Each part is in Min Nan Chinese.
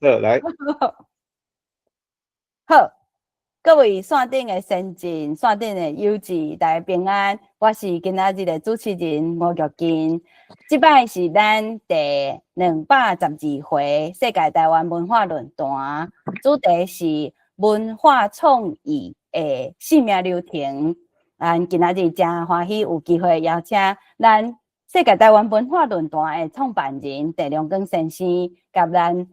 好，來。好，各位線頂的先進、線頂的友智，大家平安。我是今仔日的主持人吳玉金。這擺是咱第212回世界台灣文化論壇，主題是文化創意的生命流程。咱今仔日誠歡喜有機會邀請咱世界台灣文化論壇的創辦人鄭良光先生，佮咱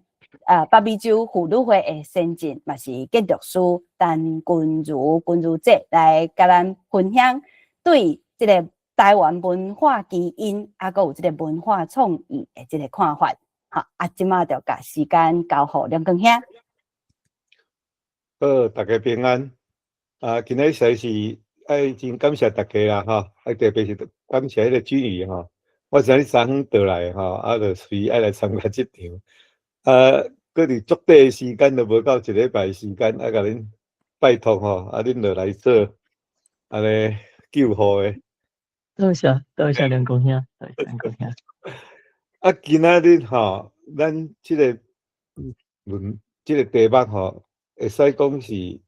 北美洲婦女會的先進，嘛是建築師陳君如君如姐來佮咱分享對這个台灣文化基因，啊，閣有這个文化創意的這个看法。好，啊，這馬就共時間交予良光兄。好，大家平安。啊，今日實在是愛真感謝大家啦，吼！啊，特別是感謝彼个君怡吼。我昨日昨昏倒來吼，啊，就隨愛來參加這場。啊，閣佇足短的時間，都無夠一禮拜時間，啊，共恁拜託吼，啊，恁就來做按呢救護的。多謝，多謝良光兄，多謝良光兄。啊，今仔日吼，咱這个論這个題目吼，會使講是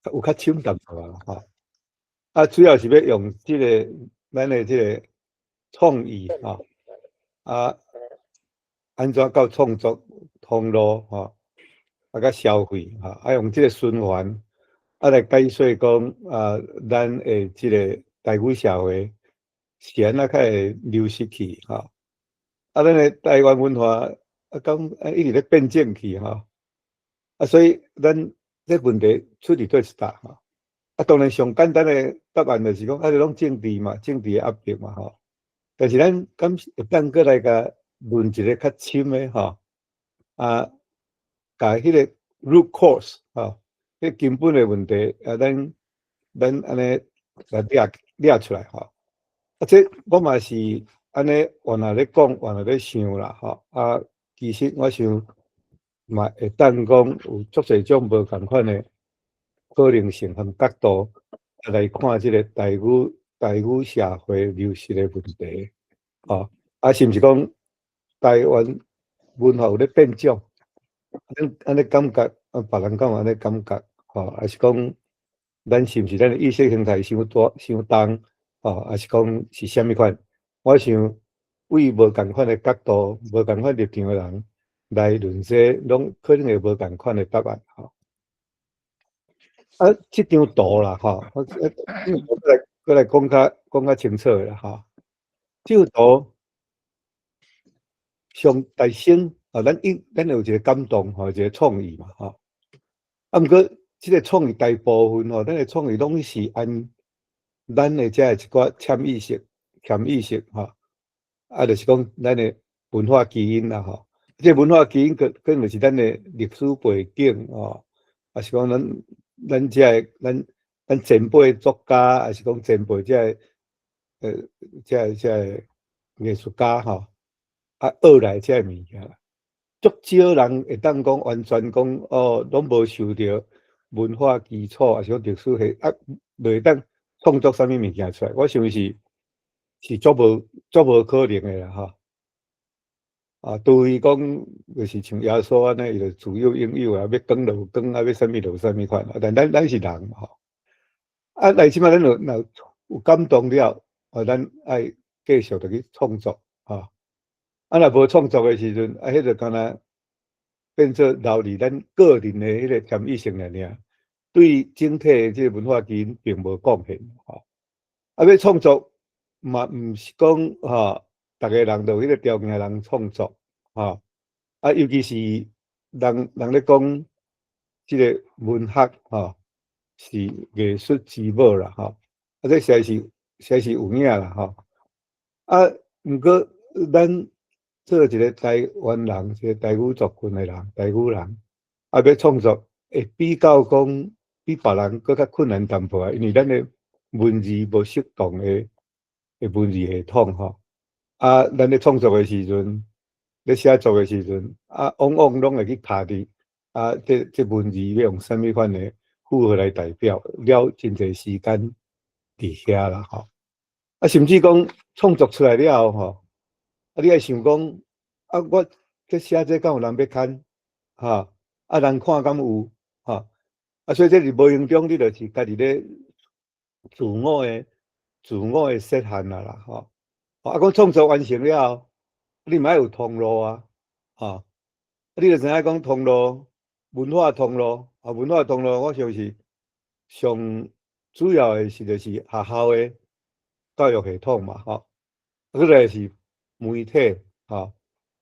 有較深淡薄仔啦吼。啊，主要是欲用這个咱的這个創意吼，啊，按怎到創作通路吼，啊，佮消費吼，啊，用這个循環啊來解說講啊，咱的這个台語社會是按怎較會流失去吼？啊，咱的台灣文化啊，敢啊一直咧變種去吼？啊，所以咱這問題出佇佗一搭吼？啊，當然上簡單的答案就是講，啊，這攏政治嘛，政治的壓迫嘛吼。但是咱敢會當閣來共問一个較深的吼，啊，共彼个 root cause 吼，彼根本的問題啊，咱按呢來掠掠出來吼。啊，這我嘛是按呢原來咧講，原來咧想啦吼。啊，其實我想嘛會當講有足濟種無仝款的可能性和角度來看這个台語社會流失的問題，吼，啊，是毋是講台灣文化有咧變種？恁按呢感覺，啊，別人敢有按呢感覺？吼，還是講咱是毋是咱的意識形態傷大傷重？吼，還是講是啥物款？我想對無仝款的角度、無仝款立場的人來論這，攏可能會無仝款的答案，吼。啊，這張圖啦，吼，我這張圖閣來講較清楚啦，吼。這張圖上大先啊，咱有一个感動吼，一个創意嘛，吼。啊，毋過這个創意大部分吼，咱的創意攏是按咱的這一寡潛意識、潛意識吼，啊，就是講咱的文化基因啦，吼。這个文化基因可能就是咱的歷史背景吼，還是講咱這个咱前輩作家，還是講前輩這个藝術家吼，啊，學來這个物件，足少人會當講完全講哦，攏無受著文化基礎，還是講歷史系啊，就會當創作啥物物件出來。我想是足無可能的啦，吼。啊，除非講就是像耶穌按呢，伊就自有永有啊，欲光就有光，啊，欲啥物就有啥物款。但咱是人吼，啊，來這擺咱就若有感動了，啊，咱愛繼續著去創作，吼。啊，若無創作的時陣，啊，彼就敢若變做留佇咱個人的彼个潛意識爾爾，對整體的這个文化基因並無貢獻，吼。啊，欲創作嘛，毋是講吼，逐个人都有彼个條件通創作，吼。啊，尤其是人咧講這个文學，吼，是藝術之母啦，吼。啊，這實在是有影啦，吼。啊，毋過咱做一个台灣人，一个台語族群的人，台語人，啊，欲創作會比較講比別人閣較困難淡薄仔，因為咱的文字無適當的文字系統，吼。啊，咱咧創作的時陣，咧寫作的時陣，啊，往往攏會去卡佇啊，這文字欲用啥物款的符號來代表，了真濟時間佇遐啦，吼。啊，甚至講創作出來了後，吼，啊，你愛想講，啊，我這寫這敢有人欲看？哈，啊人看敢有？哈，啊所以這是無形中你就是家己咧自我的設限啊啦，吼。啊，講創作完成了後，你嘛愛有通路啊，吼，啊你就知影講通路，文化通路，啊文化通路，我相信上主要的是就是學校的教育系統嘛，吼，啊閣來是媒體，吼，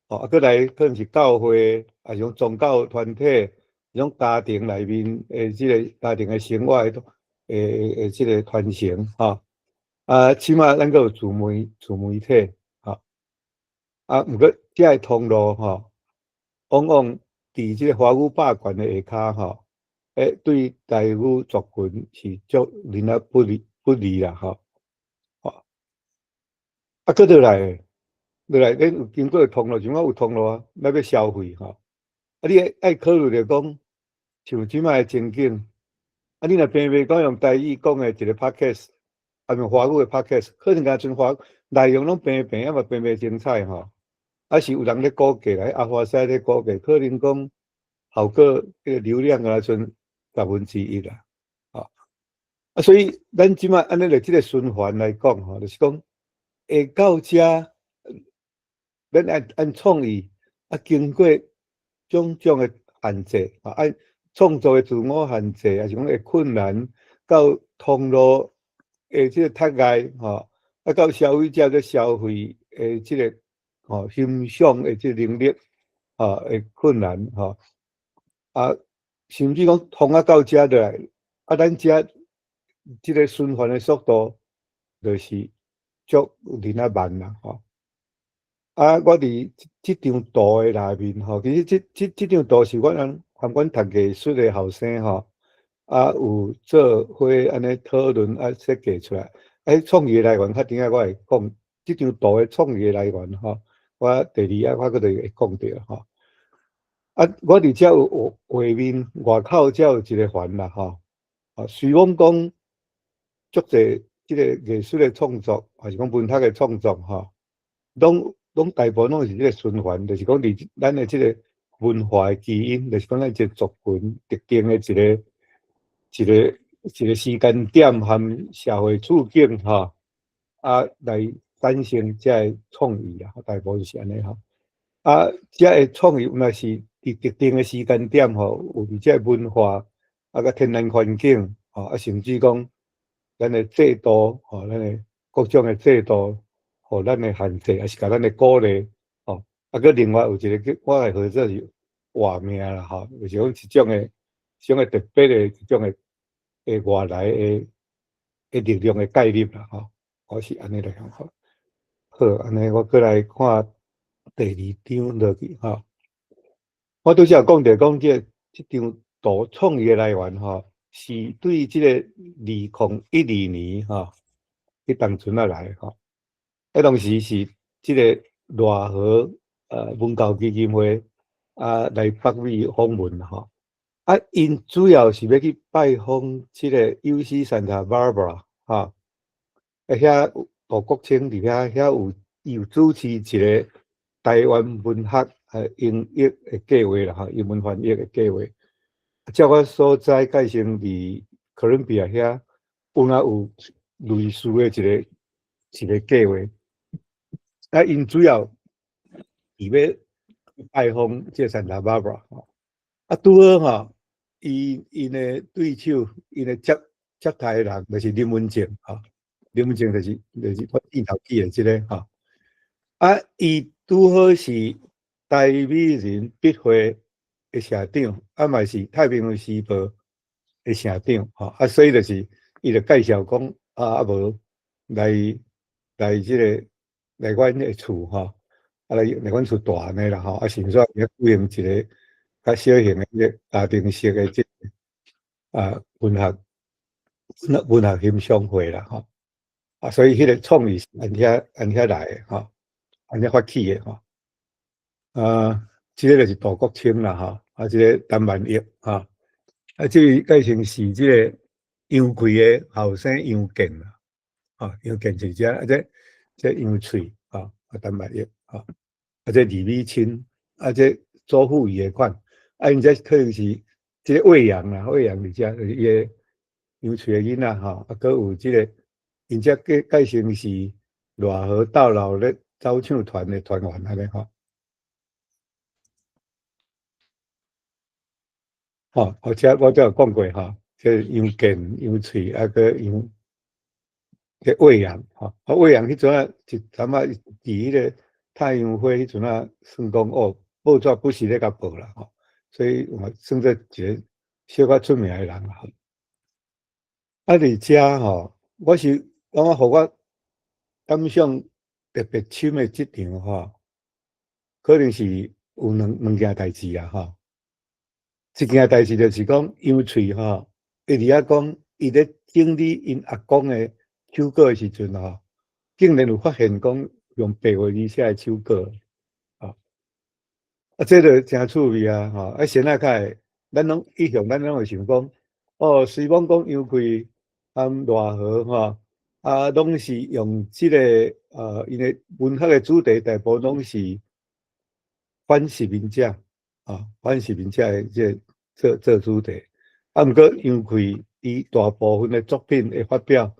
哦啊閣來可能是教會，抑是講宗教團體，種家庭內面的這个家庭的生活的這个傳承，吼，啊起碼咱閣有自媒體，吼，啊毋過這个通路吼，往往佇這个華語霸權的下跤吼，對台語族群是足恁仔不利不利啦，吼，吼，啊閣落來，落來恁有經過通路，像我有通路啊，咱欲消費吼，啊你愛考慮著講，像這擺的情景，啊你若平平講用台語講的一个 podcast，啊用華語的 podcast，可能敢像華內容攏平平，啊嘛平平精彩吼，啊是有人咧估計啦，阿華西咧估計，可能講效果彼个流量敢若賰1/10啦，吼，啊所以咱這擺按呢來這个循環來講吼，就是講會到遮，咱按按創意啊，經過種種的限制，啊，按創作的自我限制，抑是講會困難，到通路的這个窒礙，吼，啊到消費者咧消費的這个吼欣賞的這个能力，吼會困難，吼，啊，甚至講通啊到遮落來，啊，咱遮這个循環的速度，就是足恁仔慢啦，吼。啊，我佇這張圖的內面吼，其實這張圖是阮人含阮讀藝術的後生吼，啊有做伙按呢討論啊設計出來。啊，創意的來源較等下我會講，這張圖的創意的來源吼，我第二仔我閣就會講著吼。啊，我佇遮有畫面外口遮有一个環啦吼。啊，雖罔講足濟這个藝術的創作，抑是講文學的創作吼，攏大部分攏是這个循環，就是講佇咱的這个文化的基因，就是講咱這个族群特定的一个時間點和社會處境吼，啊來產生這个創意啊，大部分是按呢吼。啊，這个創意有若是佇特定的時間點吼，有佇這个文化啊，佮天然環境吼，啊，甚至講咱的制度吼，咱的各種的制度，予咱的限制，抑是共咱的鼓勵吼。啊，閣另外有一个叫我會號做是活命啦吼，就是講一種的特別的一種的外來的力量的介入啦吼。我是按呢來講吼。好，按呢我閣來看第二張落去吼。我拄才有講著講這張圖創意的來源吼，是對這个2012年吼，彼當陣仔來吼。彼當時是這个熱河文教基金會啊來北美訪問吼。啊，𪜶主要是欲去拜訪這个 UC Santa Barbara 吼，啊遐杜國清佇遐遐有伊有主持一个台灣文學英譯的計劃啦吼，英文翻譯的計劃。照我所知，蓋成佇哥倫比亞遐有若有類似的一个計劃。啊，𪜶主要是欲拜訪這個 Santa Barbara 吼。啊，拄好吼，𪜶的對手，𪜶的接待的人就是林文正吼，林文正就是我鏡頭記的這个吼。啊，伊拄好是台美人筆會的社長，啊嘛是太平洋時報的社長吼，啊，所以就是伊就介紹講，啊無來這个來阮的厝吼，啊來阮厝住按呢啦吼，啊，順煞舉行一个較小型的這个家庭式的這个啊文學欣賞會啦吼，啊，所以彼个創意是按遐來的吼，按遐發起的吼。啊，這个就是杜國清啦吼，啊，這个陳萬玉吼，啊，這个改成是這个楊貴的後生楊建啦，吼，楊建是這，啊這楊翠，吼，啊陳萬玉，吼，啊這李美清，啊，這祖父伊的款，啊，𪜶這可能是這個魏陽啦，魏陽佇遮就是伊的楊翠的囡仔吼，啊，閣有這個，𪜶這改成是賴和到老咧走唱團的團員按呢吼。吼，而且我才有講過吼，這楊建、楊翠啊，閣楊這魏陽吼，啊魏陽彼陣啊，一淡仔佇彼個太陽花彼陣啊，算講哦，報紙不時咧共報啦吼，所以嘛算做一個小可出名的人啦。啊，佇遮吼，我是感覺予我感想特別深的這場吼，可能是有兩件代誌啦吼。一件代誌就是講楊翠吼，伊佇遐講，伊咧整理𪜶阿公的手稿的時陣吼，竟然有發現講用白話字寫的手稿，啊，啊，這就誠趣味啊，吼！啊，先仔較會，咱攏一向咱攏會想講，哦，雖罔講楊貴和賴和吼，啊，攏是用這個𪜶的文學的主題，大部分攏是反殖民者，啊，反殖民者的這個做主題。啊，毋過楊貴伊大部分的作品的發表，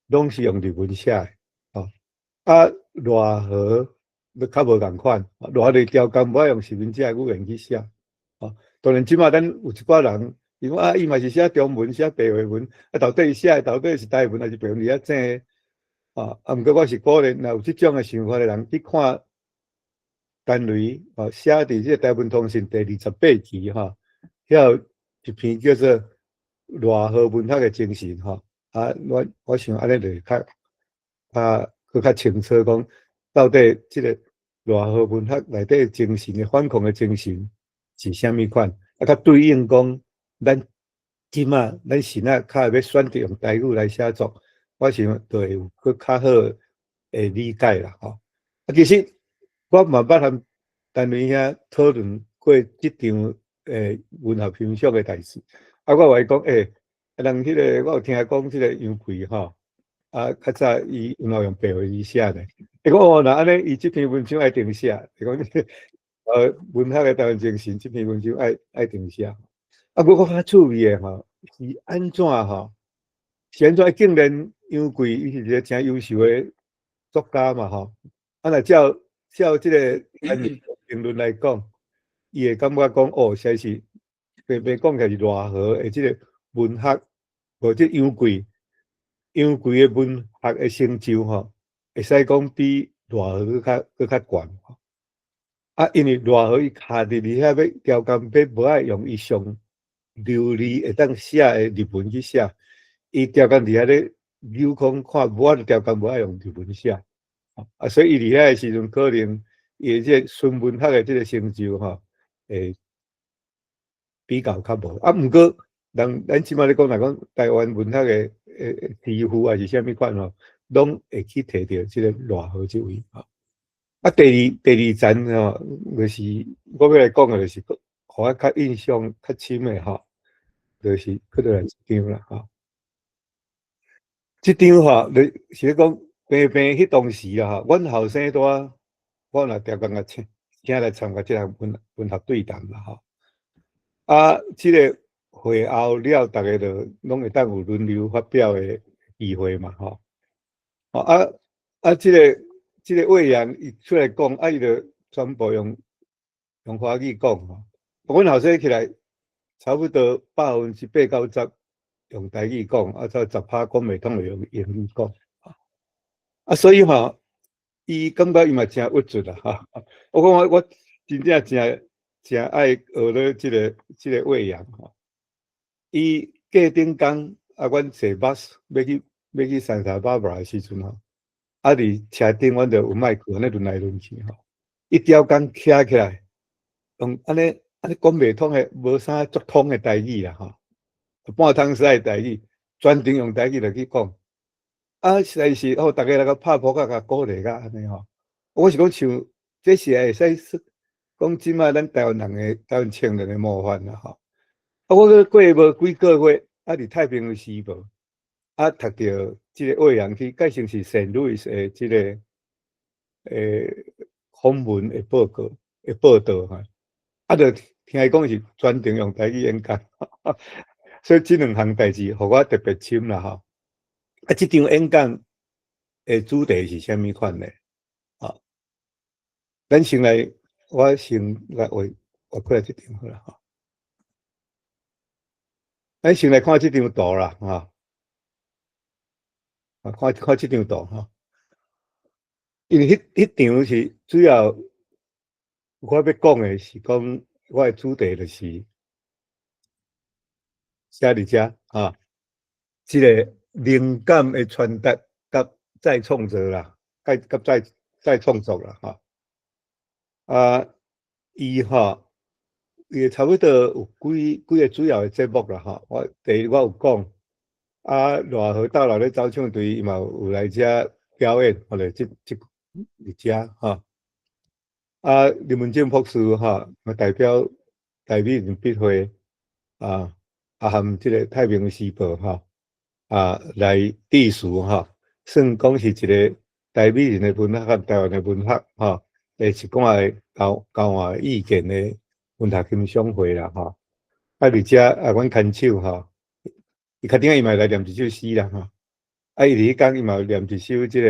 攏是用日文寫的，吼。啊，賴和就較無仝款，賴和就刁工無愛用殖民者的語言去寫，吼。當然，這馬咱有一寡人，伊講啊，伊嘛是寫中文、寫白話文，啊，到底伊寫的到底是台文還是白文佇遐爭？啊，啊，毋過我是鼓勵，若有這種的想法的人去看陳雷啊寫佇這個台文通訊第28期吼，遐有一篇叫做《賴和文學的精神》吼，啊，我想按呢就會較閣較清楚講，到底這個賴和文學內底的精神的反抗的精神是啥物款？啊，較對應講，咱這馬咱現在較會欲選擇用台語來寫作，我想就會有閣較好的理解啦，吼。啊，其實我嘛捌和陳雷兄討論過這場文學欣賞的代誌。啊，我有講，欸，人彼個我有聽講，這個楊貴吼，啊，較早伊有用白話字寫呢。伊講哦，若按呢，伊這篇文章愛定寫，伊講文學的台灣精神這篇文章愛定寫。啊，不過較趣味的吼，是按怎吼？是按怎？竟然楊貴伊是一個誠優秀的作家嘛吼。啊，若照這個評論來講，伊會感覺講哦，實在是白白講起來是賴和的這個文學，或者楊貴的文學的成就吼，會使講比賴和閣較懸。啊，因為賴和伊卡佇佇遐欲刁工欲無愛用伊上流利會當寫的日文去寫，伊刁工佇遐咧扭空看，無法度刁工無愛用日文寫，啊，所以伊佇遐的時陣，可能伊的這個純文學的這個成就吼，會比較較無。啊，毋過人咱這馬咧講來講，台灣文學的之父還是啥物款吼，攏會去提著這個賴和這位吼。啊，第二層吼，就是我欲來講的，就是予我較印象較深的吼，就是閣落來這張啦吼。這張吼，就是咧講平平彼當時啦吼，阮後生拄仔，我若定共請來參加這個文學對談啦吼。啊，這個會後了，逐家就攏會當有輪流發表的機會嘛吼。啊啊，這個魏陽伊出來講，啊，伊就全部用華語講吼。阮後生起來，差不多80%-90%用台語講，啊，才10%講袂通就用英語講。啊，所以吼，伊感覺伊嘛誠鬱卒啦吼。我講我真正誠誠愛學咧這個魏陽吼。伊過頂工啊，阮坐 bus 欲去 Santa Barbara 的時陣吼，啊，佇車頂阮就有麥克按呢輪來輪去吼。伊刁工徛起來，用按呢按呢講袂通的，無啥足通的台語啦吼，半通使的台語，全程用台語落去講。啊，實在是哦，逐家來共拍噗仔，共鼓勵甲按呢吼。我是講像這是會使講這馬咱台灣人的台灣青年的模範啦吼。啊，我閣過無幾個月，啊，佇太平洋時報，啊，讀著這個魏陽去，改成是聖路易斯的這個訪問的報告。的報道吼，啊，就聽伊講是專程用台語演講，所以這兩項代誌予我特別深啦吼。啊，這場演講的主題是啥物款呢？啊，咱先來，我先來畫畫過來這張好啦吼。咱先來看這張圖啦，吼。啊，看看這張圖吼。因為彼場是主要我欲講的是講我的主題就是寫佇遮啊，這個靈感的傳達佮再創造啦，佮再創作啦，吼。啊，伊吼，伊差不多有幾個主要的節目啦，吼。我第一我有講，啊，賴和大老咧走唱隊，伊嘛有來遮表演，或者這佇遮吼。啊，林文正博士吼，嘛代表台美人筆會啊，啊含這個太平時報吼，啊來致辭吼，算講是一個台美人的文學佮台灣的文學吼，會一寡的交換意見的文學欣賞會啦吼。啊，佇遮啊，阮牽手吼，伊較頂伊嘛來念一首詩啦吼。啊，伊佇彼工伊嘛有念一首這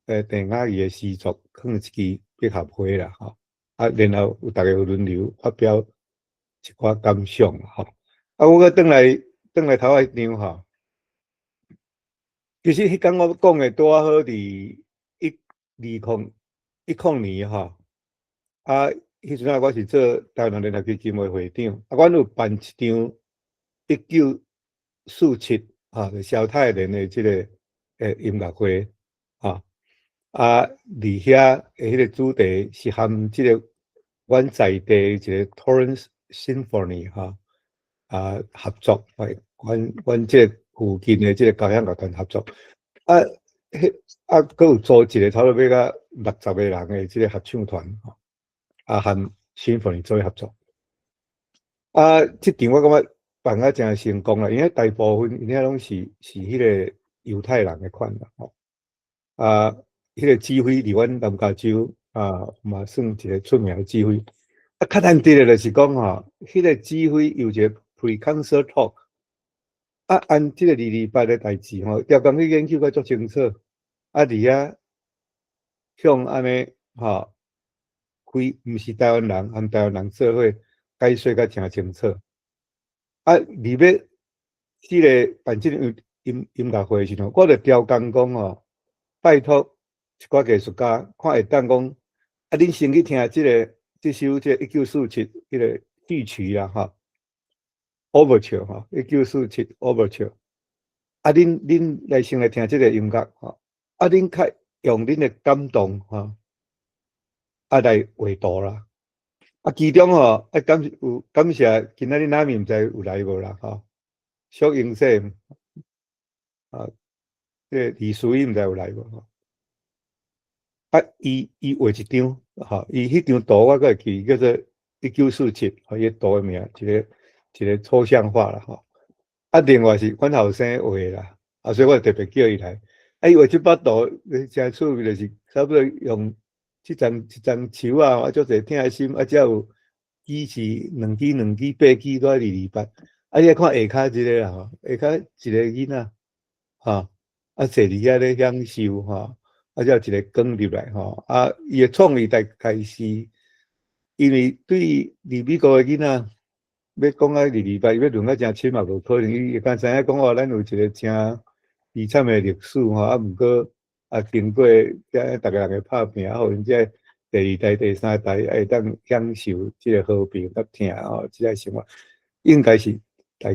個鄭雅儀的詩作，囥一支百合花啦吼。啊，然後有逐家有輪流發表一寡感想吼。啊，我閣轉來頭仔張吼。其實彼工我講的拄仔好佇2010年吼，啊，彼陣仔我是做台灣聯合基金會會長，啊，阮有辦一場1947吼，就蕭泰然的這個音樂會，吼，啊，佇遐的彼個主題是含這個阮在地一個 Torrance Symphony 吼，啊合作，阮這個附近的這個交響樂團合作，啊，彼啊，閣有組一個差不多欲甲60個人的這個合唱團，吼，啊，和 Symphony 做合作。啊，這場我感覺辦甲誠成功啦，因為大部分𪜶遐攏是彼個猶太人的款啦，吼。啊，彼個指揮佇阮南加州啊，嘛算一個出名的指揮。啊，較難得的就是講吼，彼個指揮有一個 pre-concert talk。啊，按這個228的代誌吼，逐工去研究甲足清楚。啊，佇遐向按呢吼，非毋是台灣人和台灣人做伙解說甲誠清楚。啊，佇欲這個辦這個音樂會的時陣，我就刁工講吼，拜託一寡藝術家，看會當講，啊，恁先去聽這個這首這1947彼個序曲啦，吼。Overture 吼，1947 Overture。啊，恁來先來聽這個音樂吼，啊，恁較用恁的感動吼，啊來畫圖啦。啊，其中吼，啊感謝今仔日哪面毋知有來無啦吼？小英說，啊，這個李淑英毋知有來無吼？啊，伊畫一張，吼，伊彼張圖我閣會記，叫做1947，吼，伊圖的名，一個抽象畫啦，吼。啊，另外是阮後生畫的啦，啊，所以我特別叫伊來。啊，伊畫這幅圖，誠趣味，就是差不多用這層一層樹仔，啊，足濟疼的心，啊，才有支是兩支、兩支、八支，都228。啊，你來看下跤這個啦，吼，下跤一個囡仔，吼，啊，坐佇遐咧享受，吼，啊，才有一個光入來，吼，啊，伊的創意大概是，因為對佇美國的囡仔，欲講啊228，伊欲論甲誠深嘛無可能，伊會敢知影講哦，咱有一個誠悲慘的歷史吼，啊，毋過啊，經過遮逐个人的拍拚，啊，予𪜶這第二代、第三代會當享受這個和平佮疼吼，這個生活應該是大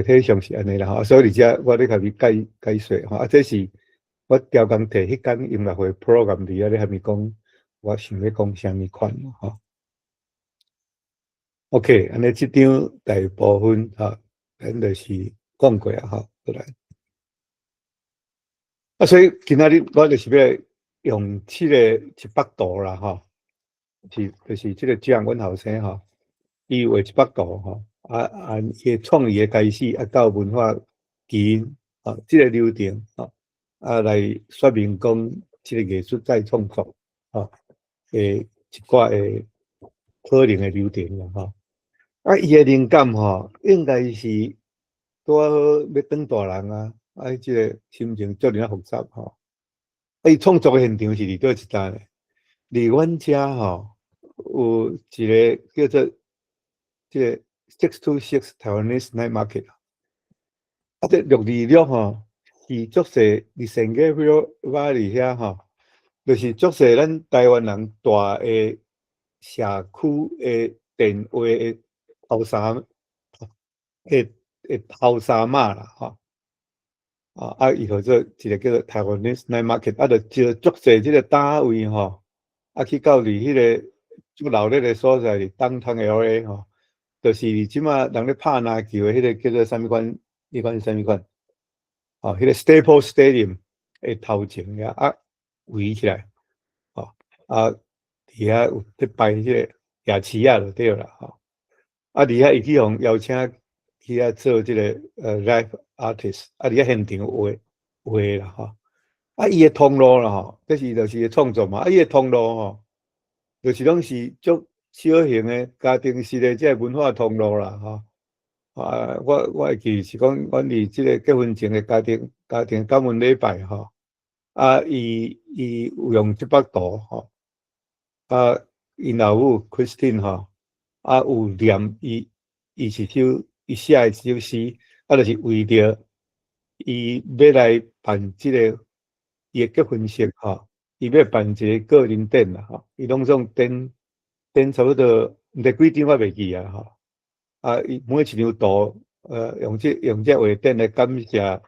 體上是按呢啦吼，所以佇遮我咧共伊解說吼，啊，這是我刁工提彼工音樂會 program 佇遐咧共伊講，我想欲講啥物款吼。OK，按呢這張大部分吼，咱就是講過啊吼，過來。啊，所以今仔日我就是欲用這個一幅圖啦吼，是就是這個張阮後生吼，伊畫一幅圖吼，啊按伊的創意的開始，啊到文化基因，啊這個流程，吼，啊來說明講這個藝術再創作，吼。的一寡的可能的流程啦吼。啊，伊的靈感吼，應該是拄仔好欲轉大人啊，啊，這個心情足爾仔複雜吼。啊，伊創作的現場是佇佗一搭咧？佇阮遮吼，有一個叫做這個 626 Taiwanese Night Market。啊，這626吼，是足濟佇聖加菲羅 Valley 遐吼，就是足濟咱台灣人大的社區的電話的頭三碼啦吼。啊，伊號做一個叫做 Taiwanese Night Market，啊，就招足濟這個單位吼，啊，去到佇彼個足鬧熱的所在，佇 Downtown LA 吼，就是這馬人咧拍籃球的彼個叫做啥物款？彼款是啥物款？哦，彼個 Staples Stadium 的頭前遐啊圍起來，吼，啊，佇遐有咧擺彼個夜市仔就對啦，吼。啊，佇遐伊去予邀請去遐做這個live artist，啊，佇遐現場畫畫啦，吼。啊，伊的通路啦，吼，這是就是伊的創作嘛。啊，伊的通路吼，就是攏是足小型的家庭式的這個文化通路啦，吼。啊，我會記是講，阮佇這個結婚前的家庭感恩禮拜吼，啊，伊有用這幅圖吼，啊，𪜶老母 Christine 吼，啊，有念伊寫的一首詩，啊，就是為著伊欲來辦這個伊的結婚式吼，伊欲辦一個個人展啦吼，伊攏總展展差不多毋知幾張我袂記啊吼。啊，伊每一張圖，用這畫展來感謝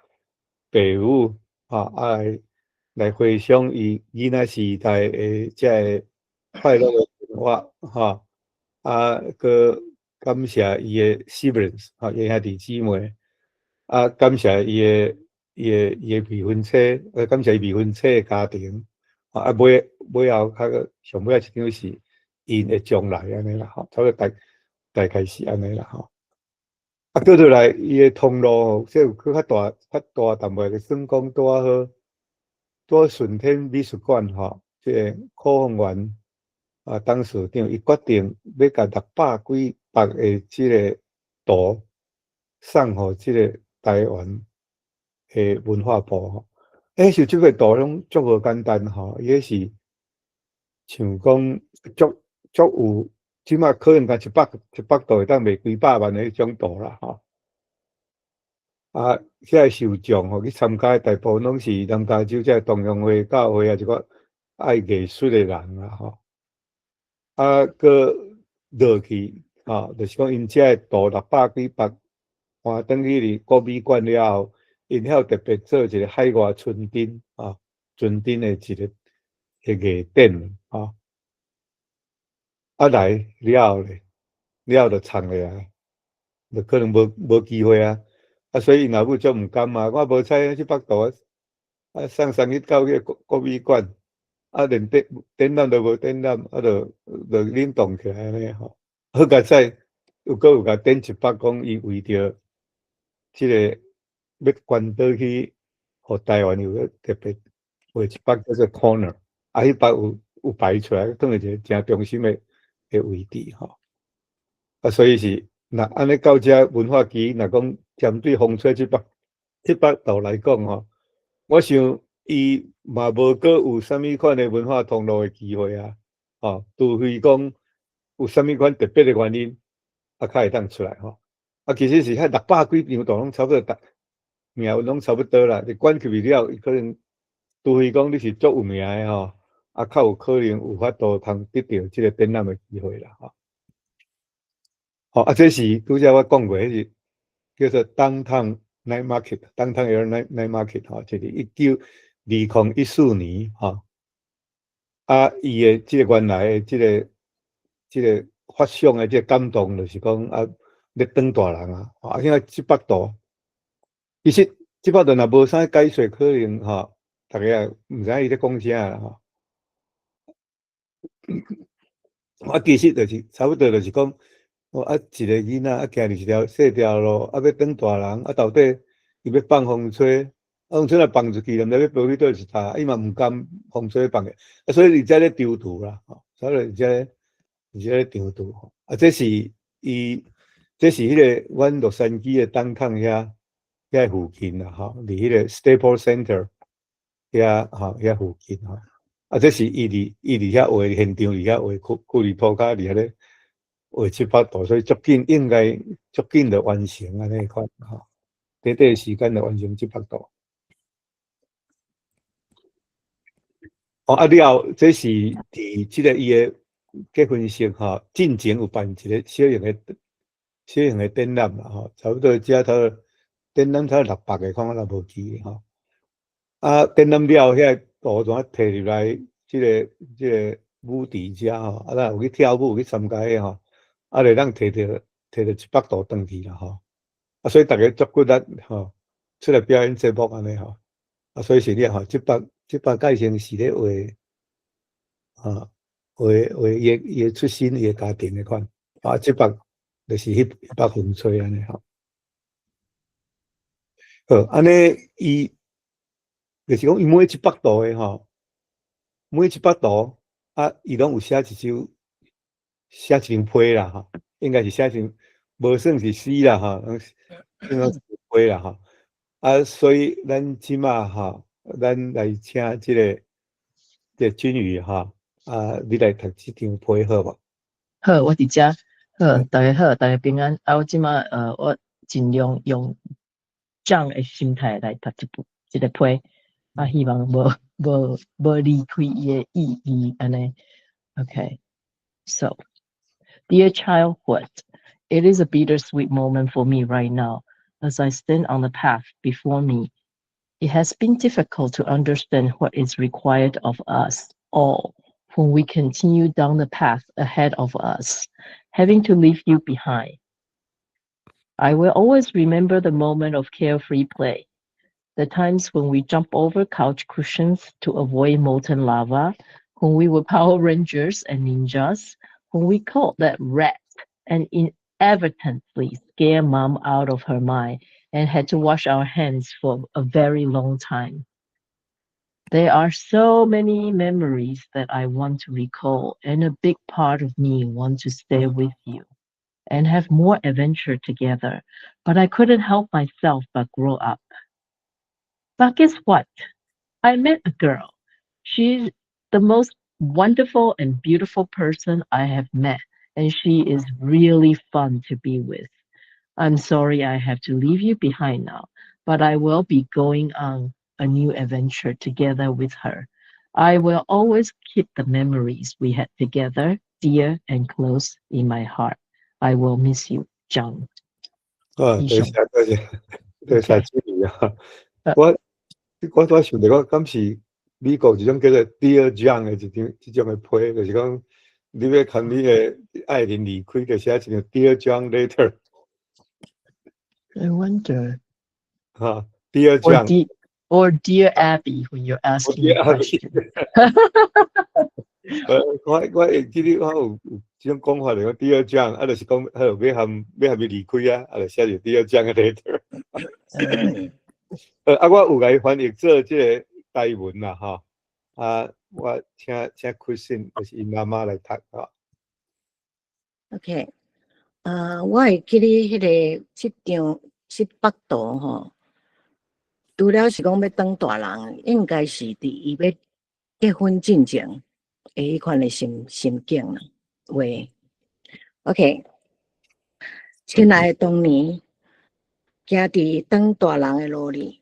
爸母，吼，啊來回想伊囡仔時代的這个快樂的生活，吼，啊，閣感謝伊的 siblings，吼，伊兄弟姊妹，啊，感謝伊的未婚妻，感謝伊未婚妻的家庭，啊，尾後較閣上尾仔一張是𪜶的將來按呢啦，吼，差不多大概是按呢啦，吼。啊，閣落來伊的通路，這有閣較大較大淡薄，就算講拄仔好，拄好順天美術館吼，這個柯宏源啊董事長，伊決定欲共六百幾幅的這個圖送予這個台灣的文化部吼。欸，是這個圖攏足無簡單吼，伊彼是像講足足有，這馬可能共一幅圖會當賣幾百萬的彼種圖啦吼。啊，遐個受眾吼去參加的大部分攏是南加州這個同鄉會、教會啊，一寡愛藝術的人啦吼。啊，閣落去吼，就是講𪜶這个圖六百幾幅搬轉去佇國美館了後，𪜶還有特別做一個海外春燈啊，春燈的一個藝展吼。啊來了後咧，了後就藏咧啊，就可能無機會啊。啊，所以𪜶老母足毋甘啊，我無彩這幅圖啊，送去到彼個國美館，啊，連展覽都無展覽，啊，就冷凍起來按呢吼。好佳哉，又閣有共展一幅，講伊為著這個欲捐倒去，予台灣有個特別畫一幅叫做 corner，啊，彼幅有擺出來，當做一個誠中心的位置吼。啊，所以是若按呢到遮文化基因，若講針對風吹這幅圖來講吼，我想伊嘛無閣有啥物款的文化通路的機會啊，吼，除非講有啥物款特別的原因，啊，較會當出來吼。啊，其實是彼六百幾張圖攏差不多，逐命運攏差不多啦。你管入去了，伊可能除非講你是足有名的吼，啊，較有可能有法度通得著這個展覽的機會啦，吼。好，啊，這是拄才我講過，彼是叫做 Downtown Night Market，Downtown LA Night Market 吼，就是2014年吼，啊，伊的這個原來的這個發想的這個感動，就是講啊，欲轉大人啊，啊，現在這幅圖，其實這幅圖若無啥解說，可能吼，逐家也毋知影伊咧講啥啦吼。啊，其實就是差不多，就是講，哦啊，一個囡仔啊，行佇一條細條路，啊，欲轉大人，啊，到底伊欲放風吹，啊，風吹若放出去，毋知欲飛去佗一搭，伊嘛毋甘風吹放去，啊，所以伊才咧丟圖啦，吼，差不多是這個長度吼。啊，這是伊，這是彼個阮洛杉磯的 downtown 遐附近啦，吼，佇彼個 Staples Center 遐吼，遐附近吼。啊，這是伊佇遐畫現場，佇遐畫庫庫里塗跤佇遐咧畫七幅圖，所以足緊應該足緊就完成按呢款吼，短短時間就完成這幅圖。哦，啊了，這是佇這個伊的結婚式吼，進前有辦一個小型的展覽啦吼，差不多遮頭展覽才600個，看我若無記吼。啊，展覽了，遐圖怎提入來？這個舞池遮吼，啊，咱有去跳舞，有去參加的吼，啊，就會當提著一百圖轉去啦吼。啊，所以逐家足骨力吼，出來表演節目按呢吼。啊，所以是你吼，這幅蓋先是咧畫，啊，畫伊的出身，伊的家庭的款。啊，這幅就是彼幅風吹按呢吼。好，按呢伊就是講伊每一幅圖的吼，每一幅圖啊，伊攏有寫一首，寫一張批啦吼，應該是寫一張，無算是詩啦吼，攏批啦吼。啊，所以咱這馬吼，咱來請這個君宇吼，啊，你來讀這張批好無？好，我佇遮。好，大家好，大家平安。啊，我這馬我盡量用這樣的心態來讀這部這個批，啊，希望無離開伊的意義按呢。Okay, so dear childhood, it is a bittersweet moment for me right now as I stand on the path before me. It has been difficult to understand what is required of us all when we continue down the path ahead of us, having to leave you behind. I will always remember the moment of carefree play, the times when we jump over couch cushions to avoid molten lava, when we were Power Rangers and ninjas, when we caught that rat and inevitably scared Mom out of her mind and had to wash our hands for a very long time. There are so many memories that I want to recall, and a big part of me wants to stay with you and have more adventure together, but I couldn't help myself but grow up. But guess what? I met a girl. She's the most wonderful and beautiful person I have met, and she is really fun to be with. I'm sorry I have to leave you behind now, but I will be going on a new adventure together with her. I will always keep the memories we had together dear and close in my heart. I will miss you, John. 啊，多謝多謝多謝主持啊！我想著講，敢是美國一種叫做 Dear John 的一張這種的批，就是講你欲共你的愛人離開，就寫一張 Dear John letter。 I wonder. 哈，Dear John。 Or Dear Abby when you're asking a question. 我會記得我有這種講法，就講 Dear John，啊，就是講，好，欲和伊離開啊，啊，就寫著 Dear John 的 letter。啊，我有共伊翻譯做這個台文啦，吼。啊，我請 Christine，就是𪜶媽媽來讀吼。 OK，我會記得彼個這張這幅圖吼，除了是講欲當大人，應該是佇伊欲結婚進前的彼款的心境啦。話，OK，親愛的童年，行佇當大人的路裡，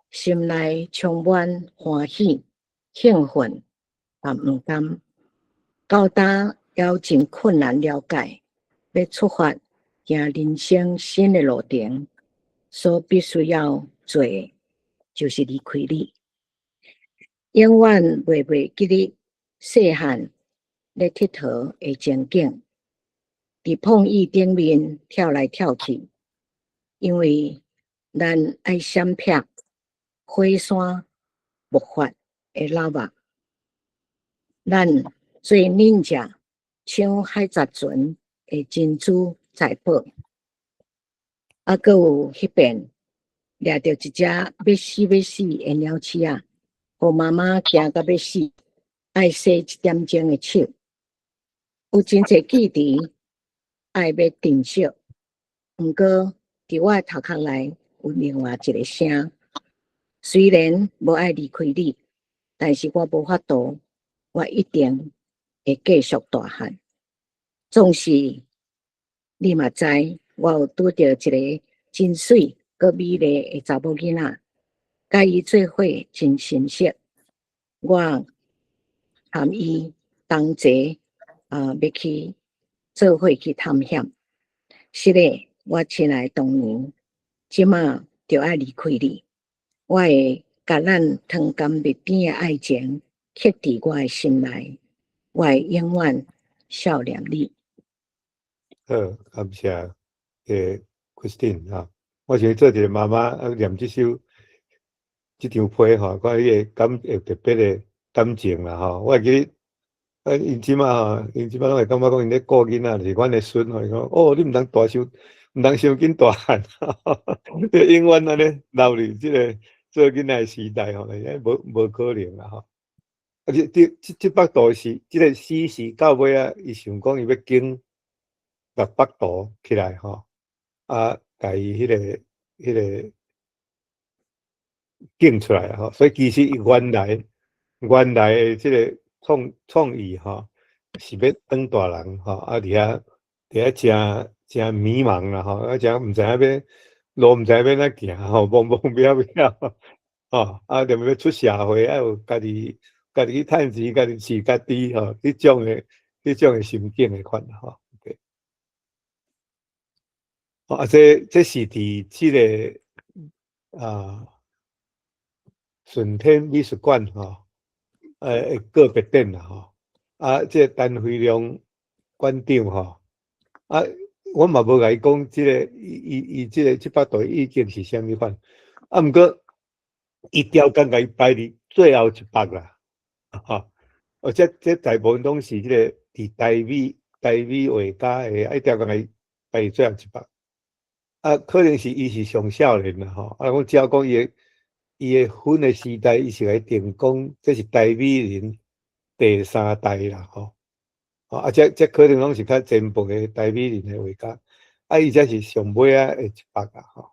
心內充滿歡喜、興奮和毋甘。到今猶真困難了解，欲出發行人生新的路程，所必須要做的，就是離開你。永遠袂記得細漢咧𨑨迌的情景，佇碰椅頂面跳來跳去，因為咱愛閃避火山爆發的拉瓦。咱做忍者搶海賊船的珍珠財寶，啊，閣有彼遍掠著一隻欲死欲死的鳥鼠仔，予媽媽驚甲欲死，愛洗一點鐘的手。有真濟記憶愛欲珍惜，毋過佇我的頭殼內有另外一个聲。雖然無愛離開你，但是我無法度，我一定會繼續大漢。縱使你嘛知，我有拄著一个真媠閣美麗的查某囡仔，佮伊做伙真心適。我和伊同齊啊，欲去做伙去探險。是的，我親愛的當年，這馬就愛離開你。我會共咱糖甘蜜甜的愛情刻佇我的心內，我會永遠數念你。好，感謝Christine 哈。我想做一个媽媽啊，念這首這張批吼，看伊會感有特別的感情啦吼。我會記得，啊，𪜶這馬吼，𪜶這馬攏會感覺講𪜶咧顧囡仔，就是阮的孫吼，伊講哦，你毋通大傷，毋通傷緊大漢，你永遠按呢留佇這个做囡仔的時代吼，無無可能啦吼。啊，這這這這幅圖是這个詩是到尾仔，伊想講伊欲景六幅圖起來吼，啊，共伊彼个景出來吼，所以其實伊原來的這个創意吼，是欲轉大人吼，啊，佇遐誠誠迷茫啦吼，啊，誠毋知影欲路毋知影欲按怎行吼，茫茫渺渺吼，啊，踮欲出社會，愛有家己去趁錢，家己飼家己吼，彼種的心境的款吼。啊，這是佇這个啊順天美術館吼，個別展啦吼。啊，這個陳輝亮館長吼，啊，我嘛無共伊講這个伊這个這幅圖意境是啥物款，啊，毋過伊刁工共伊擺佇最後一幅啦，吼，而且這大部分攏是這个佇台美畫家的，啊，伊刁工共伊擺佇最後一幅。啊，可能是伊是上少年啦吼，啊，講只要講伊的分的時代，伊是來定講，這是台美人第三代啦吼。啊，這可能攏是較前輩的台美人的畫家，啊，伊才是上尾仔的一幅啊吼。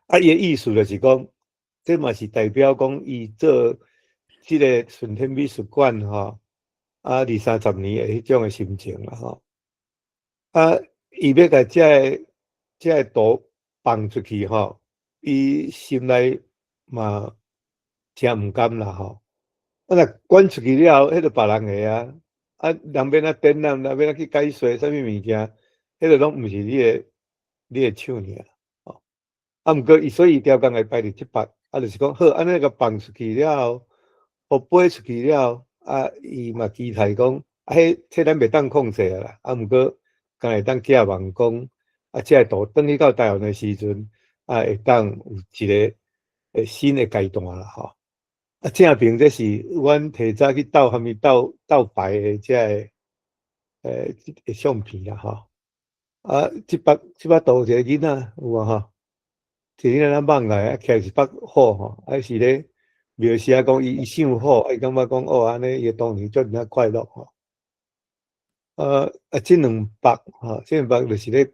啊，伊的意思就是講，這嘛是代表講伊做這个順天美術館吼，啊，二三十年的彼種的心情啦吼。啊，伊欲共這个圖放出去吼，伊心內嘛誠毋甘啦吼。啊，若捐出去了後，彼個別人的啊，啊，人欲按怎展覽，人欲按怎去解說啥物物件，彼個攏毋是你的手爾吼。啊，毋過伊所以伊刁工會擺佇這幅，啊，就是講好，按呢共放出去了後，予飛出去了後，啊，伊嘛期待講，啊，彼這咱袂當控制啊啦，啊，毋過敢會當寄望講，啊，這个圖轉去到台灣的時陣，啊，會當有一个新的階段啦吼。啊，正爿這是阮提早去鬥和伊鬥鬥排的這个相片啦吼。啊，這幅圖一个囡仔有無吼？一个囡仔蠓來啊，徛一幅虎吼，啊是咧描寫講伊想虎，啊伊感覺講哦，按呢伊當年足爾仔快樂吼。啊啊，這兩幅吼，這兩幅就是咧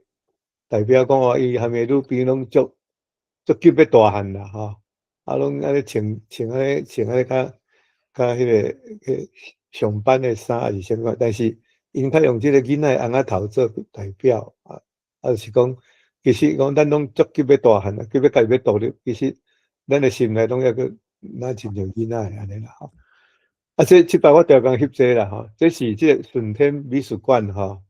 代表講哦，伊和伊女朋友攏足足急欲大漢啦吼，啊，攏按呢穿按呢較彼个上班的衫抑是啥物，但是𪜶較用這个囡仔的尪仔頭做代表啊，啊就是講，其實講咱攏足急欲大漢啦，急欲家己欲獨立，其實咱的心內攏猶閣若親像囡仔按呢啦吼。啊，這擺我刁工翕這啦吼，這是這個順天美術館吼，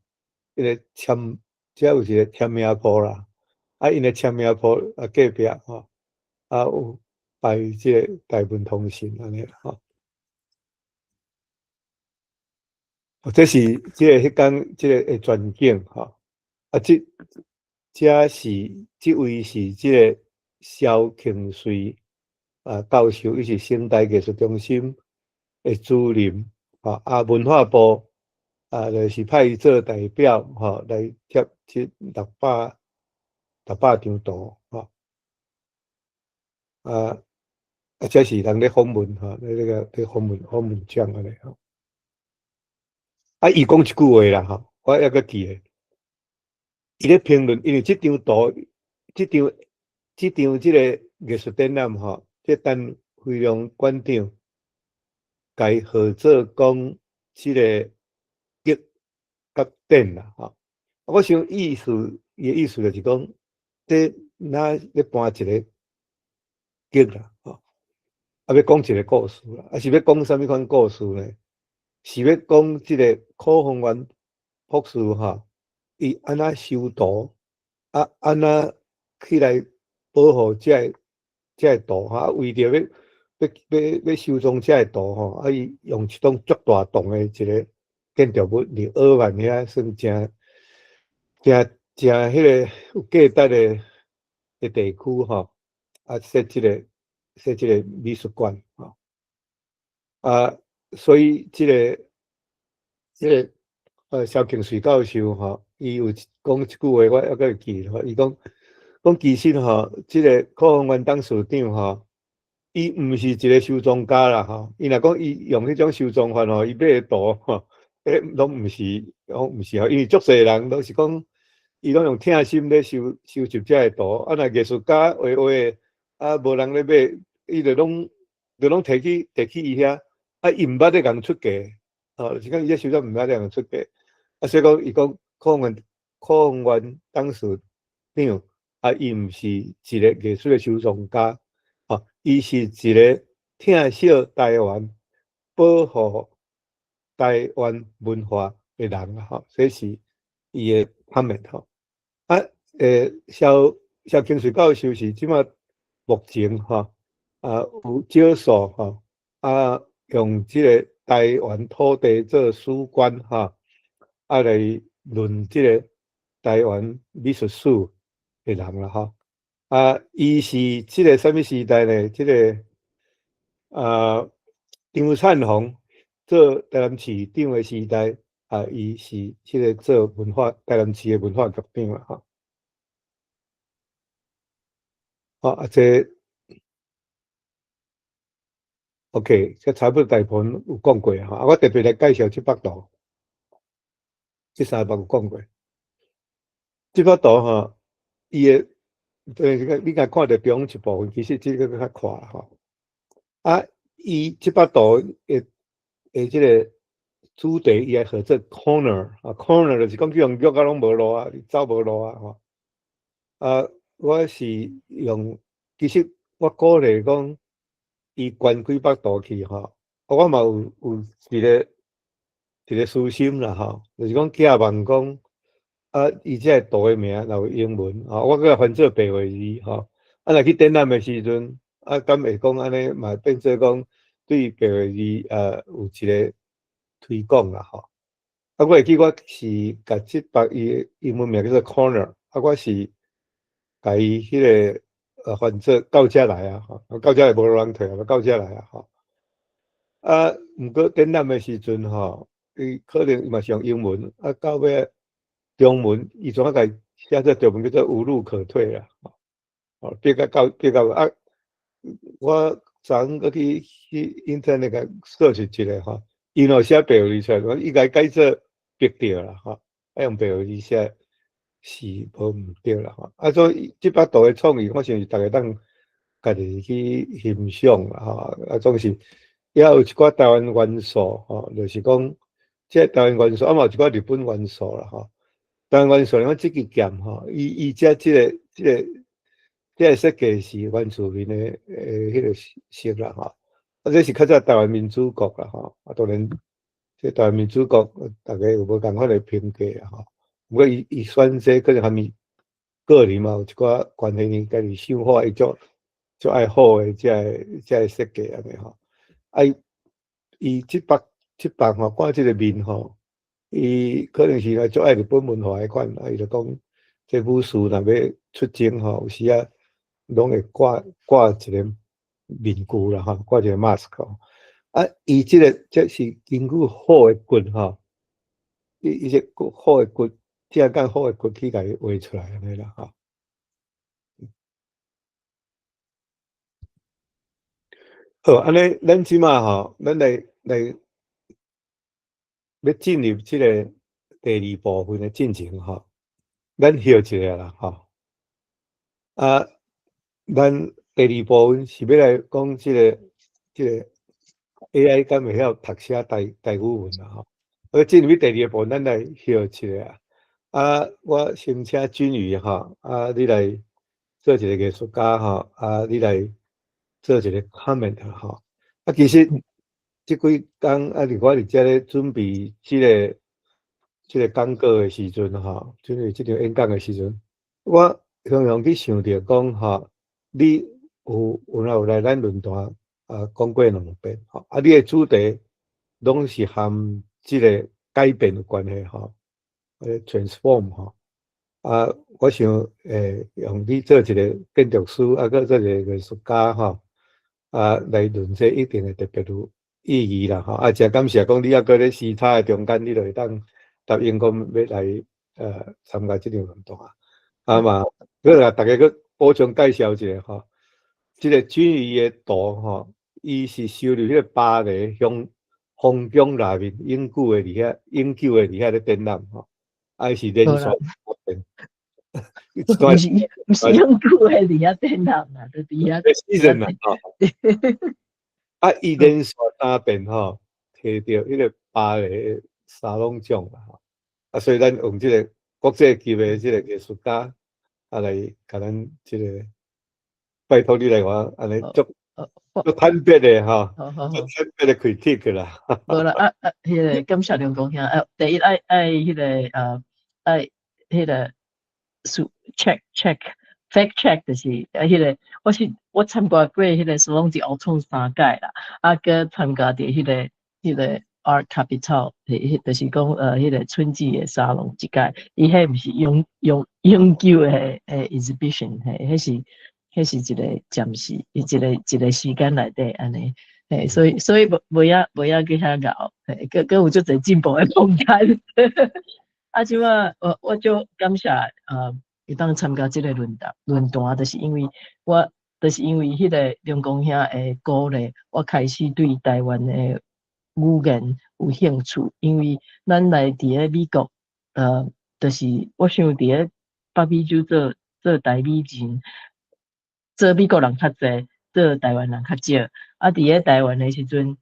彼个簽，這有一个簽名簿啦，啊，𪜶的簽名簿啊隔壁吼，啊有擺這个大文通信按呢吼。哦，這是這个彼工這个的全景吼，啊，這這是這位是這个蕭慶瑞啊教授，伊是省台藝術中心的主任，吼，啊，文化部啊，就是派伊做代表，吼，來貼這600張圖，吼，啊，啊，這是人咧訪問，吼，咧那個咧訪問訪問獎按呢吼。啊，伊講一句話啦吼，我猶閣記得。伊咧評論，因為這張圖，這張這個藝術展覽吼，這陳輝良館長共伊號做講這個激佮展啦吼。我想意思，伊的意思就是講，這若咧搬一個激啦吼，啊欲講一個故事啦，啊是欲講啥物款故事呢？是欲講這個柯宏源博士吼，伊按怎修圖，啊按怎起來保護這個圖吼，為著欲收藏這個圖吼，啊伊用一棟足大棟的一個建築物，佇奧萬遐算誠誠誠彼個有價值的地區吼，啊設這個美術館吼，啊所以這個蕭慶瑞教授吼，伊有講一句話，我猶閣會記吼。伊講其實吼，這個柯宏源董事長吼，伊毋是一個收藏家啦吼。伊若講伊用彼種收藏法吼，伊買的圖吼，彼攏毋是吼。因為足濟人攏是講，伊攏用疼心咧收集這个圖。啊，若藝術家畫畫，啊，無人咧買，伊就攏提去伊遐，啊，伊毋捌咧共出價，吼，就是講伊這收藏毋捌咧共出價。啊，所以講伊講柯宏源董事長，啊，伊毋是一個藝術的收藏家，吼，伊是一個疼惜台灣、保護台灣文化的人吼，這是伊的 comment 吼。啊，蕭慶瑞教授是這馬目前吼，啊，有少數吼，啊，用這個台灣土地做史觀吼，啊來論這個台灣美術史的人啦吼。啊，伊是這個啥物時代呢？這個啊，張燦鴻做台南市長的時代，啊，伊是這個做文化台南市的文化局長啦吼。好，啊，這 OK，這差不多大部分有講過吼。啊，我特別來介紹這幅圖，這三幅有講過。這幅圖吼，伊的，你敢看著中一部分，其實這個較闊吼。啊，伊這幅圖的這個主題，伊會號做 corner 啊，corner 就是講去予約甲攏無路啊，走無路啊吼。啊，我是用，其實我鼓勵講，伊捐幾幅圖去吼，我嘛有一個私心啦吼，就是講寄望講，啊，伊這個圖的名若有英文，吼，我閣翻做白話字吼，啊，若去展覽的時陣，啊，敢會講按呢嘛變做講對白話字啊有一個推廣啦吼。啊，我會記我是共這幅伊的英文名叫做 Corner，啊，我是共伊彼個翻做到遮來啊，吼，到遮來無路通退啊，到遮來啊，吼。啊，毋過展覽的時陣吼，伊可能伊嘛是用英文，啊，到尾中文，伊總愛共寫做中文叫做無路可退啦，吼，變甲到變到啊，我昨昏閣去 internet 共 search 一下吼，伊若寫白話字出來，伊共改做白掉啦，吼，啊用白話字寫是無毋對啦，吼。啊，所以這幅圖的創意，我想是逐家當家己去欣賞啦，吼。啊，總是也有一寡台灣元素，吼，就是講這台灣元素，啊嘛有一寡日本元素啦，吼。台灣元素，講這支劍吼，伊這個設計是原住民的彼個色啦，吼。啊，這是較早台灣民主國啦，吼。啊，當然，這台灣民主國，逐家有無仝款的評價啦，吼。毋過伊選這可能和伊個人嘛有一寡關係，伊家己想法，伊足愛好的這個設計按呢吼。啊，伊這幅吼，掛這個面吼，伊可能是來足愛日本文化彼款，啊，伊就講這武士若欲出征吼，有時啊攏會掛一個面具啦吼，掛一個 mask 吼。啊，伊這個這是根據虎的骨吼，伊這虎的骨，這間虎的骨去共伊畫出來按呢啦吼。好，按呢，咱這馬吼，咱來。欲進入這个第二部分的進程吼，咱歇一下啦吼。啊，咱第二部分是欲來講這个 AI 敢會曉讀寫台語文啦吼。啊，進入第二個部分，咱來歇一下。啊，我先請君瑜吼，啊，你來做一個藝術家吼，啊，你來做一個 comment 吼。啊，其實這幾工啊，佇我佇遮咧準備這個講稿的時陣吼，準備這場演講的時陣，我常常去想著講吼，你有來咱論壇啊講過兩遍吼，啊，你的主題攏是和這個改變有關係吼，transform 吼。啊，我想用你做一個建築師，啊，閣做一個藝術家吼，啊，來論這一定會特別有意義啦吼。啊，誠感謝講你猶閣咧時差的中間，你就會當答應講欲來參加這場論壇。啊嘛，閣共大家閣補充介紹一下吼，這個君瑜的圖吼，伊是收入彼个巴黎香皇宮內面永久的佇遐，永久的佇遐咧展覽吼，啊，伊是連續毋是永久的佇遐展覽啦，就佇遐。 season 啦吼。啊，伊連續三遍吼，摕著彼个巴黎的沙龍獎啦吼。啊，所以咱用這个國際級的這個藝術家啊來共咱這個拜託你來我按呢足足坦白的吼，足坦白的 critique 啦。無啦，啊啊，彼个感謝梁公兄，啊，第一愛彼个愛彼个數 check check fact check 就是啊，彼个我是我參加過彼個 Salon d'Automne 三屆啦，啊，閣參加著彼個 Art Capital，彼就是講彼個春季的沙龍一屆，伊彼毋是永久的 exhibition，嘿，彼是一個暫時，一個時間內底按呢，嘿，所以無愛去遐𠢕，嘿，閣有足濟進步的空間。啊，這馬我足感謝會當參加這个論壇，就是因為彼个梁公兄的鼓勵，我開始對台灣的語言有興趣，因為咱來佇咧美國，就是我想佇咧北美洲做台美人，做美國人較濟，做台灣人較少。啊，佇咧台灣的時陣，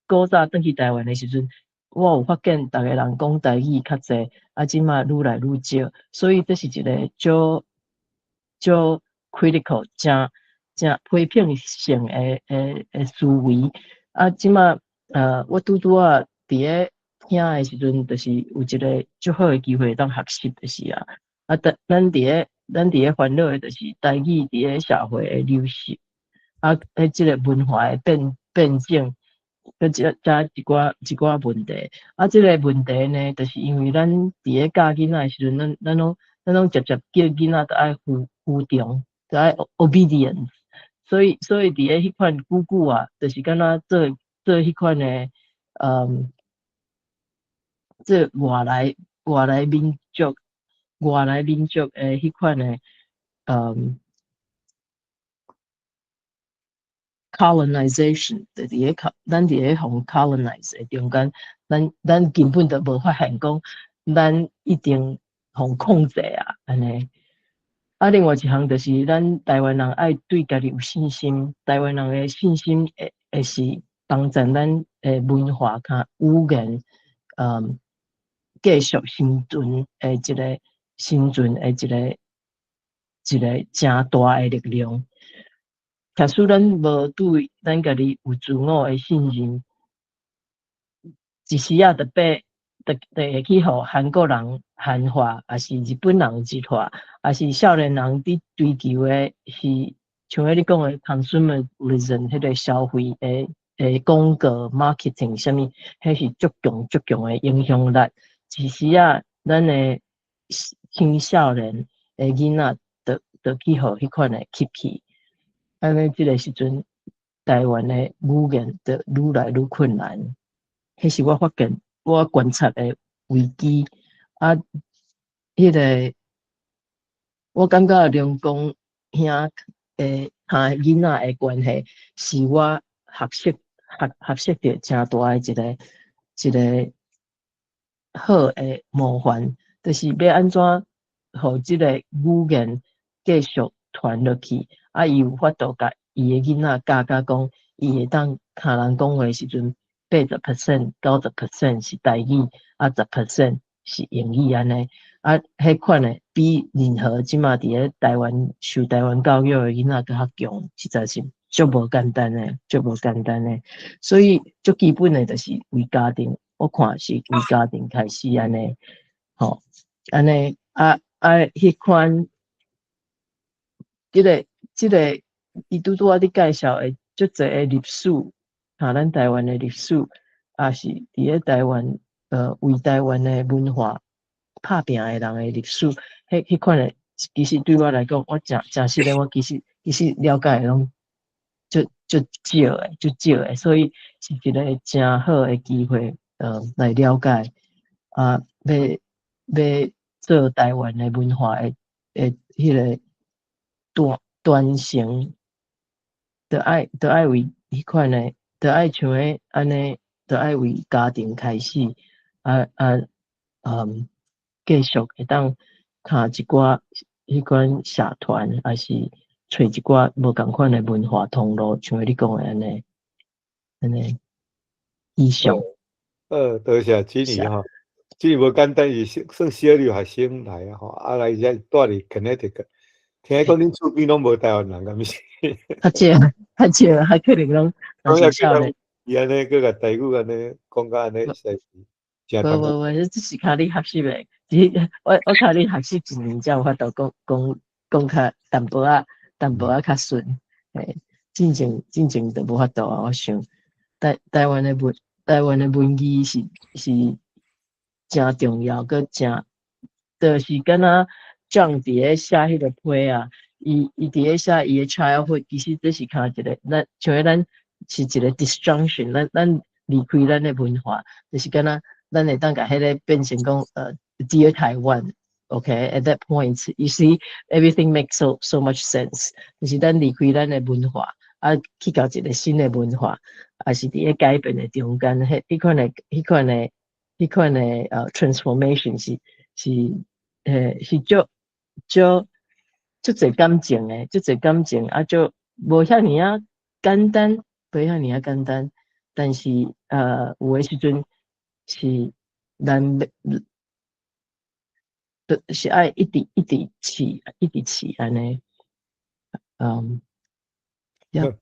古早轉去台灣的時陣，我有發現逐个人講台語較濟，啊，這馬愈來愈少，所以這是一個足足 critical 誠誠批評性的思維。啊，這馬我拄拄仔佇咧聽的時陣，就是有一個足好的機會當學習，就是啊，啊，咱佇咧煩惱的，就是台語佇咧社會的流失，啊，彼這个文化的變種，閣遮一寡問題。啊，這个問題呢，就是因為咱佇咧教囡仔的時陣，咱攏直接叫囡仔都愛服從，都愛 obedience。所以佇咧彼款久久啊，就是敢若做彼款的，做外來民族的彼款的，colonization 就佇咧咱佇咧予 colonize 的中間，咱根本就無發現講，咱已經予控制啊，按呢。啊，另外一項就是咱台灣人愛對家己有信心，台灣人的信心會是幫助咱的文化佮語言，繼續生存的一個誠大的力量。假使咱無對咱家己有自我的信任，一時仔就會去予韓國人韓化，抑是日本人日化，抑是少年人佇追求的是像彼你講的 consumerism 彼个消費的廣告 marketing 啥物，彼是足強足強的影響力。一時仔，咱的青少年的囡仔，就去予彼款的吸去。按呢，這个時陣，台灣的語言就愈來愈困難。彼是我發現、我觀察的危機。啊，彼个我感覺梁公兄的佮囡仔的關係，是我學習著誠大的一個好的模範，就是欲按怎予這个語言繼續傳落去，啊，伊有法度共伊的囡仔教甲講，伊會當共人講話時陣，80%、90% 是台語，啊，10% 是英語按呢。啊，彼款的比任何這馬佇咧台灣受台灣教育的囡仔閣較強，實在是足無簡單的，足無簡單的。所以足基本的就是為家庭，我看是為家庭開始按呢，吼，按呢啊啊，彼款，這個伊拄拄仔咧介紹的足濟的歷史，哈，咱台灣的歷史，也是佇咧台灣，為台灣的文化拍拚的人的歷史，彼款的，其實對我來講，我誠誠實的，我其實了解的攏足足少的，足少的，所以是一個誠好的機會，來了解啊，欲欲做台灣的文化的彼個傳承，著愛為彼款的，著愛像彼按呢，著愛為家庭開始，啊啊，繼續會當敲一寡彼款社團，抑是揣一寡無仝款的文化通路，像你講的按呢，按呢，以上。多謝子妮吼，子妮無簡單，伊算小留學生來啊吼，啊來遮蹛佇 Connecticut，聽講恁厝邊攏無台灣人，敢毋是？較少，較少，較可能攏若是少年。伊按呢，閣共台語按呢講甲按呢，實在是誠無無無，這是靠你學習的。只我靠你學習一年才有法度講講講較淡薄仔，淡薄仔較順。嘿，進前就無法度啊！我想台灣的文字是誠重要，閣誠就是敢若蔣佇咧寫彼個批啊，伊佇咧寫伊的 childhood，其實這是靠一個咱像咱是一個 disjunction，咱離開咱的文化，就是敢若咱會當共彼個變成講Dear Taiwan，OK，at that point，you see everything makes so so much sense，就是咱離開咱的文化，啊，去到一個新的文化，也是佇咧改變的中間，彼款的 transformation 是足足足濟感情的，足濟感情啊，足無遐爾仔簡單，無遐爾仔簡單，但是有的時陣是咱欲是愛一直一直試，一直試按呢，嗯，yeah。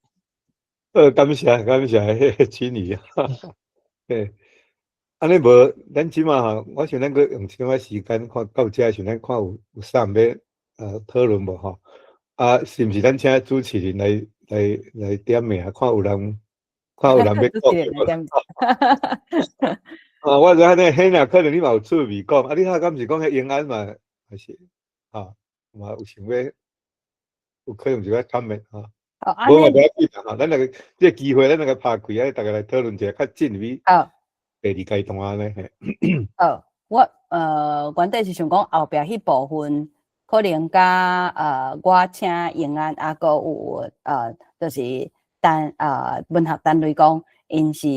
感謝感謝，彼個請你啊，對，按呢無，咱這馬吼，我想咱閣用一點仔時間看到這時，咱看有啥物欲討論無吼？啊，是毋是咱請主持人來點名，看有人欲講？啊，我知影那彼若可能你嘛有趣味講，啊，你較敢是講彼永安嘛，還是啊，嘛有想欲有可能一寡 comment 哈。無嘛無要緊啦，吼，咱來這個機會，咱來共拍開，啊，逐家來討論一下，較進入第二階段按呢嘿。好，我原底是想講後壁彼部分，可能佮我請永安啊，閣有就是單文學單位講，𪜶是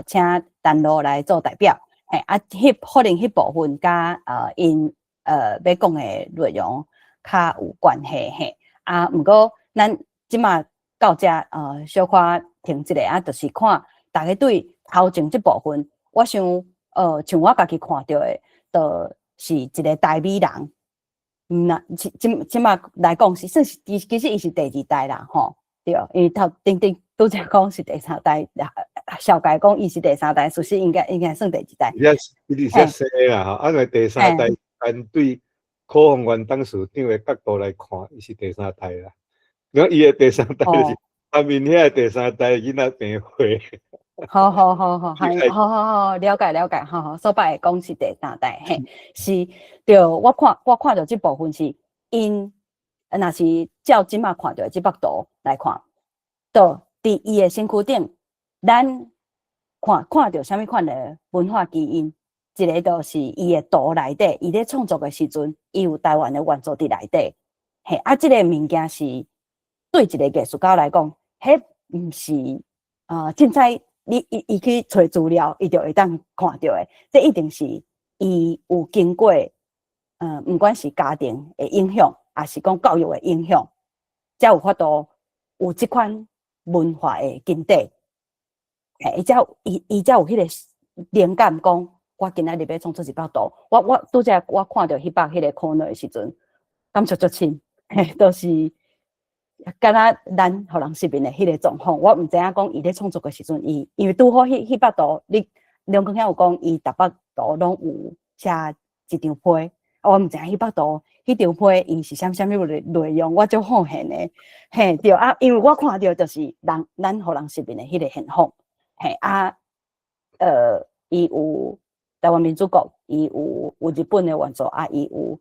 請陳露來做代表，嘿，啊，彼可能彼部分佮𪜶欲講的內容較有關係嘿，啊，毋過咱這馬到遮小可停一下啊，就是看逐家對頭前這部分，我想像我家己看著的，就是一個台美人，若這馬來講是算是其實伊是第二代啦，吼，對，因為頭頂頂拄才講是第三代，紹介講伊是第三代，事實應該算第二代。伊是說啦吼，啊，因為第三代，按對柯宏源董事長的角度來看，伊是第三代啦。講伊的第三代就是他面遐的第三代囡仔病歲。好好好好，係，好好好，了解了解，好好，所擺講是第三代，嘿，是，對，我看著這部分是𪜶，若是照這馬看著這幅圖來看，就佇伊的身軀頂，咱看著啥物款的文化基因，一個就是伊的圖內底，伊咧創作的時陣，伊有台灣的元素佇內底，嘿，啊，這個物件是對一個藝術家來講，彼毋是啊，凊彩你伊去揣資料，伊就會當看著的，這一定是伊有經過，毋管是家庭的影響，抑是講教育的影響，才有法度有這款文化的根底。嘿，伊才有彼個靈感，講我今仔日欲創作一幅圖。我拄才我看著彼幅彼個 corner 的時陣，感觸足深，嘿，都是敢若咱予人失眠的彼個狀況。我毋知影講伊咧創作的時陣，伊因為拄好彼幅圖，你梁光兄有講，伊逐幅圖攏有寫一張批。我毋知影彼幅圖，彼張批伊是啥啥物內容，我足好奇的。嘿，對啊，因為我看著就是人咱予人失眠的彼個現況。嘿啊，伊有台灣民主國，伊有日本的元素啊，伊有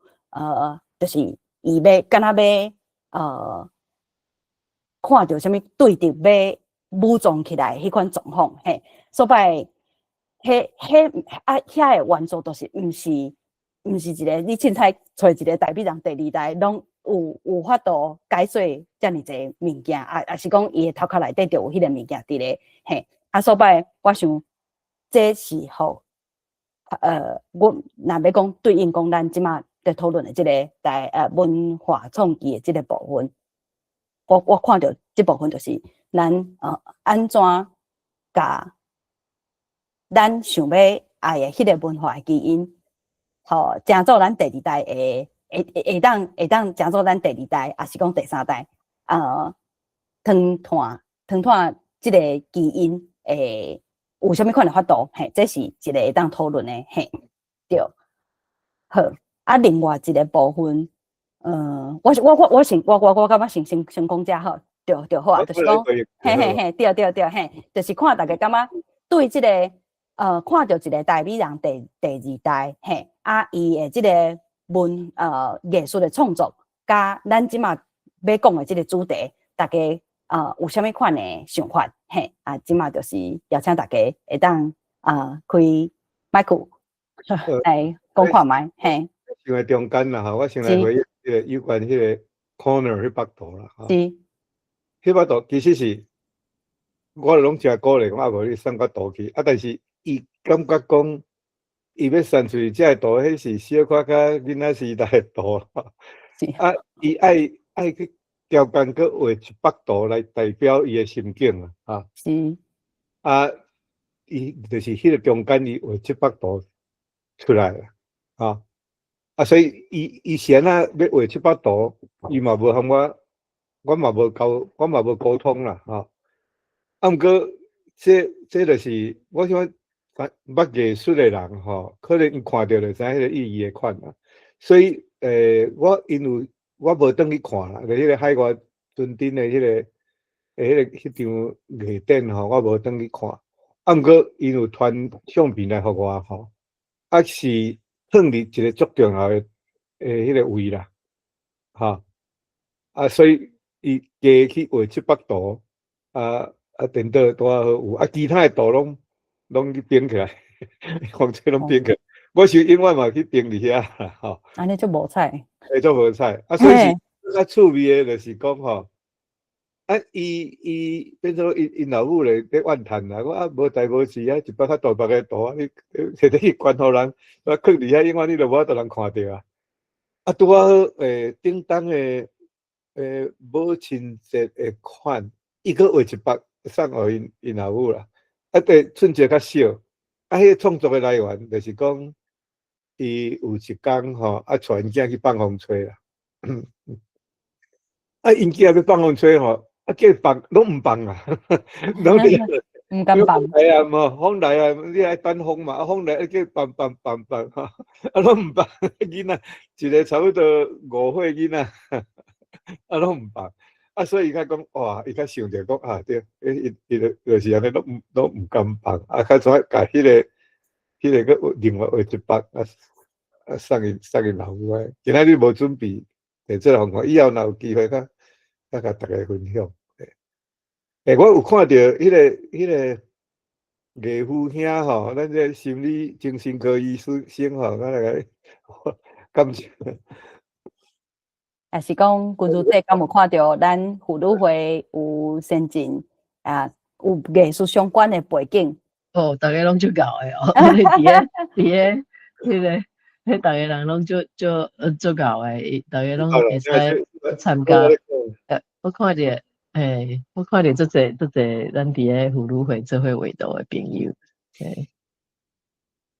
就是伊欲敢若欲看著啥物對敵欲武裝起來彼款狀況，嘿，所以彼彼啊遐个元素就是毋是一個你凊彩揣一個台美人第二代攏有法度解說遮爾濟物件，啊，抑是講伊的頭殼內底就有彼個物件佇咧，嘿。啊，所以我想這是予我若欲講對應講咱這馬佇討論的這個台文化創意的這個部分，我看著這部分就是咱按怎共咱想欲愛的彼個文化的基因，予成做咱第二代的會當成做咱第二代，抑是講第三代，傳傳這個基因會有啥物款的法度？嘿，這是一個會當討論的，嘿，對，好。啊，另外一個部分，我感覺先講這好，對對好啊，就是講，嘿嘿嘿，對對對，嘿，就是看大家感覺對這個，看著一個台美人第二代，嘿，啊，伊的這個藝術的創作，佮咱這馬欲講的這個主題，大家有啥物款的想法？嘿，啊，這馬就是邀請大家會當開麥克來講看覓，嘿。想佇中間啦，吼，我先來回應彼個有關彼個 corner 彼幅圖啦，吼。彼幅圖其實是我攏誠鼓勵講啊，無你送較圖去，啊，但是伊感覺講伊欲送出去這个圖，彼是小可較囡仔時代的圖，啊，伊愛去調工閣畫一幅圖來代表伊的心境啊，哈。啊，伊就是彼個中間，伊畫這幅圖出來啦，啊。啊，所以伊是按怎欲畫這幅圖，伊嘛無和我，我嘛無溝，我嘛無溝通啦，吼。啊，毋過這就是我想捌藝術的人吼，可能伊看著就知影彼個意義的款啦。所以，我因為我無轉去看啦，就彼個海外船頂的彼個彼場藝展吼，我無轉去看。啊，毋過伊有傳相片來予我吼，啊是放佇一個足重要的彼個位啦，吼。啊，所以伊加去畫這幅圖，啊，顛倒拄仔好有，啊，其他的圖攏去反起來，風吹攏反起來。我是永遠嘛去釘佇遐啦，吼。按呢足無彩。會足無彩，啊，所以是較趣味的，就是講吼，啊，伊變做𪜶老母咧咧怨嘆啦，講啊無代無誌啊，一幅較大幅的圖，啊，你摕去捐予人，啊，囥佇遐，永遠你都無法度人看著啊。啊，拄仔好，頂冬的母親節的款，伊閣畫一幅送予𪜶老母啦。啊，對，寸節較少。啊，彼個創作的來源就是講，伊有一工吼，啊，帶𪜶囝去放風吹啦。啊，𪜶囝欲放風吹吼，啊，叫伊放攏毋放啊，攏佇毋敢放。風來啊，無風來啊，你愛等風嘛，啊，風來啊，叫伊放放放放吼，啊，攏毋放。囡仔一個差不多5歲囡仔，啊，攏毋放。啊，所以伊較講，哇，伊較想著講啊，對，伊就是按呢，攏毋敢放，啊，較怎共彼個閣另外畫一幅，啊，送𪜶老母的。今仔日無準備，提出來予看，以後若有機會，較共大家分享。我有看著彼個藝夫兄吼，咱這個心理精神科醫生吼，咱來感謝。抑是講，君如姐敢有看著咱婦女會有先進啊，有藝術相關的背景？哦，逐家攏足𠢕的哦，佇咧佇咧彼个，彼逐家人攏足足足𠢕的，逐家攏會使參加。我看著，嘿，我看著足濟足濟，咱佇咧婦女會做伙畫圖的朋友，嘿。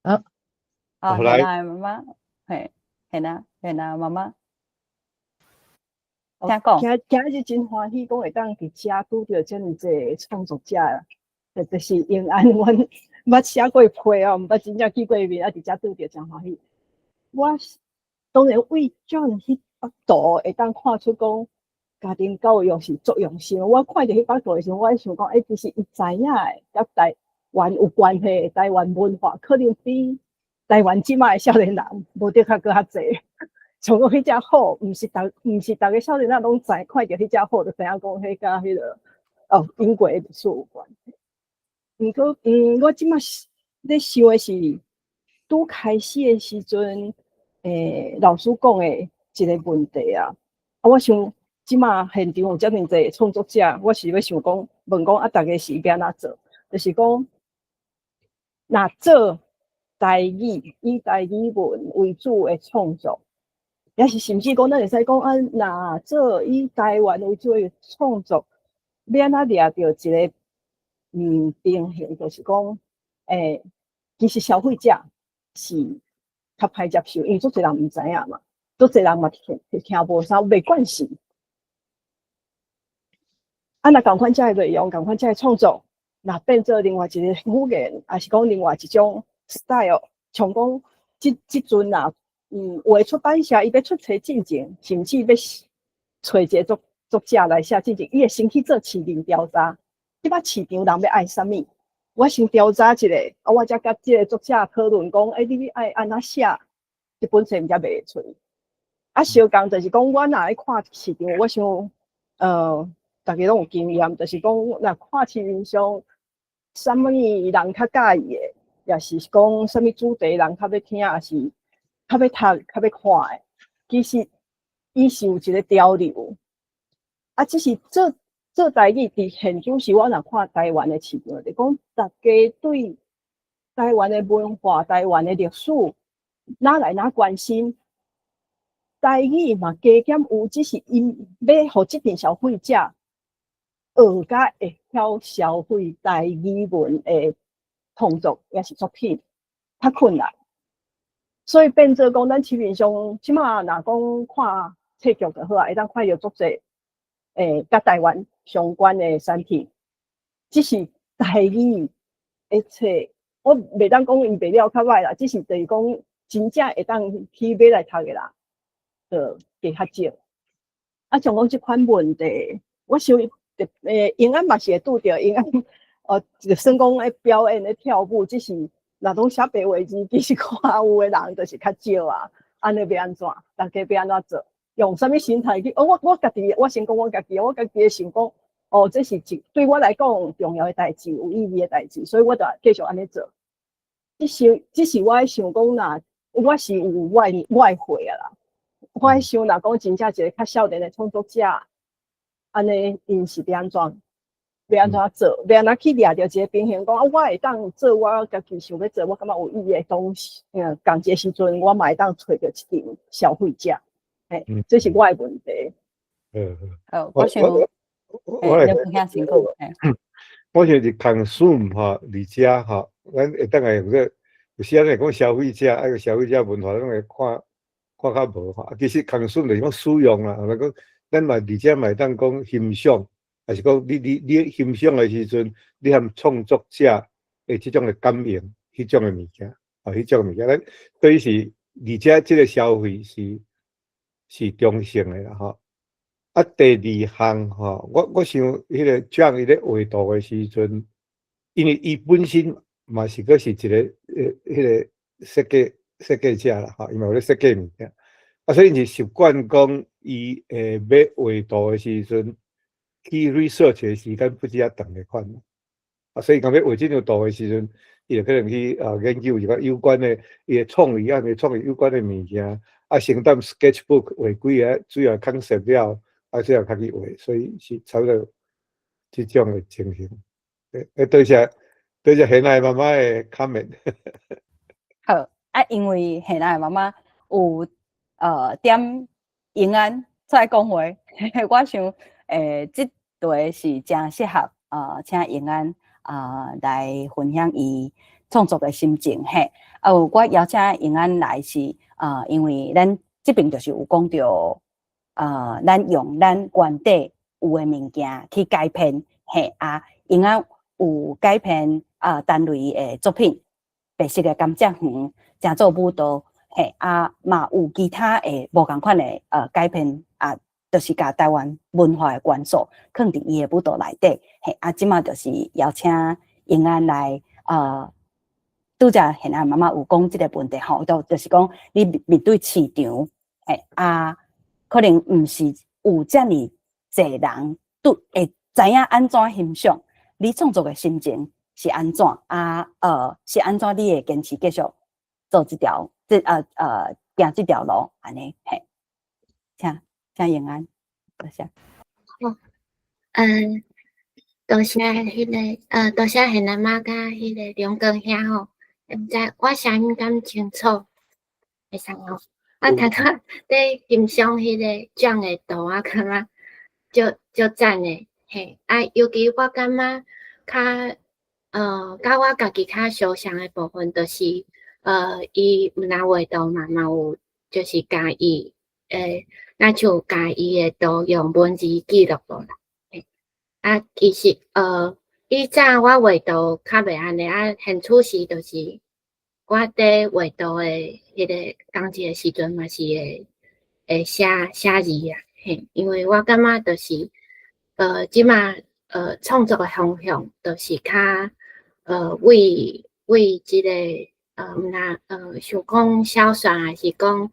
好，好，來媽媽，嘿，嘿啦，嘿啦，媽媽。請講。今今日真歡喜，講會當佇遮拄著遮爾濟創作者，特別是永安，阮捌寫過批哦，毋捌真正見過面，啊，佇遮拄著真歡喜。我當然為 John 彼幅圖會當看出講家庭教育是足用心。我看著彼幅圖的時陣，我想講，欸，其實伊知影的，佮台灣有關係，台灣文化可能比台灣這擺的少年人無得較閣較濟。像講彼隻虎，毋是逐個少年仔攏知，看著彼隻虎就知影講彼佮彼個哦英國的歷史有關係。毋過，我這擺咧想的是，拄開始的時陣，老師講的一個問題啊，啊，我想這擺現場有遮爾濟創作者，我是欲想講問講啊，逐家是欲按怎做？就是講，若做台語以台語文為主的創作，抑是甚至講咱會使講啊，若做以台灣為主的創作，欲按怎掠著一個平衡，就是講，其實消費者是較歹接受，因為足濟人毋知影嘛，足濟人嘛聽聽無啥，袂慣勢。啊，若仝款遮的內容，仝款遮的創作，若變做另外一個語言，抑是講另外一種 style，像講這這陣啊，有的出版社伊欲出冊進前，甚至欲揣一個作作者來寫進前，伊會先去做市面調查。這擺市場人欲愛啥物？我先調查一下，啊，我才佮這個作者討論講，欸，你愛按怎寫，這本冊才賣會出。啊，相仝就是講，我若愛看市場，我想，逐家攏有經驗，就是講，若看市面上，啥物人較佮意的，抑是講啥物主題人較欲聽，抑是較欲讀、較欲看的，其實伊是有一個潮流。啊，只是做做台語佇現主時，我若看台灣的市場，就講逐家對台灣的文化、台灣的歷史，哪來哪關心？台語嘛加減有，只是𪜶欲予這陣消費者學甲會曉消費台語文的創作，抑是作品，較困難。所以變做講，咱市面上這馬若講看冊局就好啊，會當看著足濟，佮台灣相關的產品，只是台語的冊，我袂當講伊賣了較歹啦，只是就是講真正會當去買來讀的人，就加較少。啊，像講這款問題，我想永安嘛是會拄著，永安哦，就算講咧表演咧跳舞，只是若攏寫白話字，其實看有的人就是較少啊。按呢欲按怎？逐家欲按怎做？用啥物心態去？哦，我家己，我先講我家己，我家己會想講，哦，這是一對我來講重要的代誌，有意義的代誌，所以我就繼續按呢做。只是我想講，若我是有我的歲啊啦，我咧想若講真正一個較少年的創作者，按呢𪜶是欲按怎？欲按怎做？欲按怎去掠著一個平衡？講啊，我會當做我家己想欲做，我感覺有意義的東西。仝一個時陣，我嘛會當揣著一陣消費者。嘿，這是我的問題。好，我想，我來你先講。我想是 consume 吼，佇遮吼，咱會當來用這，有時仔會講消費者，啊個消費者文化攏會看看較無吼。其實 consume 就是講使用啦，係講咱嘛佇遮嘛會當講欣賞，抑是講你欣賞的時陣，你和創作者的這種的感應，彼種的物件，啊，彼種物件，咱等於是佇遮這個消費是中性的啦，吼。啊，第二項吼，我想彼個 John 伊咧畫圖的時陣，因為伊本身嘛是閣是一個彼個設計者啦，吼，伊嘛有咧設計物件，啊，所以伊是習慣講，伊會欲畫圖的時陣，去 research 的時間不止遐長的款，啊，所以講欲畫這張圖的時陣，伊就可能去啊研究一個有關的伊的創意啊，伊創意有關的物件，啊，先踮 sketchbook 畫幾個主要 concept 了，啊，最後較去畫，所以是差不多這種的情形。欸，多謝多謝賢愛媽媽的 comment。好，啊，因為現在媽媽有點永安出來講話，我想這題是誠適合請永安來分享伊創作的心情嘿。啊，有我邀請永安來是因為咱這邊就是有講著咱用咱原底有的物件去改編嘿啊，永安有改編陳雷的作品《白色的甘蔗園》，成做舞蹈嘿啊，嘛有其他的無仝款的改編啊，就是共台灣文化的元素囥佇伊的舞蹈內底嘿啊，這馬就是邀請永安來拄才現在媽媽有講這個問題吼，就是講你面對市場嘿啊，可能毋是有遮爾濟人都會知影按怎欣賞你創作的心情是按怎啊？是按怎你會堅持繼續做這條，這行這條路按呢嘿，請永安，多謝。好，多謝彼個，多謝現在媽佮彼個梁光兄吼，毋知我聲音敢清楚？會使吼。啊，頭拄佇欣賞彼個獎的圖，我感覺足足讚的，嘿，啊，尤其我感覺較，佮我家己較相像的部分，就是，伊毋但畫圖嘛，嘛有就是共伊，若像共伊的圖用文字記錄落來，嘿，啊，其實，以前我畫圖較袂按呢，啊，現此時就是我佇畫圖的彼個仝一个時陣嘛是會寫寫字啊，嘿，因為我感覺就是，這馬創作的方向就是較，為這個，毋若想講小說，抑是講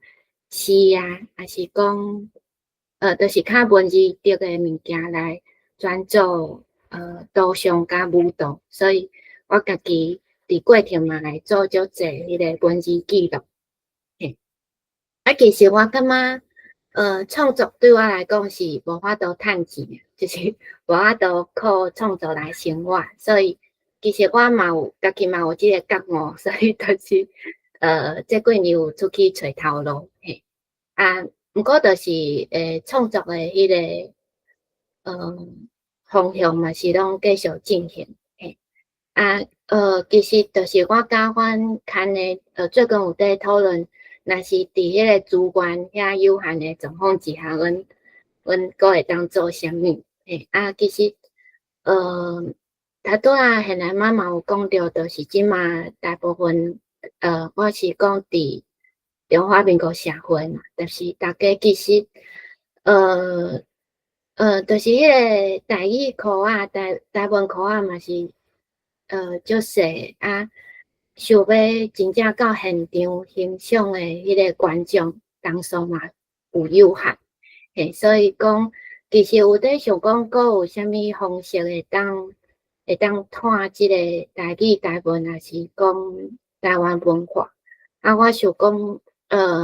詩啊，抑是講，就是較文字的物件來轉做圖像佮舞蹈，所以我家己佇過程嘛來做足濟彼個文字記錄，嘿。啊，其實我感覺，創作對我來講是無法度趁錢，就是無法度靠創作來生活，所以其實我嘛有家己嘛有這個覺悟，所以就是，這幾年有出去揣頭路，嘿。啊，毋過就是，創作的彼個，方向嘛是攏繼續進行，嘿。啊，其實就是我佮阮牽的，最近有佇討論，若是佇彼個資源遐有限的狀況之下，阮閣會當做啥物？嘿，啊，其實，頭拄仔現在媽嘛有講著，就是這馬大部分，我是講佇中華民國社會嘛，就是大家其實，就是彼個台語課仔、台文課仔嘛是，足細啊，想欲真正到現場欣賞的彼個觀眾人數嘛有有限，嘿，所以講其實有佇想講，閣有啥物方式會當拓這個台語、台文，抑是講台灣文化。啊，我想講，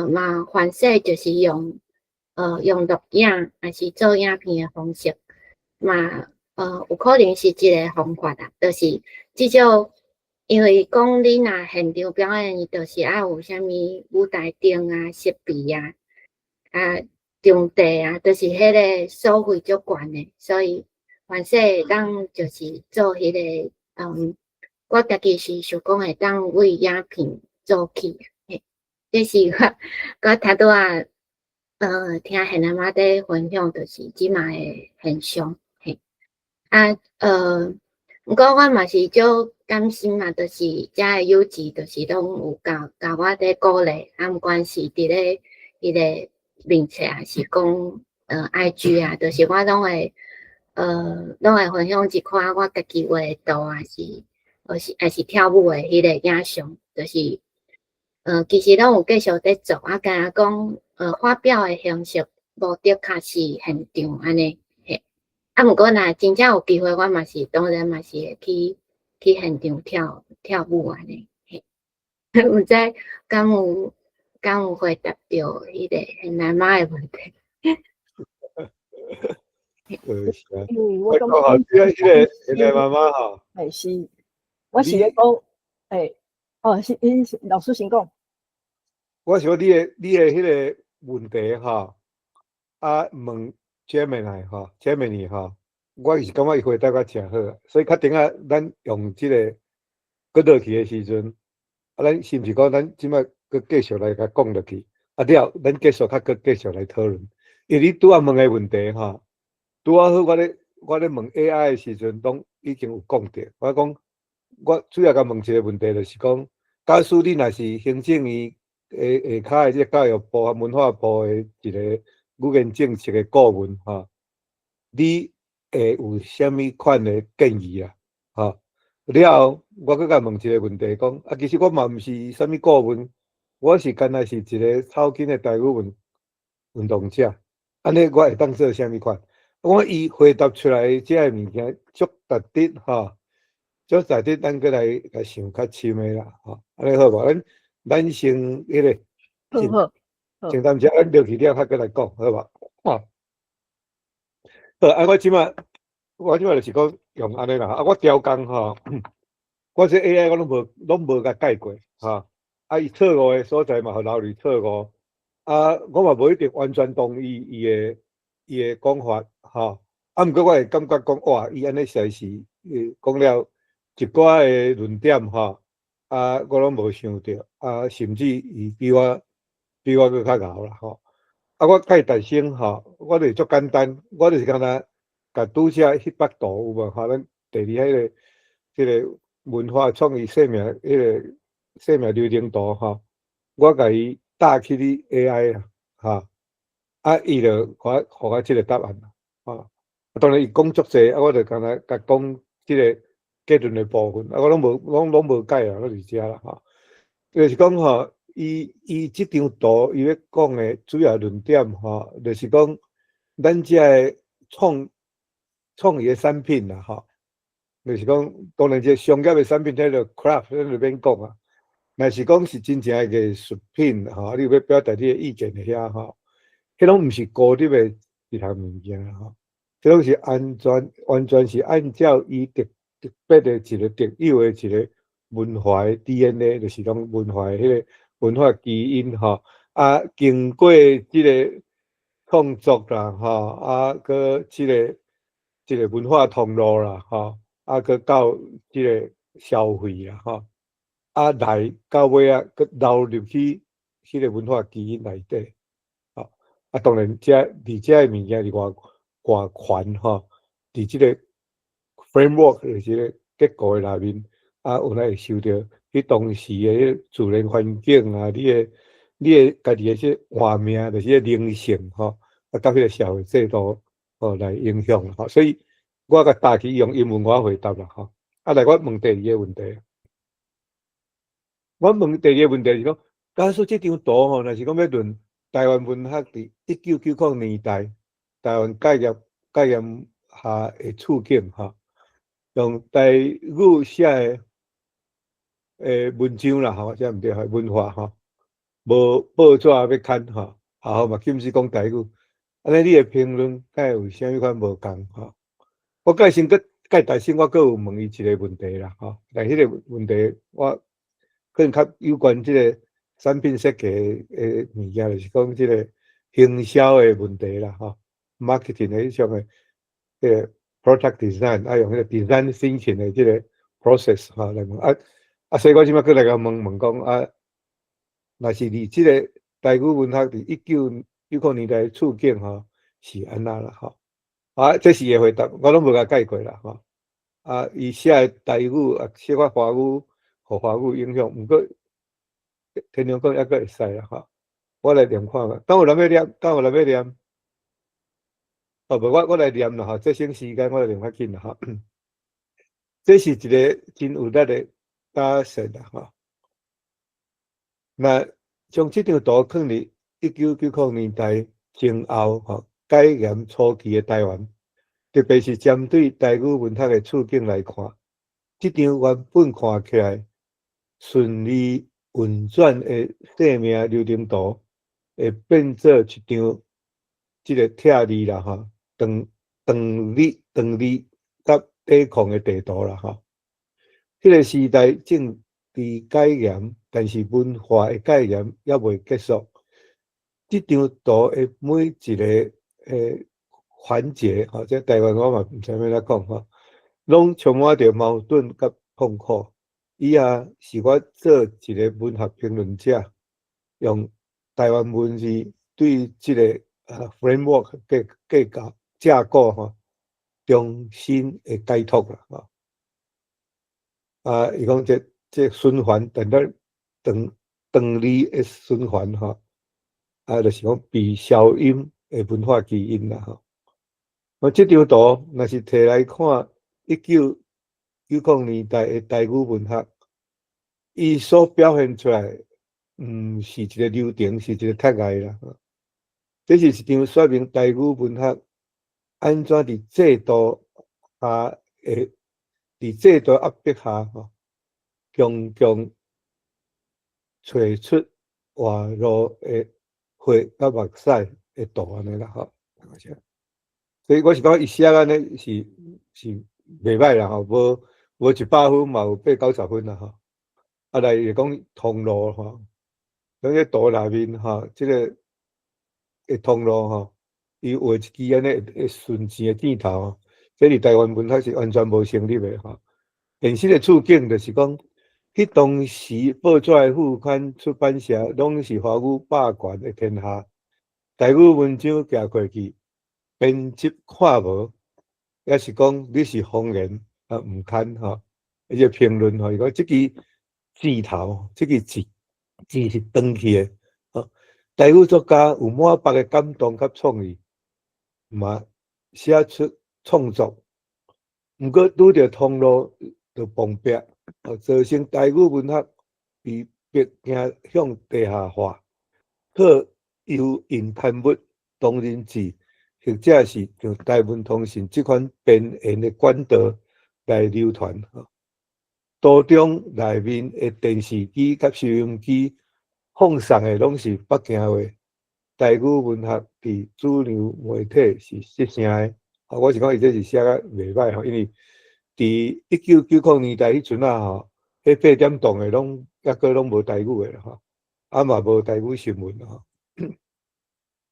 嘛，凡勢就是用錄影，抑是做影片的方式，嘛，有可能是一個方法啦。就是至少，因為講你若現場表演，伊就是愛有啥物舞台燈啊、設備啊、啊場地啊，就是彼個收費足懸的，所以凡勢會當就是做彼個，我家己是想講會當為影片做起，嘿，這是我頭拄仔，聽現阿媽佇分享，就是這馬的現象，嘿，啊，毋過我嘛是足感心嘛，就是遮的友誼，就是攏有共我佇鼓勵，啊，毋管是佇咧彼個面冊，抑是講IG 啊，就是我攏會分享一寡我家己畫的圖，抑是跳舞的彼個影像，就是，其實攏有繼續佇做，啊，敢若講，發表的形式無的確是現場按呢，嘿，啊，毋過若真正有機會，我嘛是當然嘛是會去現場跳跳舞按呢，嘿，毋知敢有回答著彼個現阿媽的問題？對，是啊。因為我感覺，彼個媽媽吼，欸是，我是咧講，欸，哦，是，𪜶老師先講。我想你的彼个問題吼，啊問 Gemini 吼，Gemini 吼，我是感覺伊回答甲誠好，所以較等下咱用這個閣落去的時陣，啊，咱是毋是講咱這擺閣繼續來共講落去？啊了，咱繼續較閣繼續來討論。因為你拄仔問的問題吼，拄仔好我咧問 AI 的時陣，攏已經有講著。我講我主要共問一個問題，就是講，假使你若是行政院下下跤的這個教育部和文化部的一個語言政策的顧問吼，你會有啥物款的建議啊？吼，了後我閣共問一個問題，講啊，其實我嘛毋是啥物顧問，我是干焦是一個草根的台語運運動者，按呢我會當做啥物款？我伊回答出來的這个物件足值得吼，足值得咱閣來來想較深的啦，吼，按呢好無？咱先彼個，好好，先暫時咱落去了，較閣來講，好無？吼，好，啊，我這擺就是講用按呢啦，啊，我調工吼，我這 AI 我攏無共改過，吼，啊，伊錯誤的所在嘛，予留佇錯誤，啊，我嘛無一定完全同意伊的講法，吼，啊，毋過我會感覺講，哇，伊按呢實在是，講了一寡的論點，吼，啊，我攏無想著，啊，甚至伊比我閣較𠢕啦，吼，啊，我佮伊達成吼，我就是足簡單，我就是干焦共拄才彼幅圖有無？吼，咱第二彼個這個文化創意生命彼個生命流程圖吼，我共伊搭去你 AI 啦，吼，啊，伊就予我這個答案啦，吼，當然伊講足濟，啊，我就干焦共講這個結論的部分，啊，我攏無改啊，攏佇遮啦，吼，就是講吼，伊這張圖伊欲講的主要論點吼，就是講咱遮的創意的產品啦，吼，就是講當然這商業的產品，這個 craft 咱就免講啊。若是講是真正的藝術品，吼，你有欲表達你的意見的遐吼，彼攏毋是孤立的一項物件吼，這攏是完全完全是按照伊特別的一個特有的一個文化的 DNA，就是講文化的彼個文化基因吼，啊，經過這個創作啦，吼，啊，閣這個文化通路啦，吼，啊，閣到這個消費啦，吼，啊，來到尾仔，閣流入去彼個文化基因內底，吼，啊，當然這佇這个物件是偌偌懸吼，佇這個 framework 就是這個結構的內面，啊，有哪會受著彼當時的彼個自然環境啊，你的家己的這活命，就是彼個靈性吼，啊，佮彼個社會制度吼來影響吼，所以我共搭去用英文我回答啦吼。啊，來我問第二個問題。我問第二個問題是講，假使這張圖吼，若是講欲論台灣文學佇1990年代台灣戒嚴下的處境吼，用台語寫的文章啦吼，這毋對，文化吼，無報紙欲刊吼，學校嘛禁止講台語，按呢你的評論敢會有啥物款無仝吼？我蓋先閣蓋大先，我閣有問伊一個問題啦吼，但彼個問題我可能較有關這個產品設計的物件，就是講這個行銷的問題啦吼，marketing 的彼種的，彼個 product design 愛用彼個 design thinking 的這個 process 吼來問啊啊，所以我這擺閣來共問問講啊，若是佇這個台語文學佇1990年代的處境吼是按怎啦吼？啊，這是伊的回答，我攏無共改過啦吼。啊，伊寫的台語啊，小可華語，予華語影響，毋過天良講猶閣會使啦吼。我來念看覓，敢有人欲念？敢有人欲念？哦，無，我來念啦吼，節省時間，我來念較緊啦吼。這是一個真有力的假設啦吼。那將這張圖放佇1990年代前後吼，解嚴初期的台灣，特別是針對台語文學的處境來看，這張原本看起來順利運轉的生命流程圖，會變做一張這個拆字啦吼，斷斷裂斷裂佮抵抗的地圖啦吼。彼個時代政治解嚴，但是文化的概念猶未結束。這張圖的每一個環節，吼，這台灣我嘛毋知欲按怎講吼，攏充滿著矛盾佮痛苦。以下是我做一個文學評論者，用台灣文字對這個framework 架構吼，重新的解讀啦吼。啊，伊講這循環，等等長長字的循環吼，啊，就是講被消音的文化基因啦吼。我這張圖若是提來看，1990年代的台語文學，伊所表現出來，毋是一個流程，是一個窒礙啦。這是一張說明台語文學按怎佇制度下會佇制度壓迫下吼，強強揣出活路的血佮目屎的圖按呢啦吼。所以我是講伊寫按呢是袂䆀啦吼，無100分嘛有八九十分啦吼。啊來伊講通路吼，講這圖內面吼，這個的通路吼，伊畫一支按呢會順線的箭頭，這佇台灣文學是完全無成立的吼。現實的處境就是講，彼當時報紙的副刊出版社攏是華語霸權的天下，台語文章寄過去，編輯看無，抑是講你是謊言啊，毋堪吼。伊個評論吼，伊講這支箭頭，這支箭箭是斷去的，吼。台語作家有滿腹的感動佮創意，嘛寫出創作，毋過拄著通路就碰壁，造成台語文學被迫向地下化，靠油印刊物、同人誌，或者是像台文通信這款邊緣的管道來流傳。圖中內面的電視機佮收音機放送的攏是北京話，台語文學佇主流媒體是失聲的。啊，我是講伊這是寫甲袂䆀吼，因為佇1990年代彼陣仔吼，彼8點檔的攏抑閣攏無台語的啦吼，啊嘛無台語新聞吼。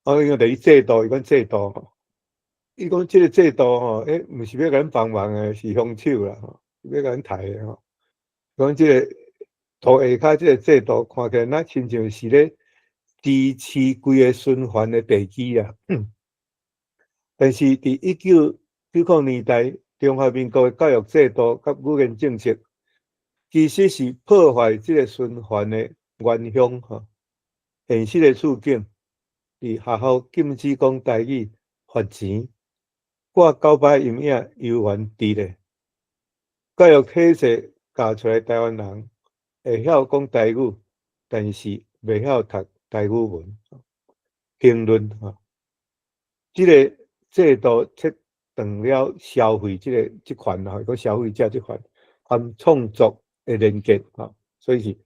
啊，因為佇制度，伊講制度吼，伊講這個制度吼，毋是欲共咱幫忙的，是兇手啦吼，欲共咱刣的吼。講這個圖下跤這個制度看起來，若親像是咧支持規個循環的地基啊。但是佇1990年代，中華民國的教育制度佮語言政策，其實是破壞這個循環的元兇吼。現實的處境，佇學校禁止講台語、罰錢，掛九擺陰影猶原佇咧。教育體制教出來台灣人會曉講台語，但是袂曉讀台語文。評論吼，這個制度切斷了消費這個這環吼，講消費者這環和創作的連結吼，所以是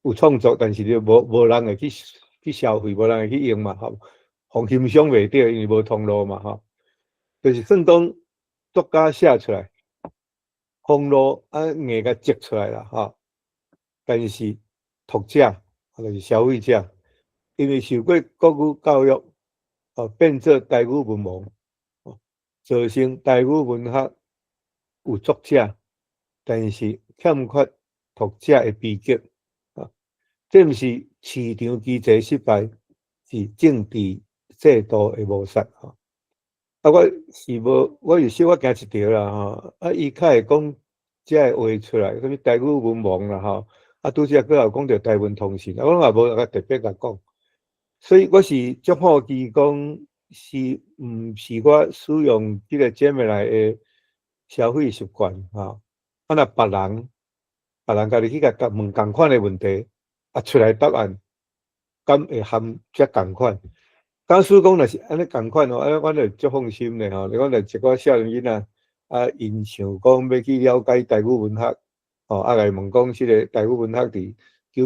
有創作，但是你無人會去消費，無人會去用嘛吼，予欣賞袂著，因為無通路嘛吼，就是算講作家寫出來，通路啊硬共擠出來啦吼，但是讀者就是消費者，因為受過國語教育，哦變做台語文盲，造成台語文學有作者，但是欠缺讀者的悲劇，啊，這毋是市場機制失敗，是政治制度的謀殺吼。啊，我是無，我是小可驚一著啦吼。啊，伊較會講這个話出來，啥物台語文盲啦吼。啊，拄才閣有講著台文通信，啊，我嘛無共特別共講。所以我是足好奇講，是毋是我使用這個 Gemini 的消費習慣吼？啊，若別人家己去共問仝款的問題，啊，出來答案，敢會含遮仝款？假使講若是按呢仝款吼，啊，阮就足放心咧吼。你講若一寡少年囡仔，啊，𪜶想講欲去了解台語文學，吼，啊，來問講這個台語文學佇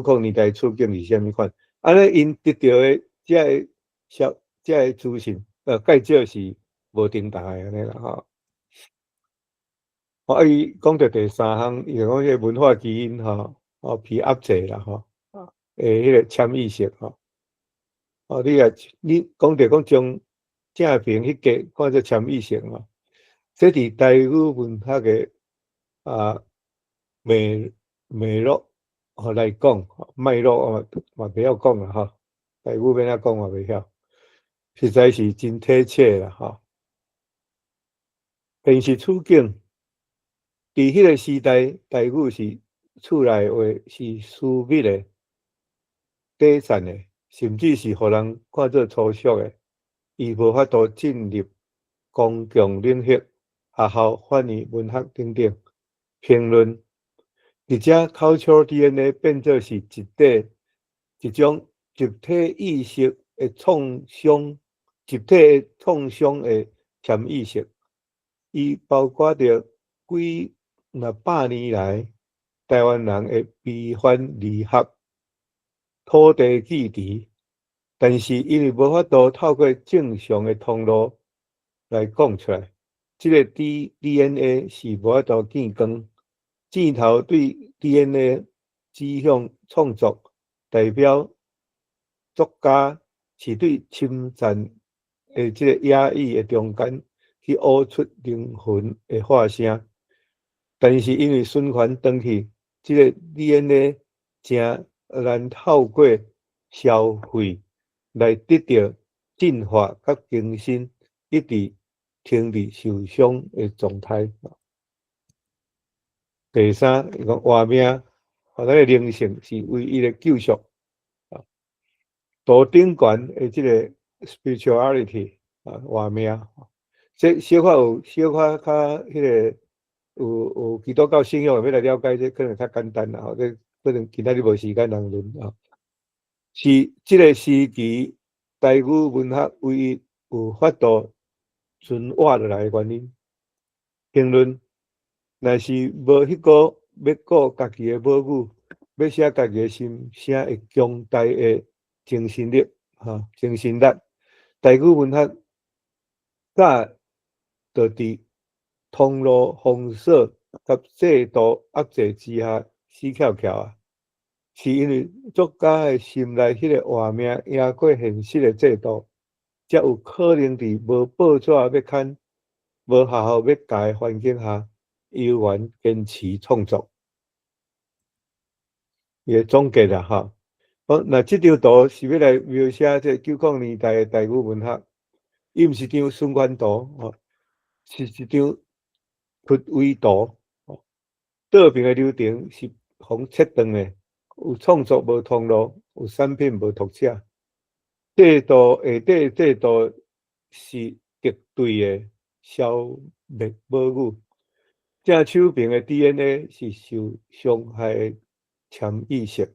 90年代處境是啥物款？按呢𪜶得著的這个消這个資訊，介少是無重大的按呢啦吼。啊，伊講著第三項，伊就講彼個文化基因吼，哦，被壓制啦吼。啊，的彼个潛意識吼。哦，你若你講著講將正平彼格看做潛意識吼，這佇台語文學的脈絡吼來講，脈絡我嘛袂曉講啦吼，台語欲按怎講嘛袂曉，實在是真貼切啦吼。現實處境，佇彼個時代，台語是厝內話是私密的、短暫的，甚至是予人看做粗俗的，伊無法度進入公共領域、學校、翻譯、文學等等評論。而且 cultural DNA 變做是一體一種集體意識的創傷，集體的創傷的潛意識，伊包括著幾若百年來台灣人的悲歡離合、土地記憶，但是因為無法度透過正常的通路來講出來，這個 DNA 是無法度見光。箭頭對 DNA 指向創作，代表作家是對侵佔的這個壓抑的中間去挖出靈魂的發聲，但是因為循環轉去，這個 DNA 誠難透過消費來得到進化佮更新，一直停佇受傷的狀態。第三，伊講活命，咱的靈性是唯一的救贖。啊，圖頂懸的這個 spirituality 啊，活命，這小可有小可較彼個有基督教信仰的欲來了解，這可能較簡單啦。吼，這可能今仔日無時間通論啊。是這個時期台語文學唯一有法度存活落來的原因。評論。若是無彼股欲顧家己的母語，欲寫家己的心聲的強大的精神力，哈，精神力，台語文學早就佇通路封鎖佮制度壓制之下死翹翹啊！是因為作家的心內彼個活命贏過現實的制度，才有可能佇無報紙欲刊、無學校欲教的環境下，猶原堅持創作。伊的總結啦，吼，好，那這張圖是欲來描寫這90年代的台語文學，伊毋是張循環圖，吼，是一張突圍圖。倒爿的流程是予切斷的，有創作無通路，有產品無讀者。制度下底制度是敵對的，消滅母語。正手爿的 DNA 是受傷害的潛意識。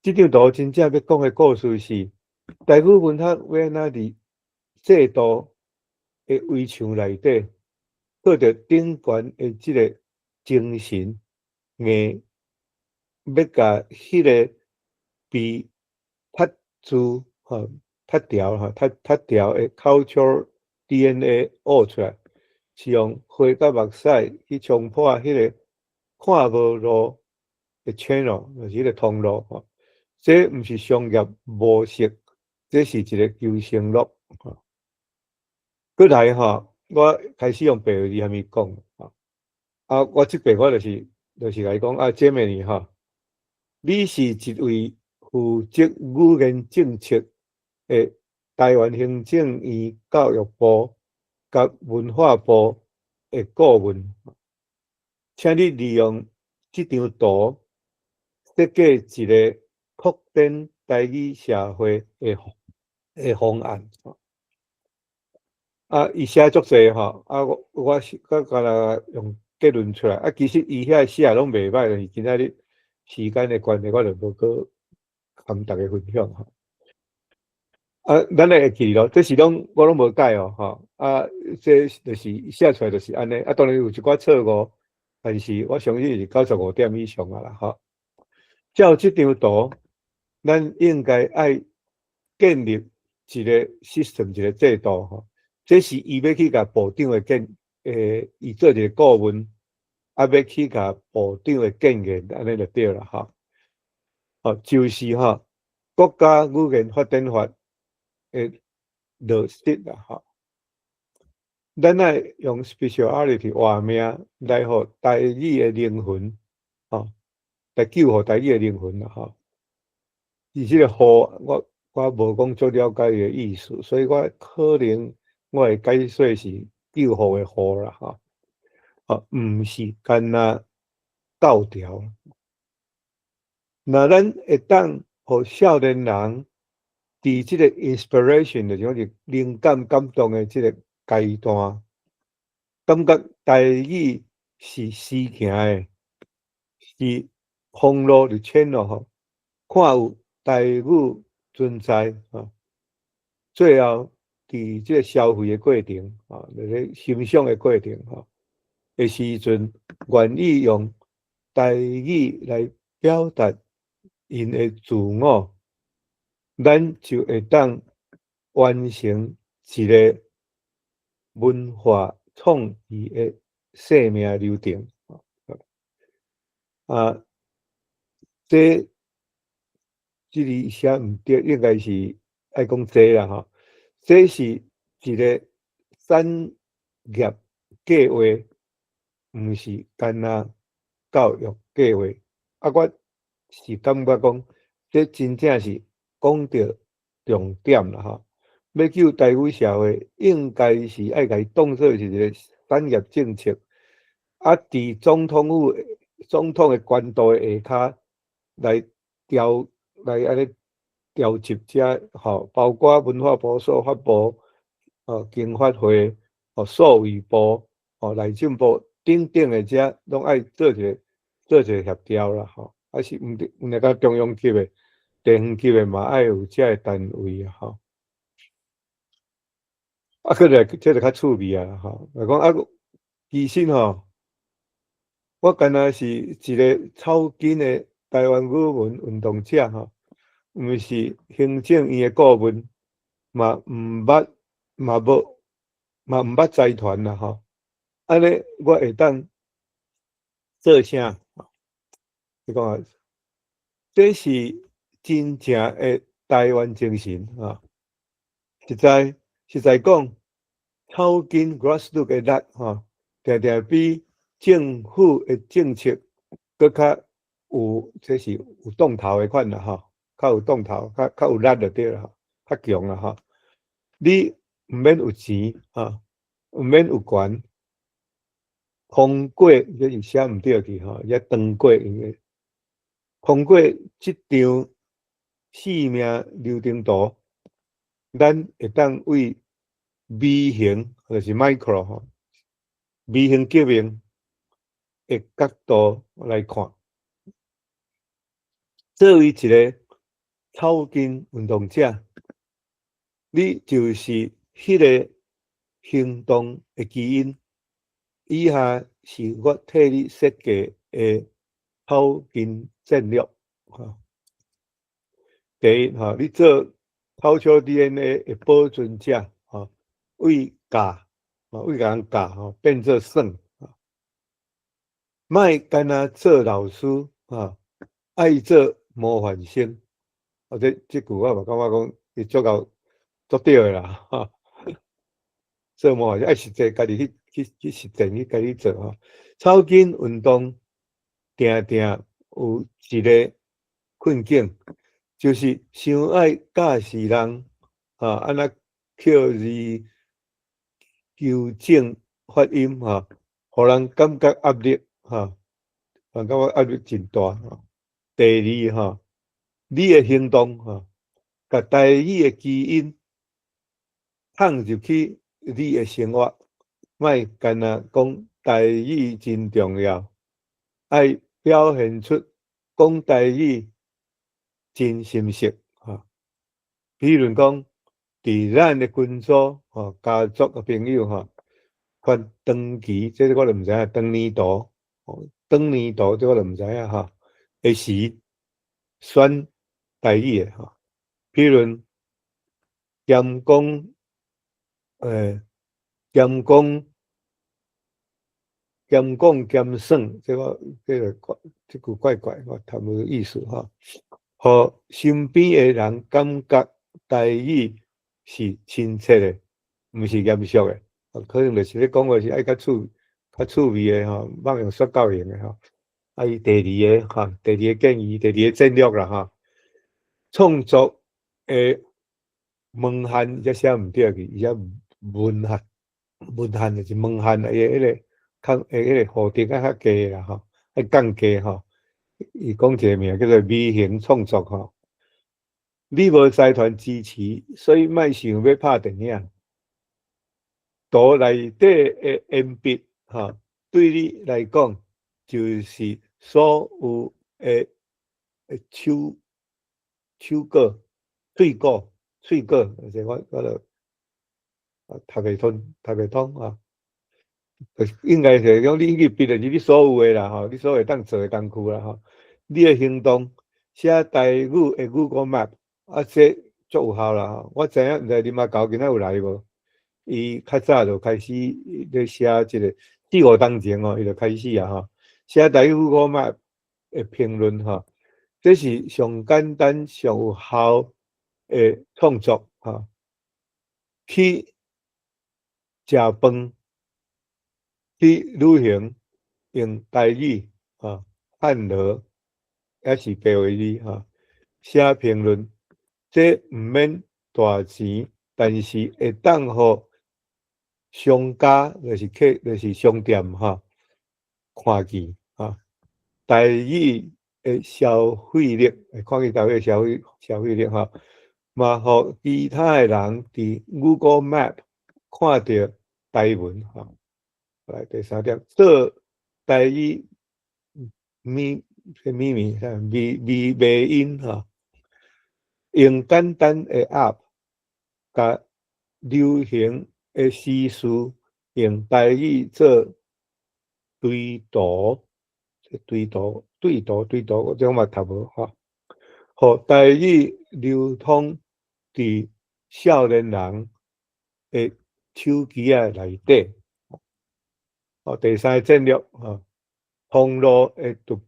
這張圖真正欲講的故事是，台語文學欲按怎佇制度的圍牆內底，靠著頂懸的這個精神，硬欲共彼個被剔除、吼剔掉、吼剔剔掉的 cultural DNA 挖出來，是用血佮目屎去衝破彼個看無路的 channel，就是彼個通路吼。這毋是商業模式，這是一個求生路。閣來吼，我開始用白話字啥物講，啊，我這遍我就是共伊講啊，Gemini 吼，你是一位負責語言政策的台灣行政院教育部佮文化部的顧問，請你利用這張圖設計一個擴展台語社會的方案。啊，伊寫足濟吼，啊，我是閣敢若用結論出來。啊，其實伊遐寫攏袂䆀，但是今仔日時間的關係，我就無閣含逐家分享吼。啊，咱會記咯，這是攏我攏無改哦，吼。啊，這就是寫出來就是按呢。啊，當然有一寡錯誤，但是我相信是95點以上啊啦，吼。照這張圖，咱應該愛建立一個 system，一個制度吼。這是伊欲去共部長的建，伊做一個顧問，啊，欲去共部長的建言，按呢就對啦，吼。吼，就是吼國家語言發展法的落實啦吼。咱愛用 spirituality 活命來予台語的靈魂，吼，來救活台語的靈魂啦吼。伊這個予我無講足了解伊的意思，所以我可能我會解說是救護的護啦吼，吼，毋是干焦教條。若咱會當予少年人佇這個 inspiration，就是講是靈感感動的這個階段，感覺台語是時行的，是通路就淺咯吼，看有台語存在吼，最後佇這個消費的過程，吼，佇咧欣賞的過程吼的時陣，願意用台語來表達𪜶的自我，咱就會當完成一個文化創意的生命流程。啊，這裡寫毋對，應該是愛講這啦吼。這是一個產業計劃，毋是干焦教育計劃。啊，我是感覺講，這真正是講著重點啦吼。欲救台語社會，應該是愛共伊當做是一個產業政策。啊，佇總統府、總統的權度的下跤來調來按呢調集遮吼，包括文化部、數發部、經發會、數位部、內政部等等的遮，攏愛做一個協調啦吼。啊是毋但中央級的、地方級的嘛愛有遮个單位吼。啊，閣來這個較趣味啊吼，來講啊，其實吼，我敢若是一個草根的台灣語文運動者吼，毋是行政院的顧問，嘛毋捌嘛無嘛毋捌財團啦吼。按呢，我會當做啥？你講啊，這是真正的台灣精神啊！實在講，草根 grassroots 的力吼，定定比政府的政策閣較有，這是有動頭的款啦吼，較有動頭，較有力就對啦，較強啦吼。你毋免有錢吼，毋免有權，通過這是寫毋對去吼，遐當過因為通過這張生命流程圖，咱會當為微型，就是 micro 吼，微型革命的角度來看，作為一個草根運動者，你就是彼個行動的基因。以下是我替你設計的草根戰略。第一，吼，你做 cultural DNA 的保存者，吼，為教，吼，為共人教，吼，變做算。莫干焦做老師，吼，愛做模範生。啊，這句我嘛感覺講，伊足夠足對的啦，吼。做模範生愛實際家己去實踐，去家己做吼。草根運動定定有一個困境，就是傷愛教示人，啊，按怎刻意糾正發音，吼，予人感覺壓力，吼，人感覺壓力真大，吼。第二，吼，你的行動，吼，共台語的基因放入去你的生活，莫干焦講台語真重要，愛表現出講台語真心實，吼。比如講，佇咱的群組，吼，家族的朋友，吼，傳長期，這個我就毋知影，長年圖，長年圖，這我就毋知影吼。的時選台語的吼，比如兼講，兼講兼算，這個這句怪怪，我讀無意思吼。予身邊的人感覺台語是親切的，毋是嚴肅的。可能就是咧講話是愛較趣味的吼，莫用說教型的吼。啊，伊第二个吼，第二个建議，第二个戰略啦吼，創作的門限這寫毋對去，伊寫文限，文限就是門限，伊的彼個較彼個弧頂愛較低啦吼，愛降低吼。伊講一個名叫做微型創作吼。你無財團支持，所以莫想欲拍電影。圖內底的鉛筆吼，對你來講就是所有的手果、喙果，這我就讀袂通，讀袂通啊。應該是講你彼筆就是你所有的啦吼，你所有會當做的工具啦吼。你的行動寫台語的 Google Map，啊，這足有效啦吼。我知影，毋知林阿狗今仔有來無？伊較早就開始咧寫這個四五冬前哦，伊就開始啊吼，寫台語 Google Map 的評論吼，這是上簡單、上有效的創作吼。去食飯，去旅行，用台語啊、漢羅，抑是白話字吼，寫評論，這毋免大錢，但是會當予商家，就是客，就是商店吼，看見啊，台語的消費力，看見台語的消費力吼，嘛予其他的人佇 Google Map 看著台文吼。來第三點，做台語咪咪咪咪咪迷因吼，用簡單的 App，共流行的時事用台語做對圖，對圖對圖對圖，這我嘛讀無吼。予台語流通佇少年人的手機仔內底。哦，第三个戰略吼，通路的突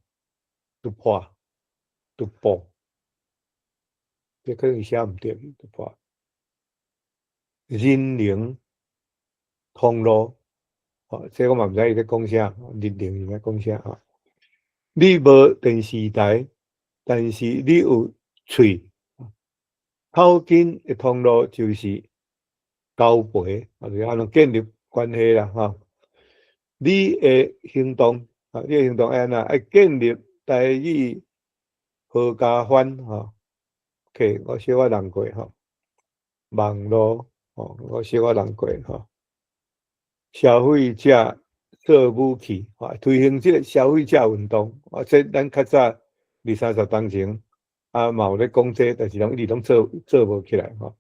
破，這可能寫毋對，突破。人靈通路，哦，這我嘛毋知伊咧講啥，人靈是咧講啥吼。你無電視台，但是你有喙。頭緊的通路就是交陪，啊，就是按怎建立關係啦，吼。你的行動，啊，你的行動愛按怎？愛建立台語合家歡，吼。OK，我小可難過吼。網路，吼，我小可難過吼。消費者做武器，吼，推行這个消費者運動，啊，這咱較早二三十冬前，啊，嘛有咧講這，但是攏一直攏做無起來，吼。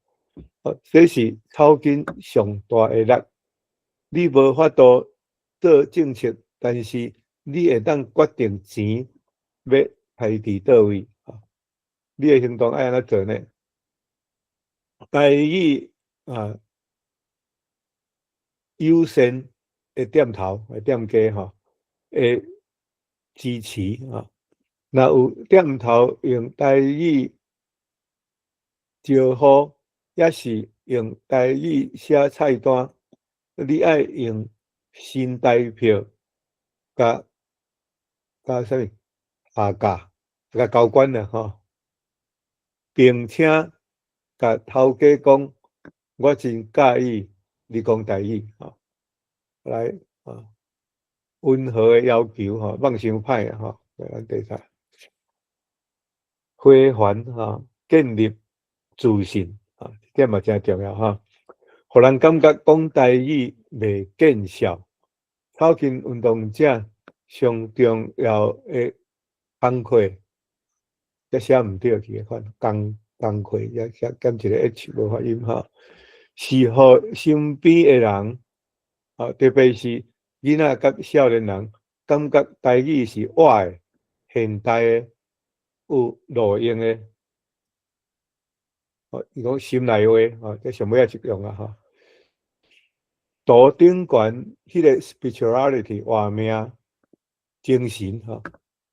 這是草根上大的力，你無法度做政策，但是你會當決定錢欲花佇佗位，你的行動愛按怎做呢？台語啊，友善的店頭的店家吼，會支持啊。若有店頭用台語招呼，抑是用台語寫菜單，你愛用新台票，共啥物下架，共交關啦吼，並且共頭家講，我真佮意你講台語吼，來啊，溫和的要求吼，莫傷歹啊吼，來咱第三，非凡吼，建立自信啊，這點嘛誠重要吼，予人感覺講台語袂見笑，草根運動者上重要的工課，這寫毋對去的款，工課，這寫減一個 H 無發音吼，是予身邊的人，啊，特別是囡仔佮少年人，感覺台語是活的、現代的、有路用的。哦，伊講心內話，吼，這上尾仔一用啊，吼。圖頂懸彼个 spirituality 活命精神，吼，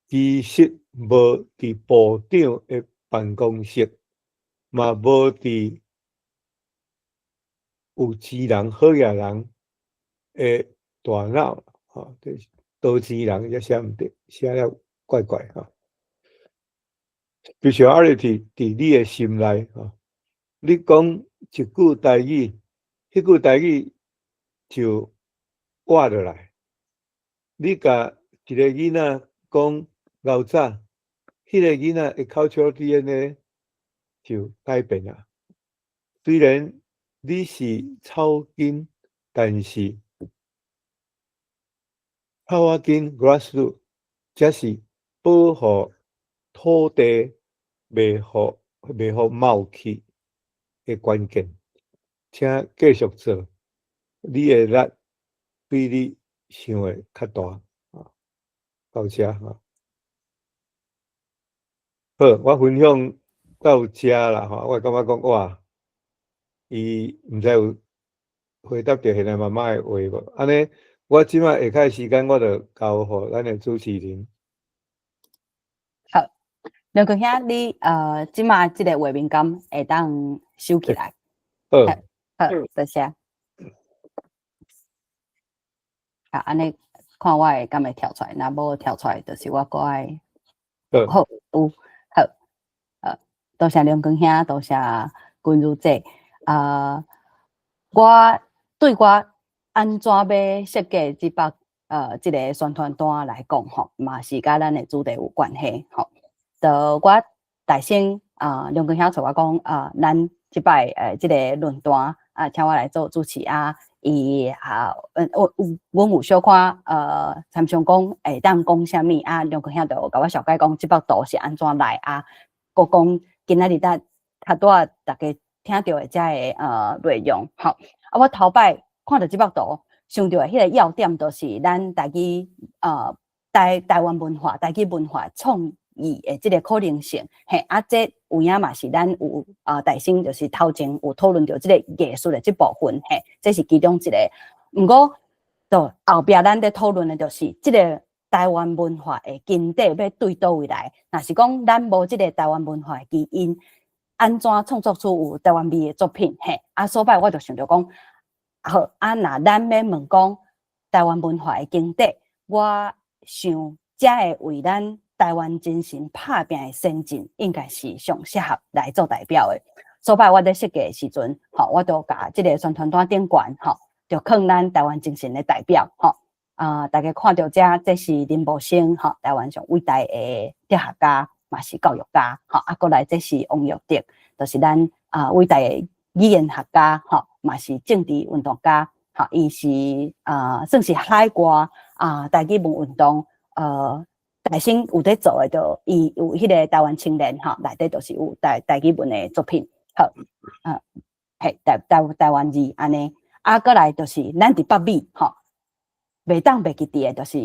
其實無佇部長的辦公室，嘛無佇有錢人、好額人的大腦，吼，就是多錢人這寫毋對，寫了怪怪吼。Spirituality 佇你的心內，吼，你講一句台語，彼句台語就活落來。你共一個囡仔講𠢕早，彼個囡仔的 cultural DNA 就改變啊。雖然你是草根，但是草仔根 grassroot 才是保護土地袂予袂予冒去的關鍵。請繼續做，你的力比你想的較大。到這吼。好，我分享到這啦吼，我感覺講哇，伊毋知有回答著現在媽媽的話無？按呢，我這擺下跤時間，我就交予咱的主持人。好，梁國兄，你這擺這個畫面敢會當收起來？好，好，多謝。啊，按呢看我的敢會跳出來，若無跳出來，就是我閣愛。好，有好，多謝梁光兄，多謝君如姐。啊，我對我按怎欲設計這筆這个宣傳單來講吼，嘛是佮咱的主題有關係吼。就我大先啊，梁光兄揣我講啊，咱這擺這个論壇啊，請我來做主持啊。伊啊，我有阮有小可參詳講會當講啥物啊？梁光兄就共我紹介講，這幅圖是按怎來啊？閣講今仔日咱較拄仔逐家聽著的這个內容吼。啊，我頭擺看著這幅圖，想著的彼个要點，就是咱台語台台灣文化、台語文化創意的這个可能性，嘿，啊，這有影嘛是咱有啊，大先就是頭前有討論著這個藝術的這部分，嘿，這是其中一个。毋過，就後壁咱咧討論的，就是這个台灣文化的根底欲對佗位來。若是講咱無這个台灣文化的基因，按怎創作出有台灣味的作品？嘿，啊，所擺我就想著講，好，啊，若咱欲問講台灣文化的根底，我想才會為咱台灣精神拍拚的先進，應該是上適合來做代表的。所擺我佇設計的時陣，吼，我就共這个宣傳單頂懸，吼，就囥咱台灣精神的代表，吼。啊，大家看著這，這是林柏生，吼，台灣上偉大的哲學家，嘛是教育家，吼。啊，閣來這是王育德，就是咱啊偉大的語言學家，吼，嘛是政治運動家，吼，伊是啊算是海外啊台語文運動，大先有佇做的，就伊有彼个台灣青年，吼，內底就是有台台語文的作品，好，啊，嘿，台台台灣字按呢，啊，閣來就是咱佇北美，吼，袂當袂記佇的，就是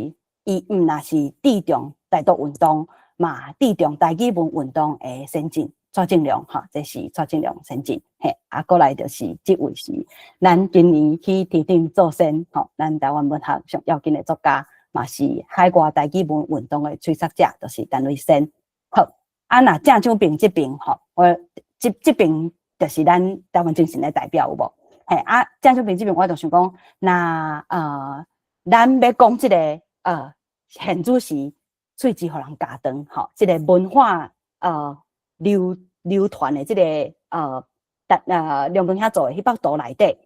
伊毋若是注重台獨運動，嘛注重台語文運動的先進蔡正良，吼，這是蔡正良先進，嘿，啊，閣來就是這位是咱今年去天頂做仙，吼，咱台灣文學上要緊的作家，嘛是海外台語文運動的催促者，就是陳瑞先。好，啊，若鄭獎平這邊吼，我這這邊就是咱台灣精神的代表有無？嘿，啊，鄭獎平這邊我就想講，若咱欲講這个現主時喙舌予人咬斷，吼，這个文化流流傳的這个梁光兄做的彼幅圖內底，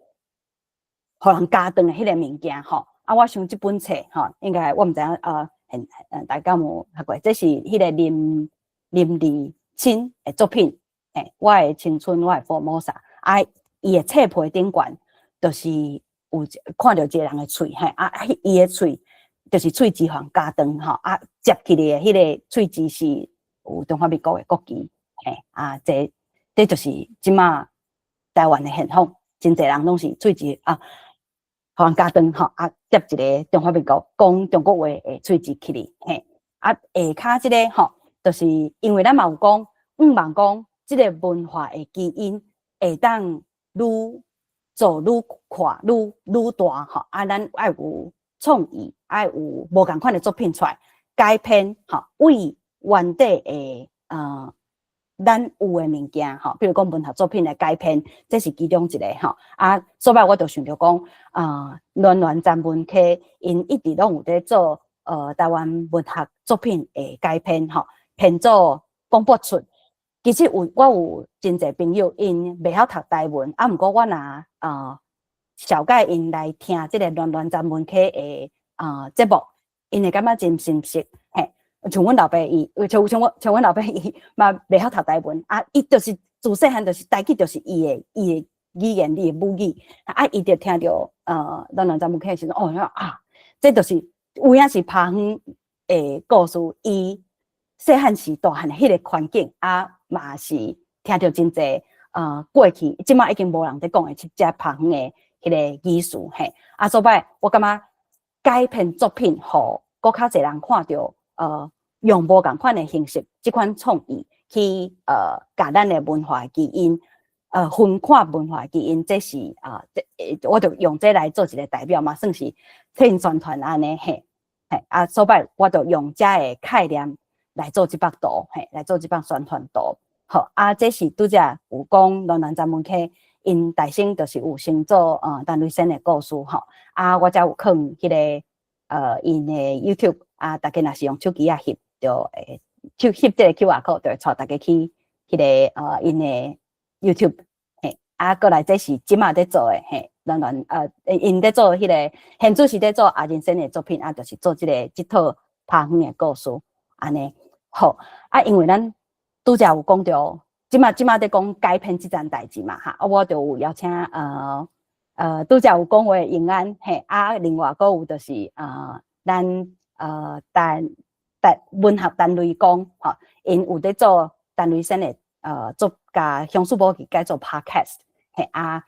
予人咬斷的彼个物件，吼。啊，我想這本冊吼，應該我毋知影大家有讀過，這是彼个林林立青的作品，嘿，我的青春，我的福爾摩沙，啊，伊的冊皮頂懸，就是有看著一个人的喙，嘿，啊，伊的喙就是喙舌予人咬斷，吼，啊，接起來的彼个喙舌是有中華民國的國旗，嘿，啊，這這就是這馬台灣的現況，真濟人攏是喙舌啊，予人咬斷吼，啊，接一个中華民國講中國話的喙舌起來，嘿，啊，下跤這个吼，就是因為咱嘛有講，向望講這个文化的基因會當愈做愈闊、愈愈大吼，啊，咱愛有創意，愛有無仝款的作品出來，改編吼，為原底的咱有的物件吼，比如講文學作品的改編，這是其中一個吼。啊，所擺我就想著講，啊，巒巒曾文溪𪜶一直攏有佇做台灣文學作品的改編吼，編做廣播出。其實有我有真濟朋友，𪜶袂曉讀台文，啊，毋過我若紹介𪜶來聽這個巒巒曾文溪的節目，𪜶會感覺真親切，嘿。像阮老爸伊，像阮老爸伊嘛袂曉讀台文，啊，伊就是自細漢就是台語就是伊的語言，伊的母語，啊，伊就聽著巒巒曾文溪的時陣，哦啊，這就是有影是拍遠的故事，伊細漢時大漢的彼個環境，啊，嘛是聽著真濟過去，這馬已經無人佇講的這隻拍遠的彼個語詞，嘿，啊，所擺我感覺改編作品，予閣較濟人看著，用無仝款的形式，這款創意去共咱的文化基因，分看文化基因，這是啊，這我就用這來做一個代表嘛，算是替𪜶宣傳按呢，嘿，嘿，啊，所擺我就用遮的概念來做這幅圖，嘿，來做這幅宣傳圖。好，啊，這是拄才有講巒巒曾文溪，𪜶大先就是有先做陳雷仙的故事吼，啊，我才有放彼個𪜶的 YouTube，啊，大家若是用手機仔翕，就會翕這個 QR code，就會帶大家去彼個𪜶的 YouTube，嘿，啊，過來這是這馬佇做的，嘿，巒巒𪜶佇做彼個，現主是佇做阿仁仙的作品，啊，就是做這個這套拍遠的故事，按呢，好，啊，因為咱拄才有講著，這馬佇講改編這件代誌嘛，哈，啊，我就有邀請拄才有講話的永安，嘿，啊，另外閣有就是咱陳陳文學陳雷公，吼，𪜶有佇做陳雷仙的做共鄉事簿記改做 podcast，嘿啊，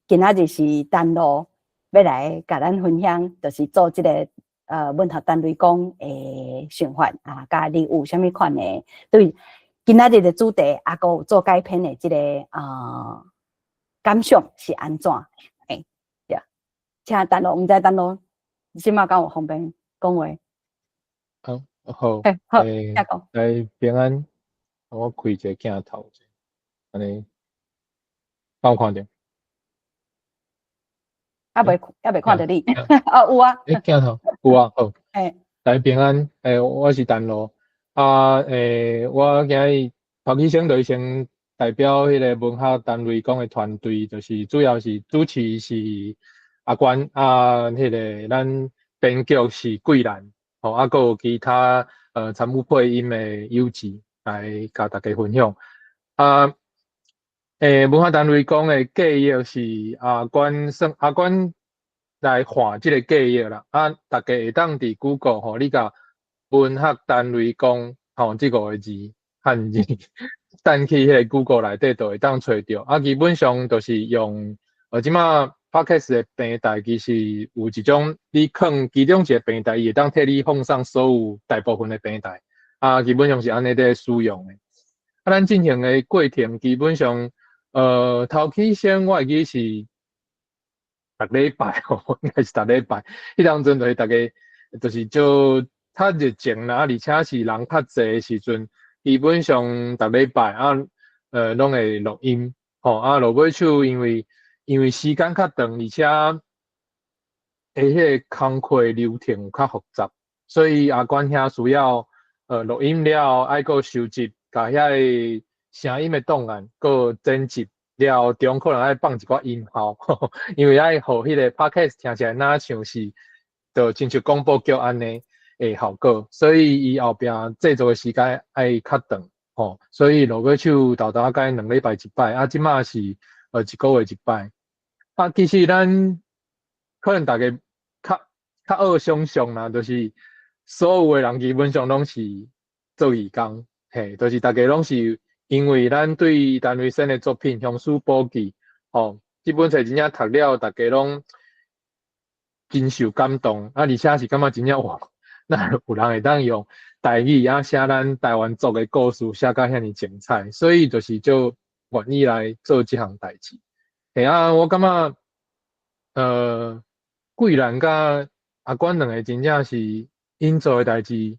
今仔日是陳露欲來共咱分享，就是做這個文學陳雷公的想法啊，佮你有啥物款的對今仔日的主題，啊，閣有做改編的這個感想是按怎？嘿，對，請陳露，毋知陳露這馬敢有方便講話？好，好，嘿，好，請講。來平安，我開一個鏡頭者，按呢，敢有看著？猶未看著你，哦，有啊。欸，鏡頭有啊，好。欸。來平安，欸，我是陳露，啊，欸，我今日頭起先就先代表彼個文學陳雷公的團隊，就是主要是主持是阿關，啊，彼個咱編劇是桂蘭，吼，啊，閣有其他參與配音的友志來共大家分享。啊，欸，文學陳雷公的計劃是阿關算阿關來畫這個計劃啦。啊，大家會當佇 Google 吼，你共文學陳雷公吼這五個字漢字，彈去彼個 Google 內底就會當揣著。啊，基本上就是用這馬 Podcast 的平台，其實有一種你囥其中一個平台，伊會當替你放送所有大部分的平台。啊，基本上是按呢佇使用的。啊，咱進行的過程基本上，頭起先我會記是逐禮拜吼，應該是逐禮拜。彼當陣就是逐家就是就較熱情啦，啊，而且是人較濟的時陣，基本上逐禮拜啊，攏會錄音，吼，啊，落尾手因為時間較長，而且彼個工課流程有較複雜，所以阿關兄需要錄音了後，愛閣收集，共遐个聲音的檔案，閣剪輯了後，中可能愛放一寡音效，因為愛予彼個 podcast 聽起來若像是，就親像廣播劇按呢的效果，所以伊後壁製作的時間愛較長，吼，所以落尾手沓沓仔2禮拜一擺，啊，這馬是一個月一擺。啊，其實咱可能大家較較好想象啦，就是所有的人基本上攏是做義工，嘿，就是大家攏是因為咱對陳雷仙的作品《鄉事簿記》吼，這本冊真正讀了，大家攏真受感動，啊，而且是感覺真正哇，哪有人會當用台語啊寫咱台灣族的故事，寫甲遐爾精彩，所以就是足願意來做這項代誌。嘿啊，我感覺，桂蘭佮阿關兩個真正是𪜶做的代誌，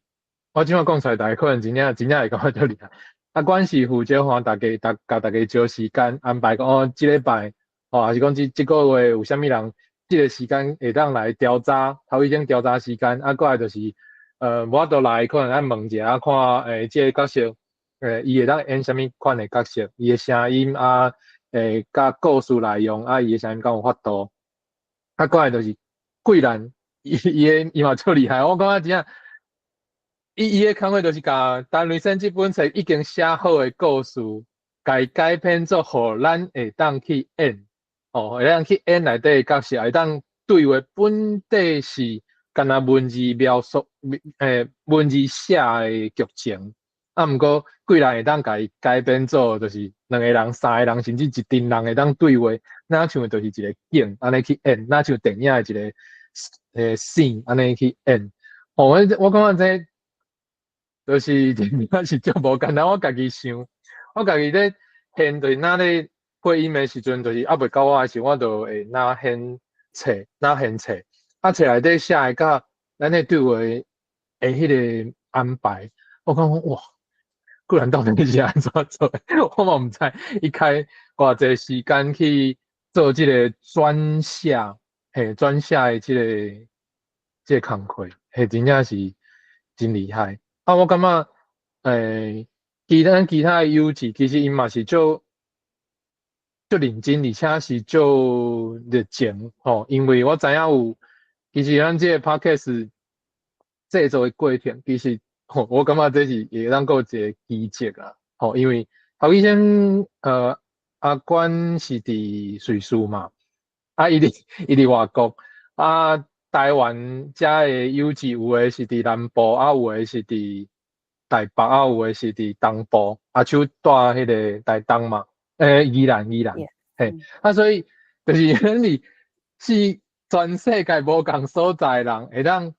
我這馬講出來，大家可能真正真正會感覺足厲害。阿關是負責看大家，共大家招時間安排講哦，這禮拜吼，抑是講這這個月有啥物人，這個時間會當來調查，頭醫生調查時間，啊，過來就是無法度來，可能愛問一下，看這個角色，伊會當演啥物款的角色，伊的聲音啊，佮故事內容啊，伊的聲音敢有法度。啊，過來就是桂蘭，伊嘛足厲害，我感覺真正，伊的工課就是共陳雷生這本冊已經寫好的故事，共伊改編做予咱會當去演，吼，會當去演內底的角色，會當對話本底是干焦文字描述，文字寫的劇情，啊，毋過桂蘭會當共伊改編做，就是兩個人、三個人，甚至一陣人會當對話，若像就是一個景，按呢去演，若像電影的一個scene，按呢去演。吼，我感覺這就是真正是足無簡單，我家己想，我家己咧現就是若咧配音的時陣，就是猶未到我的時，我就會若先冊，若先冊，啊冊內底寫的佮咱咧對話的彼個安排，我感覺哇，桂蘭到底是按怎做的？我嘛毋知，伊開偌濟時間去做這個轉寫，嘿，轉寫的這個工課，嘿，真正是真厲害。啊，我感覺，其他的友志，其實𪜶嘛是足足認真，而且是足熱情，吼。因為我知影有，其實咱這個 podcast 製作的過程，其實吼，我感覺這是會當閣有一個奇蹟啊，吼。因為頭醫生，阿關是佇瑞士嘛，啊，伊佇外國，啊。台灣遮的友志有的是佇南部，啊有的是佇台北，啊有的是佇東部，阿秋蹛彼個台東嘛，宜蘭，嘿，啊所以就是咱是全世界無仝所在的人會當，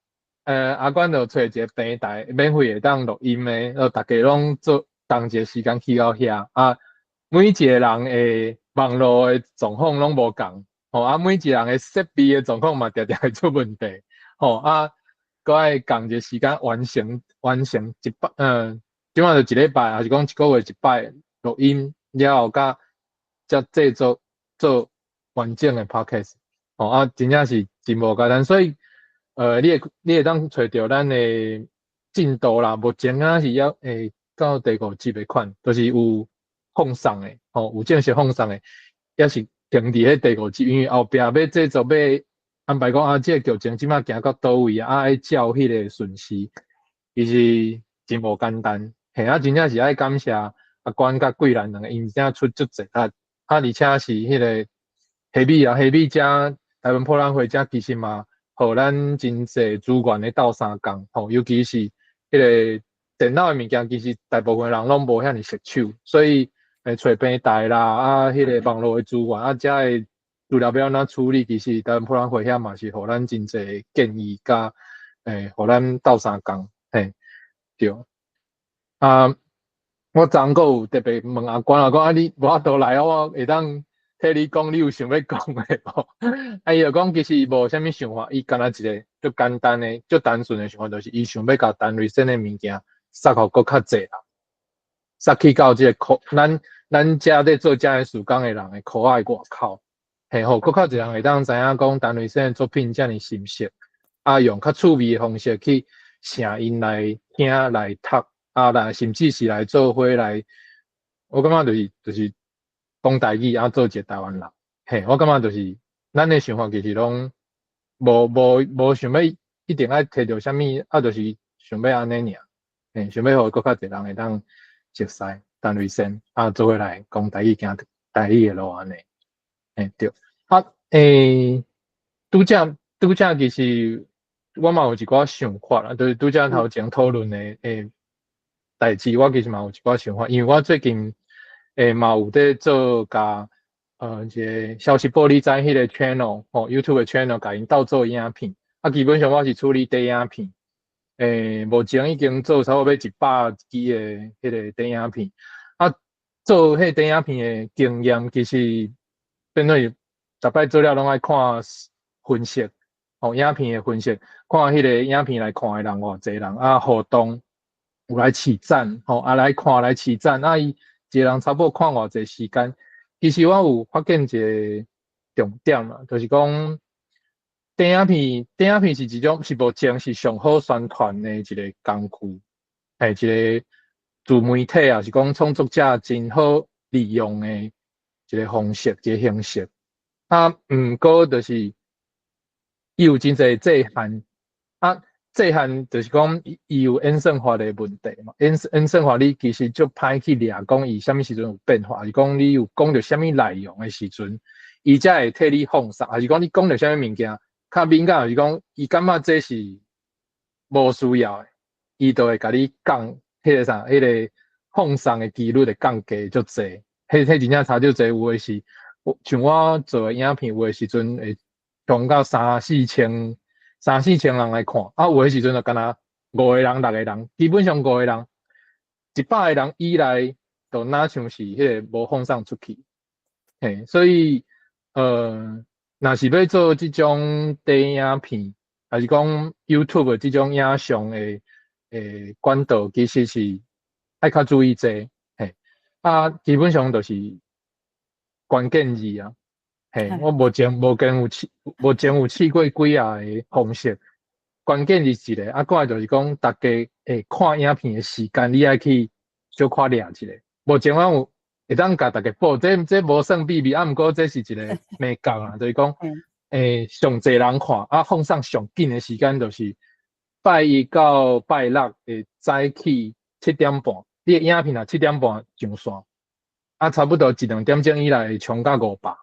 阿關就揣一個平台，免費會當錄音的，逐家攏做同一個時間去到遐，啊，每一個人的網路的狀況攏無仝。吼啊，每一個人的設備的狀況嘛，定定會出問題。吼啊，閣愛仝一個時間完成一擺，這擺就一禮拜，抑是講一個月一擺錄音了後，佮才製作做完整的 podcast。吼啊，真正是真無簡單。所以，你會當揣著咱的進度啦，目前啊是猶會到第五集的款，就是有放送的，吼，有正式放送的，猶是停佇彼第五集，因為後壁欲製作欲安排講啊，這個劇情這擺行到佗位啊，愛照彼個順序，其實真無簡單。嘿，啊，真正是愛感謝阿關佮桂蘭兩个，𪜶真正出足濟力，啊，而且是彼個黑米啊，黑米遮台灣博覽會遮其實嘛，予咱真濟資源咧鬥相共，吼，尤其是彼個電腦的物件，其實大部分人攏無遐爾熟手，所以揣平台啦，啊，彼個網路的資源，啊，遮的資料欲按怎處理，其實台灣博覽會遐嘛是予咱真濟建議，佮予咱鬥相共，嘿，對。啊，我昨昏閣有特別問阿關啊，講啊你無法度來，我會當替你講，你有想欲講的無？啊，伊就講其實無啥物想法，伊干焦一个足簡單的、足單純的想法，就是伊想欲共陳雷生的物件送予閣較濟人，送去到這个箍咱遮咧做遮个事工的人的箍仔的外口，嘿，予閣較濟人會當知影講陳雷生的作品遮爾深色，啊，用較趣味的方式去請𪜶來聽來讀，啊，來甚至是來做伙來，我感覺就是講台語啊，做一個台灣人，嘿，我感覺就是咱的想法其實攏無想欲一定愛提著啥物，啊，就是想欲按呢爾，嘿，想欲予閣較濟人會當熟悉陳雷生，啊，做伙來講台語行台語的路按呢，嘿對。啊，拄才其實我嘛有一寡想法啦，就是拄才頭前討論的代誌，我其實嘛有一寡想法，因為我最近嘛有佇做共一个消息報你知彼个 channel 吼，YouTube 的 channel 共𪜶鬥做影片，啊，基本上我是處理短影片，目前已經做差不多欲100支的彼个短影片，啊，做彼短影片的經驗其實變做是逐擺做了攏愛看分析，吼，影片的分析，看彼个影片來看的人偌濟人，啊，互動。有來揤讚吼，啊來看來揤讚，啊伊一個人差不多看偌濟時間。其實我有發現一個重點啦，就是講短影片，短影片是一種是目前是上好宣傳的一個工具，係一個自媒體啊，是講創作者真好利用的一個方式，一個形式。啊，毋過就是伊有真濟制限，啊，制限就是講伊有演算法的問題嘛。演算法你其實足歹去掠講伊啥物時陣有變化，是講你有講著啥物內容的時陣，伊才會替你放送，還是講你講著啥物物件較敏感，就是講伊感覺這是無需要的，伊就會共你降彼個啥，彼個放送的幾率會降低足濟。彼真正差足濟，有的是像我做的影片，有的時陣會衝到三四千、三四千人來看，啊，有的時陣就干焦五個人、六個人，基本上五個人，100個人以內，就若像是彼個無放送出去。嘿，所以，若是欲做這種短影片，還是講 YouTube 這種影像的管道，其實是愛較注意這個，嘿，啊，基本上就是關鍵字啊，嘿，我目前有試過幾仔个方式，關鍵字一個，啊，過來就是講，逐家會看影片的時間，你愛去小可掠一下。目前我有會當共逐家報，這無算秘密，啊，毋過這是一個眉角啊，就是講，上濟人看，啊，放送上緊的時間就是拜一到拜六的早起7點半，你的影片若七點半上線，啊，差不多一兩點鐘以內會衝到500，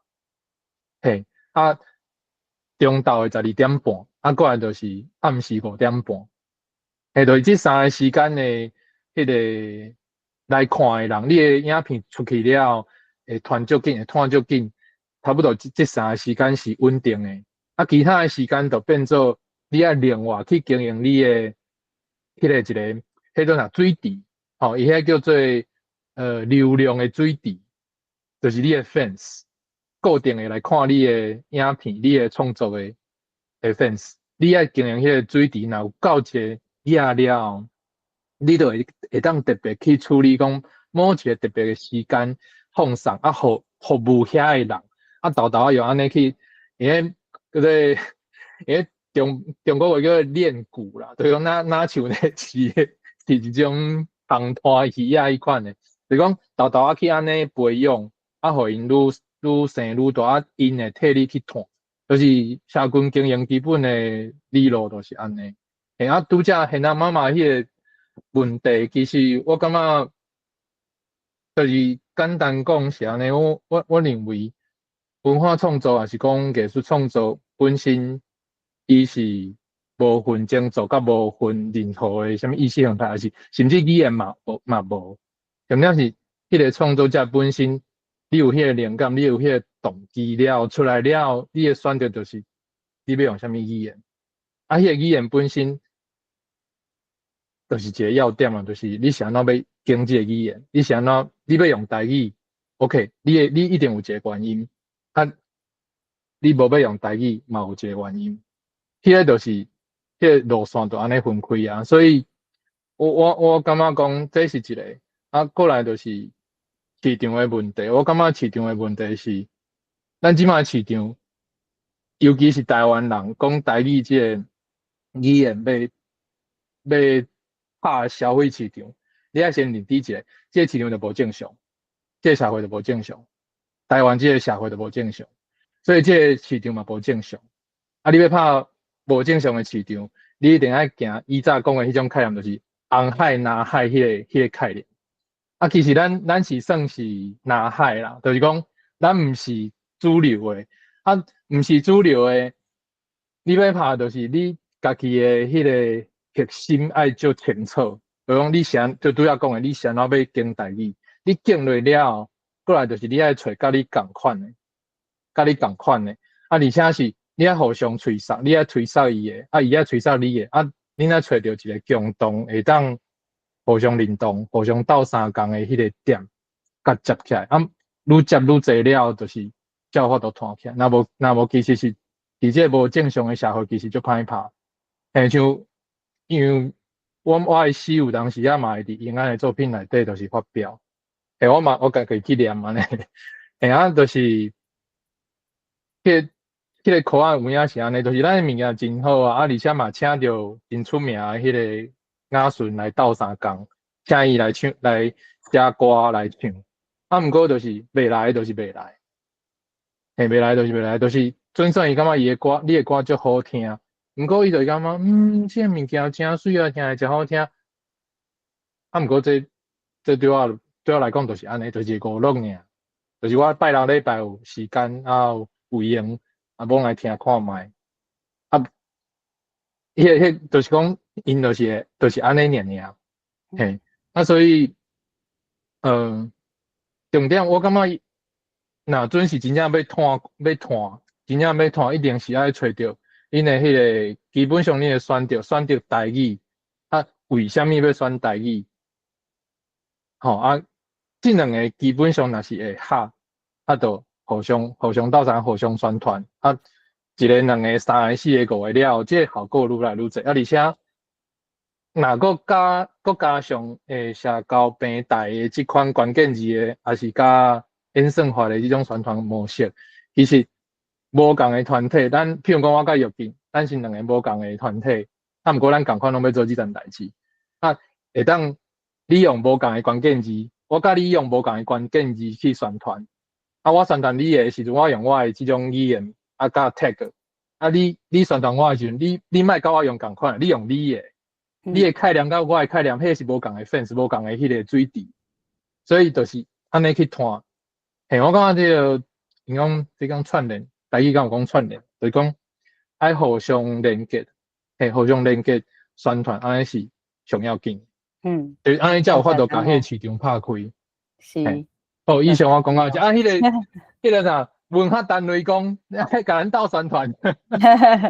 嘿，啊，中晝的12點半，啊，過來就是暗時5點半，嘿，就是這三个時間的彼個來看的人，你的影片出去了後，會傳足緊，會傳足緊，差不多這三个時間是穩定的，啊，其他的時間就變做你愛另外去經營你的彼個一個，彼種啥水池，吼，伊彼叫做流量的水池，就是你的 fans 固定的來看你的影片，你的創作的 fans，你愛經營彼個水池，若有夠一個額了後，你就會當特別去處理講某一個特別的時間放送，啊，予服務遐的人，啊，沓沓仔用按呢去，伊彼叫做伊中國話叫做煉蠱啦，就是講若像咧飼一種紅拖魚仔彼款的，就是講沓沓仔去按呢培養，啊，予𪜶愈生愈大，啊，𪜶會替你去湠，就是社群經營基本的理路就是按呢。嘿，啊，拄才現在媽媽彼個問題，其實我感覺就是簡單講是按呢，我認為文化創作抑是講藝術創作本身，伊是無分種族佮無分任何的啥物意識形態，抑是甚至語言嘛無嘛無。重點是彼個創作者本身，你有彼個靈感，你有彼個動機了出來了後，你的選擇就是你欲用啥物語言。啊，彼個語言本身就是一個要點啊，就是你是按怎欲經這個語言，你是按怎你欲用台語，OK，你一定有一個原因。啊，你無欲用台語嘛有一個原因。彼個就是彼個路線就按呢分開啊，所以我感覺講這是一個，啊，過來就是市場的問題。我感覺市場的問題是，咱這擺市場，尤其是台灣人講台語這個語言欲拍消費市場，你愛先認知一下，這個市場就無正常，這個社會就無正常，台灣這個社會就無正常，所以這個市場嘛無正常。啊，你欲拍無正常的市場，你一定愛行以早講的彼種概念，就是紅海、藍海彼個概念。啊，其實咱是算是藍海啦，就是講咱毋是主流的，啊，毋是主流的，你欲拍就是你家己的彼個核心愛足清楚，就講你是按就拄才講的，你是按怎欲經台語，你經落了後，過來就是你愛揣佮你仝款的，佮你仝款的，啊，而且是你愛互相催促，你愛催促伊的，啊，伊愛催促你的，啊，恁愛揣著一個共同會當互相認同、互相鬥相共的彼個點，共接起來，啊，愈接愈濟了，就是才有法度湠起來。若無，其實是佇這個無正常的社會，其實足歹拍。親像因為我的詩有當時仔嘛會佇英安的作品內底就是發表，嘿，我嘛我家己去念按呢，嘿啊，就是彼個課仔有影是按呢，就是咱的物件真好啊，啊，而且嘛請著真出名的彼個雅順來鬥相共，請伊來唱來寫歌來唱，啊，毋過就是袂來就是袂來，嘿，袂來就是袂來，就是準算伊感覺伊的歌，你的歌足好聽。毋過伊就會感覺，這个物件誠媠啊，聽會誠好聽。啊，毋過這對我來講就是按呢，就是一個娛樂爾。就是我拜六禮拜有時間啊，有閒啊，罔來聽看覓。啊，彼就是講，𪜶就是會，就是按呢爾爾。嘿，啊，所以，重點我感覺，若準是真正欲湠欲湠，真正欲湠，一定是愛揣著。𪜶的彼個基本上，你會選擇台語，啊，為啥物欲選台語？吼啊，這兩个基本上若是會合，啊，就互相鬥相互相宣傳，啊，一个、兩个、三个、四个、五个了後，這个效果愈來愈濟，啊，而且若閣加上社交平台的這款關鍵字的，抑是佮演算法的這種宣傳模式，其實。無仝的團體，咱譬如講我佮玉見，咱是兩個無仝的團體，啊，毋過咱仝款攏欲做這層代誌，啊，會當你用無仝的關鍵字，我佮你用無仝的關鍵字去宣傳，啊，我宣傳你的時陣，我用我的這種語言，啊，佮 tag，啊，你宣傳我的時陣，你莫佮我用仝款，你用你的，你的概念佮我的概念，彼個是無仝的 fans，無仝的彼個水池，所以就是按呢去湠，嘿，我感覺這个，𪜶講這講串聯。台語敢有講串聯，就是講愛互相連結，嘿，互相連結宣傳，按呢是上要緊。就是按呢才有法度共彼個市場拍開。是。好，以上我講到這，啊，彼個啥文學單位講，共咱鬥宣傳，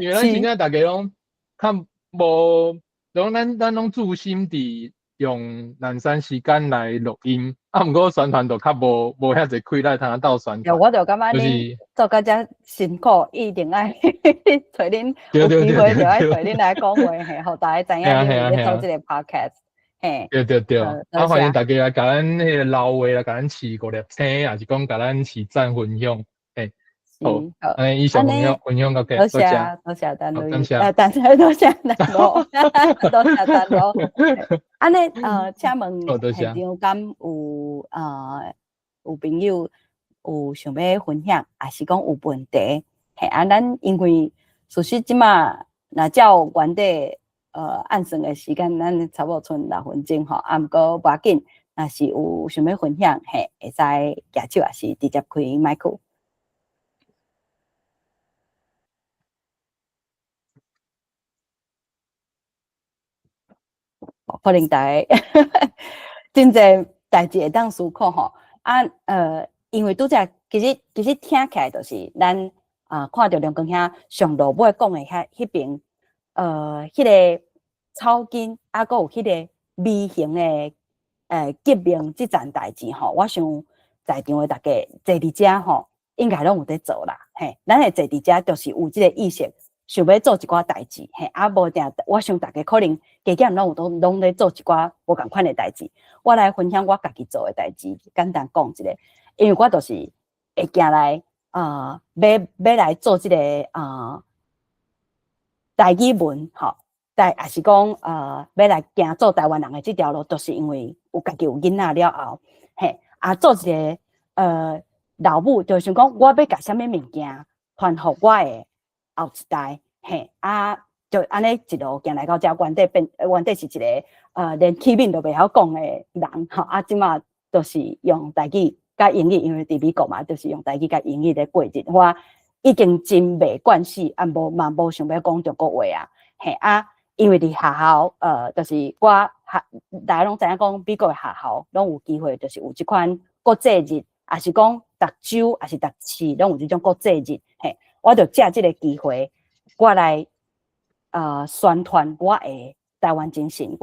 因為咱真正逐家攏較無，攏咱攏注心佇用南山時間來錄音，啊，毋過宣傳就較無遐濟氣力通鬥宣傳。我就感覺恁做甲遮辛苦，一定愛揣恁有機會就愛揣恁來講話，嘿，予大家知影恁咧做這个 podcast。嘿，對對對，啊，歡迎大家來共咱彼个留話來共咱賜五粒星，抑是講共咱賜讚分享，嘿，好，按呢以上分享到這，多謝多謝陳雷，啊，多謝陳羅，多謝陳羅。按呢，請問現場敢有朋友有想欲分享，抑是講有問題？嘿，啊，咱因為事實這馬若照原底按算的時間，咱差不多賰6分鐘吼，啊，毋過無要緊，若是有想欲分享，嘿，會使舉手，抑是直接開麥克。可能大家真濟代誌會當思考吼，啊，因為拄才其實聽起來就是咱啊，看著梁光兄上落尾講的遐彼爿，彼个草根，啊，閣有彼个微型的革命這層代誌吼，我想在場的大家坐佇遮吼，應該攏有佇做啦，嘿，咱會坐佇遮就是有這个意識，想欲做一寡代誌，嘿，啊，無定，我想大家可能加減攏有攏攏咧做一寡無仝款的代誌。我來分享我家己做的代誌，簡單講一下，因為我就是會行來啊，欲來做這个台語文吼，但抑是講欲來行做台灣人的這條路，就是因為有家己有囡仔了後，嘿，啊，做一个老母，就想講我欲共啥物物件傳予我的後一代，嘿，啊，就按呢一路行來到遮，原底是一个連起名都袂曉講的人，吼，啊，這馬就是用台語佮英語，因為佇美國嘛，就是用台語佮英語咧過日。我已經真袂慣勢，啊，無嘛無想欲講中國話啊，嘿啊，因為佇學校，就是我學，大家攏知影講美國的學校攏有機會，就是有這款國際日，抑是講逐週，抑是逐次，攏有這種國際日，嘿，我就藉這个機會，我來宣傳我的台灣精神，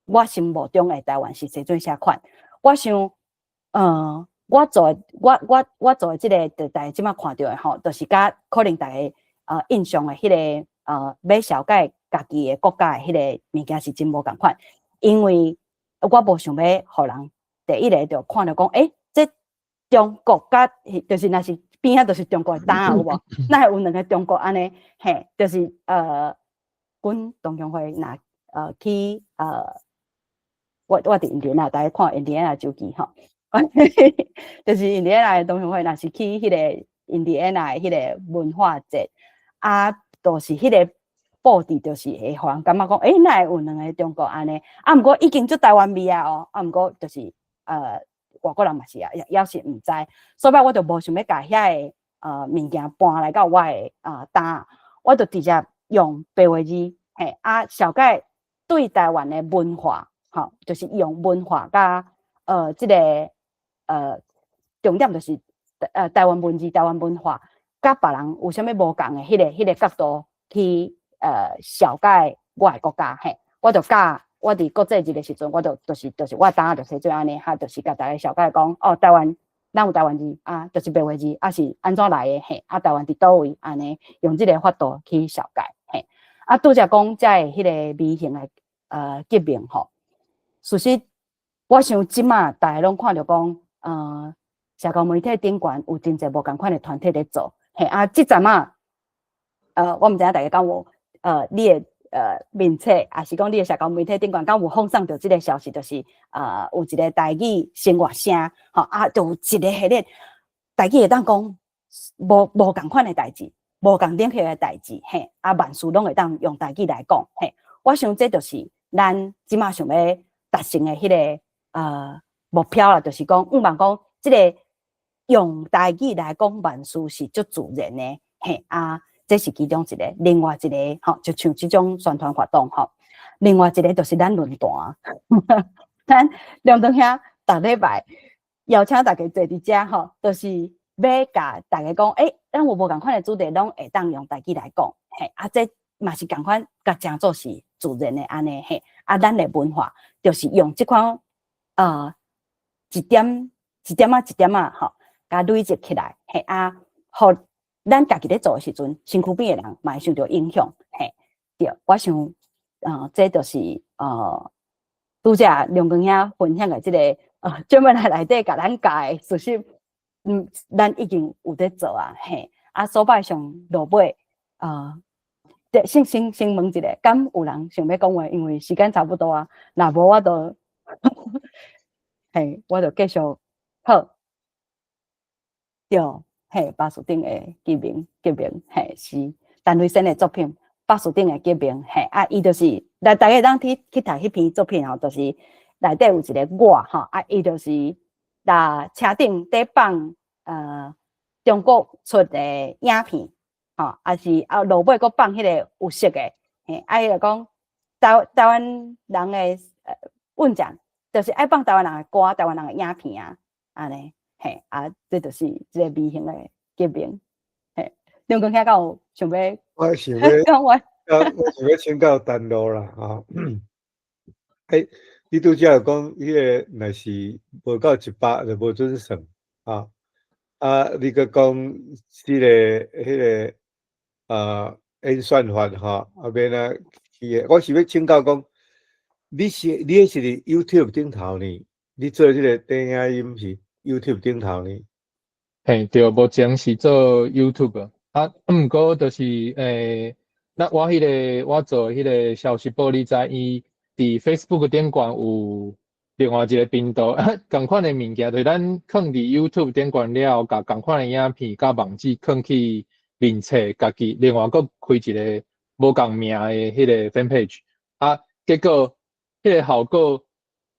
我心目中的台灣是這種啥款。我想，我做的這个，就大家這馬看著的吼，就是佮可能大家印象的彼个馬紹界家己的國家的彼个物件是真無仝款，因為我無想欲予人第一个就看著講，欸，這中國佮就是若是邊仔就是中國的擔仔有無？哪會有兩个中國按呢？嘿，就是阮同鄉會若去我佇印第安納，逐家看印第安納周記吼，就是印第安納的同鄉會，若是去彼个印第安納的彼个文化節，啊，就是彼个布置，就是會予人感覺講，欸，哪會有兩个中國按呢？啊，毋過已經足台灣味啊哦，啊，毋過就是外國人嘛是啊，猶是毋知，所以我就無想欲共遐个物件搬來到我的擔，我就直接用白話字，嘿，啊，紹介對台灣的文化，吼，就是用文化佮這个重點就是台灣文字、台灣文化，佮別人有啥物無仝的彼个角度去紹介我的國家，嘿，我就教我佇國際日的時陣，我就就是我擔就寫做按呢，哈，就是共逐家紹介講，哦，台灣咱有台灣字啊，就是白話字，啊是按怎來的，嘿，啊台灣佇佗位，按呢用這个法度去紹介，嘿，啊拄才講這个彼个微型的革命吼，事實我想這馬逐家攏看著講，社交媒體頂懸有真濟無仝款的團體咧做，嘿啊，這陣仔，我毋知影逐家敢有，你的面冊，抑是講你的社交媒體頂懸敢有放送著這个消息，就是有一个台語生活聲，吼啊，就有一个系列台語會當講無仝款的代誌，無仝領域的代誌，嘿，啊萬事攏會當用台語來講，嘿，我想這就是咱這馬想欲達成的彼个目標啦，就是講，向望講這个用台語來講萬事是足自然的，嘿啊，這是其中一个，另外一个吼，就像這種宣傳活動吼，另外一个就是咱論壇，咱梁東兄逐禮拜邀請大家坐佇遮吼，就是欲共大家講，欸，咱有無仝款的主題，攏會當用台語來講，嘿，啊，這嘛是仝款，共誠做是自然的按呢，嘿，啊，咱的文化就是用這款一點一點仔一點仔吼，共累積起來，嘿啊，予咱家己咧做的時陣，身軀邊的人嘛會受著影響，嘿，對，我想，這就是拄才梁光兄分享的這个專門來內底共咱教的，事實，咱已經有咧做啊，嘿，啊，所擺上落尾，對，先問一下，敢有人想欲講話？因為時間差不多啊，若無我就，嘿，我就繼續，好，對。嘿，巴士頂的革命，革命，嘿，是陳慧珊的作品，巴士頂的革命，嘿，啊，伊就是，來大家會當去讀彼篇作品吼，就是內底有一个我吼，啊，伊就是佇車頂佇放中國出的影片，吼，啊是啊落尾閣放彼个有色的，嘿，啊伊就講台灣人的運將，就是愛放台灣人的歌，台灣人的影片啊，按呢。嘿，啊，這就是這个微型的革命。嘿，梁光兄敢有想欲我想欲講話？我想欲請教陳露啦，吼。欸，你拄才有講，彼个若是無夠100就無準算，啊。啊，你閣講彼个演算法吼，啊，欲按怎去的？我是欲請教講，你彼是佇 YouTube 頂頭呢？你做這个電影音是 YouTube 頂頭呢？嘿，對，目前是做 YouTube，啊，毋過就是，那我彼个我做彼个消息報你知，伊佇 Facebook 頂懸有另外一个頻道，仝款的物件，就是咱囥佇 YouTube 頂懸了後，共仝款的影片佮網址囥去面冊，家己另外閣開一个無仝名的彼个 fan page，啊，結果彼个效果，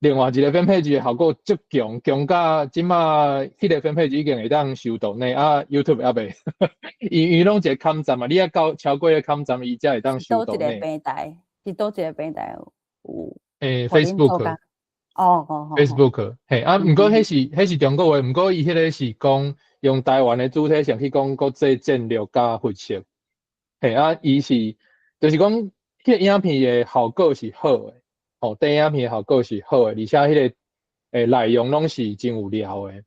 另外一个 fan page 的效果足強，強甲這馬彼个 fan page 已經會當收到呢，啊 YouTube 猶未，因為攏一个網站嘛，你愛到超過彼个網站，伊才會當收到呢。佗一个平台？是佗一个平台有？欸，Facebook。哦哦，Facebook，嘿，啊，毋過彼是中國話，毋過伊彼个是講用台灣的主體性去講國際戰略佮分析，嘿，啊，伊是就是講彼個影片的效果是好的，吼，短影片的效果是好的，而且彼个內容攏是真有料的，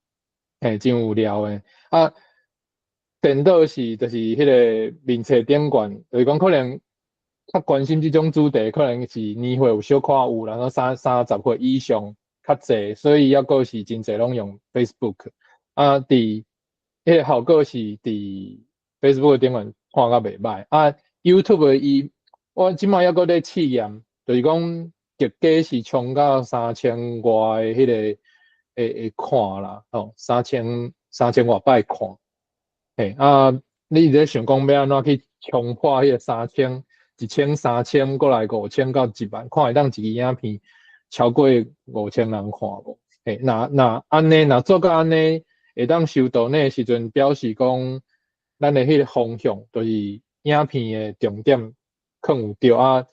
嘿，真有料的，啊，顛倒是就是彼个面冊頂懸，就是講可能較關心這種主題，可能是年歲有小可有，然後30歲以上較濟，所以猶閣是真濟攏用 Facebook。啊，佇彼個效果是佇 Facebook 頂懸看甲袂䆀。啊，YouTube 的伊，我這擺猶閣咧試驗，就是講結果是衝到三千外的彼個會看啦，吼，三千外擺看。嘿，啊，你咧想講欲按怎去衝破彼個三千、1000、3000，過來5000到1萬，看會當一支影片超過5000人看無？嘿，若按呢，若做到按呢，會當收到那時陣，表示講咱的彼個方向，就是影片的重點可能有對啊，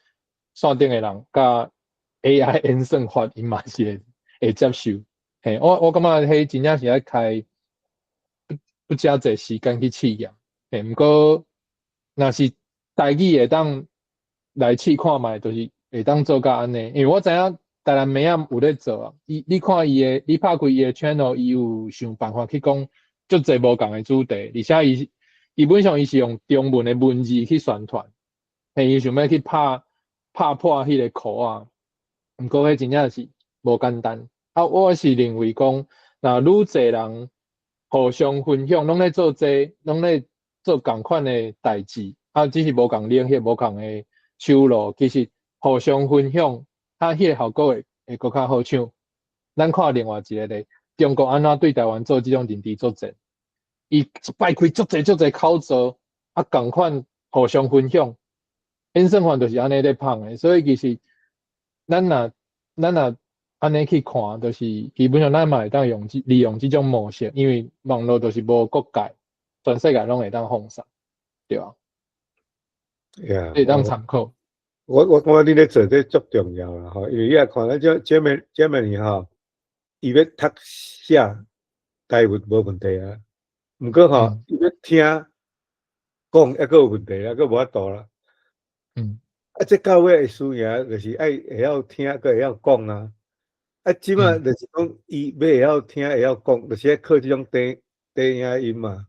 線頂的人佮 AI 演算法，𪜶嘛是會接受。嘿，我感覺彼真正是愛開不遮濟時間去試驗。嘿，毋過若是台語會當來試看覓，就是會當做甲按呢。因為我知影台南妹仔有咧做啊，伊你看伊的，你拍開伊的 channel，伊有想辦法去講足濟無仝的主題，而且伊基本上伊是用中文的文字去宣傳，嘿，伊想欲去拍破彼個殼啊。毋過彼真正是無簡單。啊，我是認為講，若愈濟人互相分享，攏咧做這個，攏咧做仝款的代誌，啊，只是無仝領域、無仝的手路，其實互相分享，啊，彼個效果會閣較好。像咱看另外一個例，中國按怎對台灣做這種認知作戰，伊一擺開足濟足濟口座，啊，仝款互相分享，演算法就是按呢咧捧的，所以其實咱若按呢去看，就是基本上咱嘛會當利用這種模式，因為網路就是無國界，全世界攏會當放送，對啊。會當參考。我感覺你咧做這足重要啦，吼，因為你也看咱這這面吼，伊欲讀寫台文無問題啊，毋過吼，伊欲聽講猶閣有問題啊，閣無法度啦。啊，這到尾的輸贏就是愛會曉聽，閣會曉講啊。啊，這擺就是講伊欲會曉聽，會曉講，就是愛靠這種短影音嘛。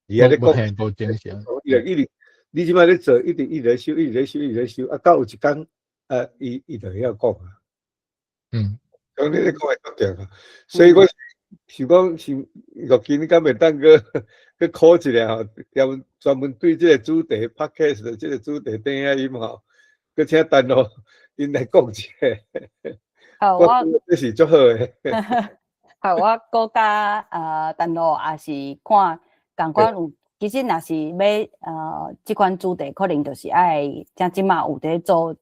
伊咧講，無正常。伊就一直，你這擺咧做，一直一直咧收，一直咧收，一直咧收，啊，到有一工，啊，伊就會曉講啊。講你咧講會足對啊，所以我想講是樂琪，你敢會當閣考一下吼，專門對這個主題 Podcast 的這個主題短影音吼，閣請陳露𪜶來講一下。好，我這是足好的。好，我閣佮陳露也是看仝款有，其實若是欲這款主題，可能就是愛像這馬有佇做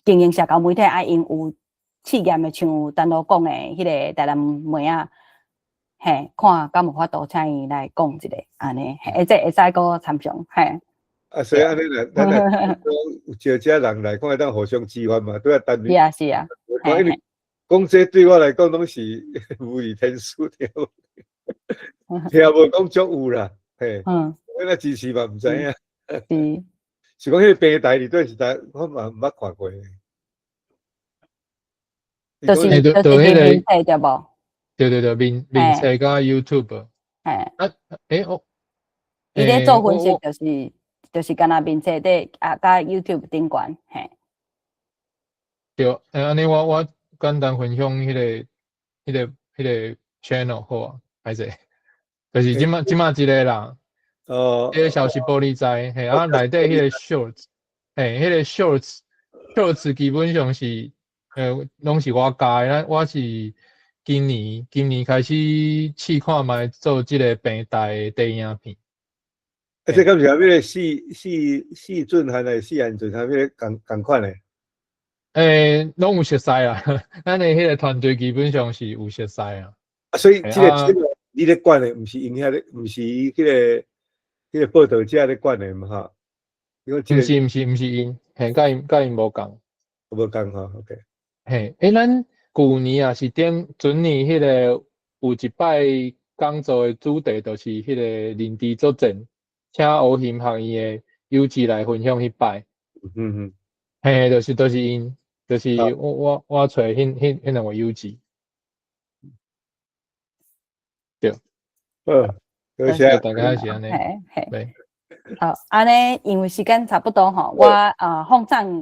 經營社交媒體，愛𪜶有試驗的，像陳露講的彼個台南妹仔，嘿，看敢有法度請伊來講一下，按呢，嘿，這會使閣參詳，嘿。啊，所以按呢來，咱來講有招遮人來，看會當互相支援嘛，對啊，單是啊，是啊，因為講這對我來講攏是無語天書，聽無？聽無講足有啦，嘿，我來支持嘛，毋知影。是。是講彼個平台裡底實在我嘛毋捌看過。就是面冊對無？對對對，面冊佮 YouTube。嘿。啊，欸，我。伊咧做分析就是干焦面冊底啊，佮 YouTube 頂懸，嘿。對，欸，按呢我簡單分享彼個 channel 好啊，歹勢，就是這擺這個啦。這個消息玻璃仔，嘿，啊，內底彼個 shorts，嘿，彼個 shorts，shorts 基本上是，攏是我教的，咱我是今年開始試看覓做這個平台的短影片。啊，這敢是彼個四四四準還是四安準，還彼個仝款的？欸，攏有熟似啦，咱的彼個團隊基本上是有熟似啊。啊，所以這個你咧管的，毋是𪜶遐咧，毋是彼個報導者咧管的嘛吼？毋是毋是毋是𪜶，嘿，佮𪜶無仝。無仝吼，OK。嘿，欸，咱舊年也是頂陣年，彼個有一擺講座的主題，就是彼個認知作戰，請烏興學院的優質來分享彼擺。嘿，就是𪜶，就是我揣彼兩位優質。對。好，多謝。大概是按呢。對。好，按呢，因為時間差不多吼，我放送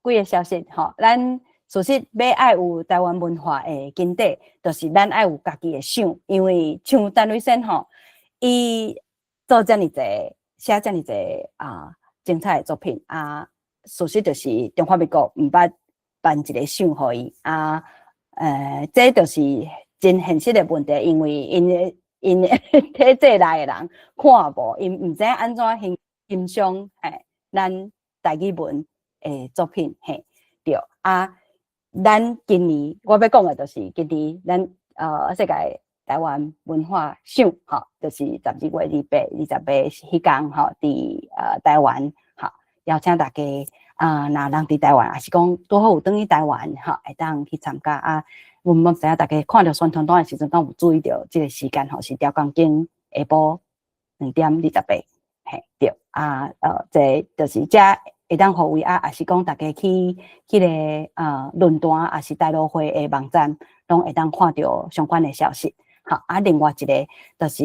幾個消息吼，咱事實欲愛有台灣文化的根底，就是咱愛有家己的賞，因為像陳瑞先吼，伊做遮爾濟，寫遮爾濟啊精彩的作品啊，事實就是中華民國毋捌辦一個賞予伊啊，這就是真現實的問題，因為𪜶的體制內的人看無，𪜶毋知影按怎欣賞嘿，咱台語文的作品嘿，對啊，咱今年我欲講的就是今年咱世界台灣文化賞吼，就是12月28、28彼工吼，佇台灣吼，邀請大家啊，若人佇台灣，抑是講拄好有轉去台灣吼，會當去參加啊。阮嘛知影大家看著宣傳單的時陣，敢有注意著這個時間吼，是雕鋼間下晡2點28，嘿對啊，這就是遮會當予位啊，抑是講大家去彼個論壇，抑是大陸會的網站，攏會當看著相關的消息。好啊，另外一個就是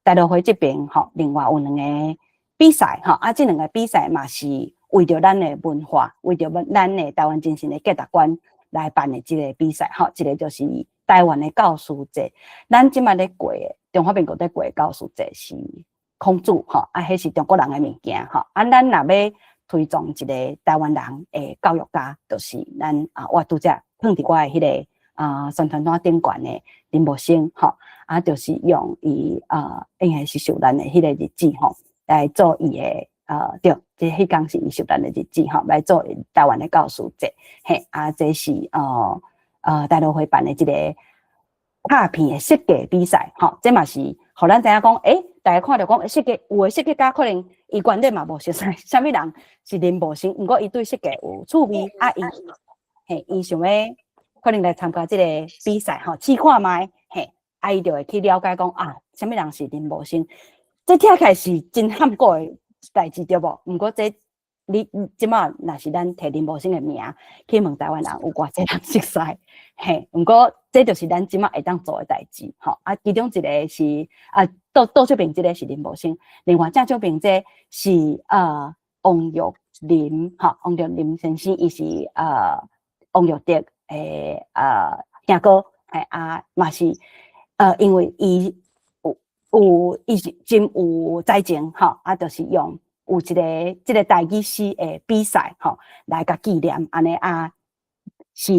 大陸會這邊吼，另外有兩個比賽吼，啊，這兩個比賽嘛是為著咱的文化，為著咱的台灣精神的價值觀來辦的這個比賽，吼，一個就是台灣的教師節，咱這擺咧過的中華民國咧過的教師節是孔子，吼，啊，彼是中國人的物件，吼，啊，咱若欲推崇一個台灣人的教育家，就是咱啊，我拄才放佇我的彼個啊宣傳單頂懸的林茂生，吼，啊，就是用伊啊，應該是受難的彼個日子，吼，來做伊的。對，這彼工是伊受難的日子吼，來做台灣的教師節，嘿，啊，這是大陸會辦的這個卡片的設計比賽，吼，這嘛是予咱知影講，欸，大家看著講設計，有的設計家可能伊原底嘛無熟似啥物人是林茂生，毋過伊對設計有趣味，啊，伊嘿，伊想欲可能來參加這個比賽，吼，試看覓，嘿，啊，伊就會去了解講啊，啥物人是林茂生，這聽起來是真罕古的代誌對無？毋過這你這馬若是咱提林茂生的名去問台灣人，有偌濟人熟似？嘿，毋過這就是咱這馬會當做的代誌，吼啊，其中一個是啊，倒手邊這個是林茂生，另外正手邊這是王玉林，吼，王玉林先生，伊是王玉德的兄哥，嘿啊，嘛是因為伊有伊是真有才情，吼，啊，就是用有一個這個台語詩的比賽，吼，來共紀念，按呢啊，是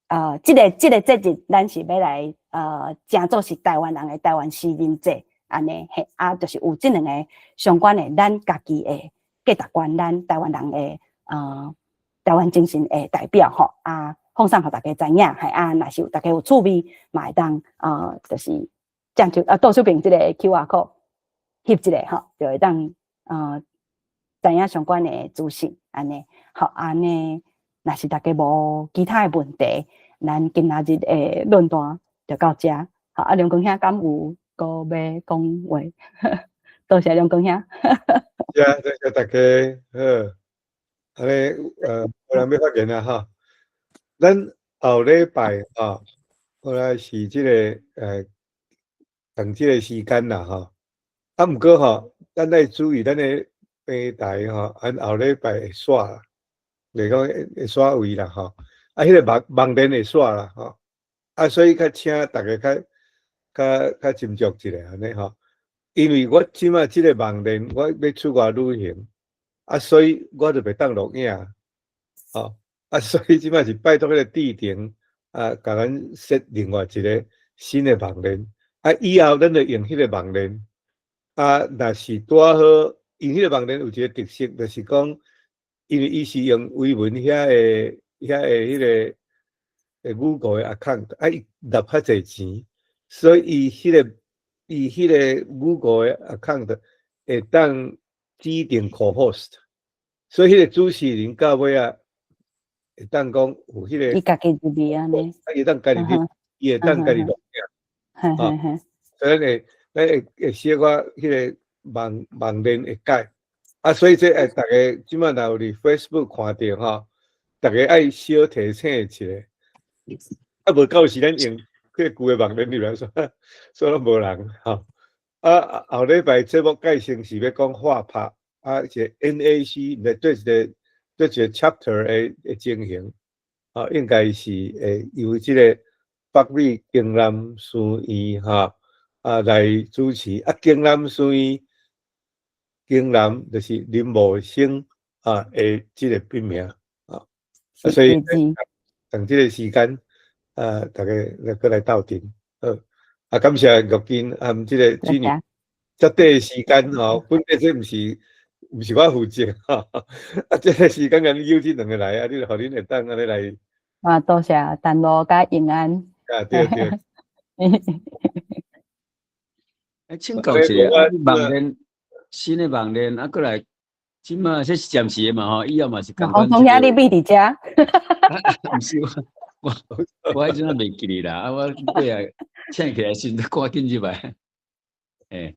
這個節日，咱是欲來誠做是台灣人的台灣詩人節，按呢嘿，啊，就是有這兩個相關的咱家己的價值觀，咱台灣人的台灣精神的代表，吼，啊，放送予大家知影，嘿啊，若是有大家有趣味，嘛會當就是正手啊，倒手邊這個 QR code 翕一下吼，就會當知影相關的資訊，按呢，好，按呢，若是大家無其他的問題，咱今仔日的論壇就到遮。好，啊，梁光兄敢有閣欲講話？多謝梁光兄。是啊，多謝大家，好，按呢，無人欲發言啊，吼。咱後禮拜啊，我來是這個仝這個時間啦，吼。啊，毋過吼，咱愛注意咱的平台吼，咱後禮拜會煞，就是講會煞位啦，吼。啊，彼個網鏈會煞啦，吼。啊，所以較請大家較斟酌一下按呢吼。因為我這馬這個網鏈，我欲出外旅行，啊，所以我就袂當錄影，吼。啊，所以這馬是拜託彼個地點啊，共咱設另外一個新的網鏈。啊，以後咱就用彼個網鏈。啊，若是拄仔好，因彼個網鏈有一個特色，就是講，因為伊是用維文遐的彼個 Google 的 account，啊，伊納較濟錢，所以伊彼個 Google 的 account 會當指定 co-host，所以彼個主持人到尾仔會當講有彼個，伊家己入去按呢，啊，伊會當家己入，伊會當家己錄影，所以咱會小可彼個網鏈會改，啊，所以這會大家這馬若有佇 Facebook 看著吼，大家愛小提醒一下，啊，無到時咱用彼個舊的網鏈入來，煞煞攏無人吼。啊，後禮拜節目介紹是欲講畫拍，啊，一個 NAC，毋是對一個 chapter 的情形，啊，應該是會由這個北美京南書院哈啊來主持。啊，京南書院，京南就是林茂生啊的這個筆名啊，所以等這個時間啊，大家來閣來鬥陣，好。啊，感謝玉金和這個主任，這短時間吼，本來這毋是我負責吼，啊，這個時間共你邀這兩个來，啊，你就予恁會當按呢來。啊，多謝陳露佮永安。啊，對對。欸，請教一下，啊，網戀新的網戀啊，閣來，這馬這是暫時的嘛吼，以後嘛是仝款。黃總兄，你秘佇遮。毋是我，我彼陣仔袂記得啦，啊，我尾仔請起來時陣，趕緊入來。欸，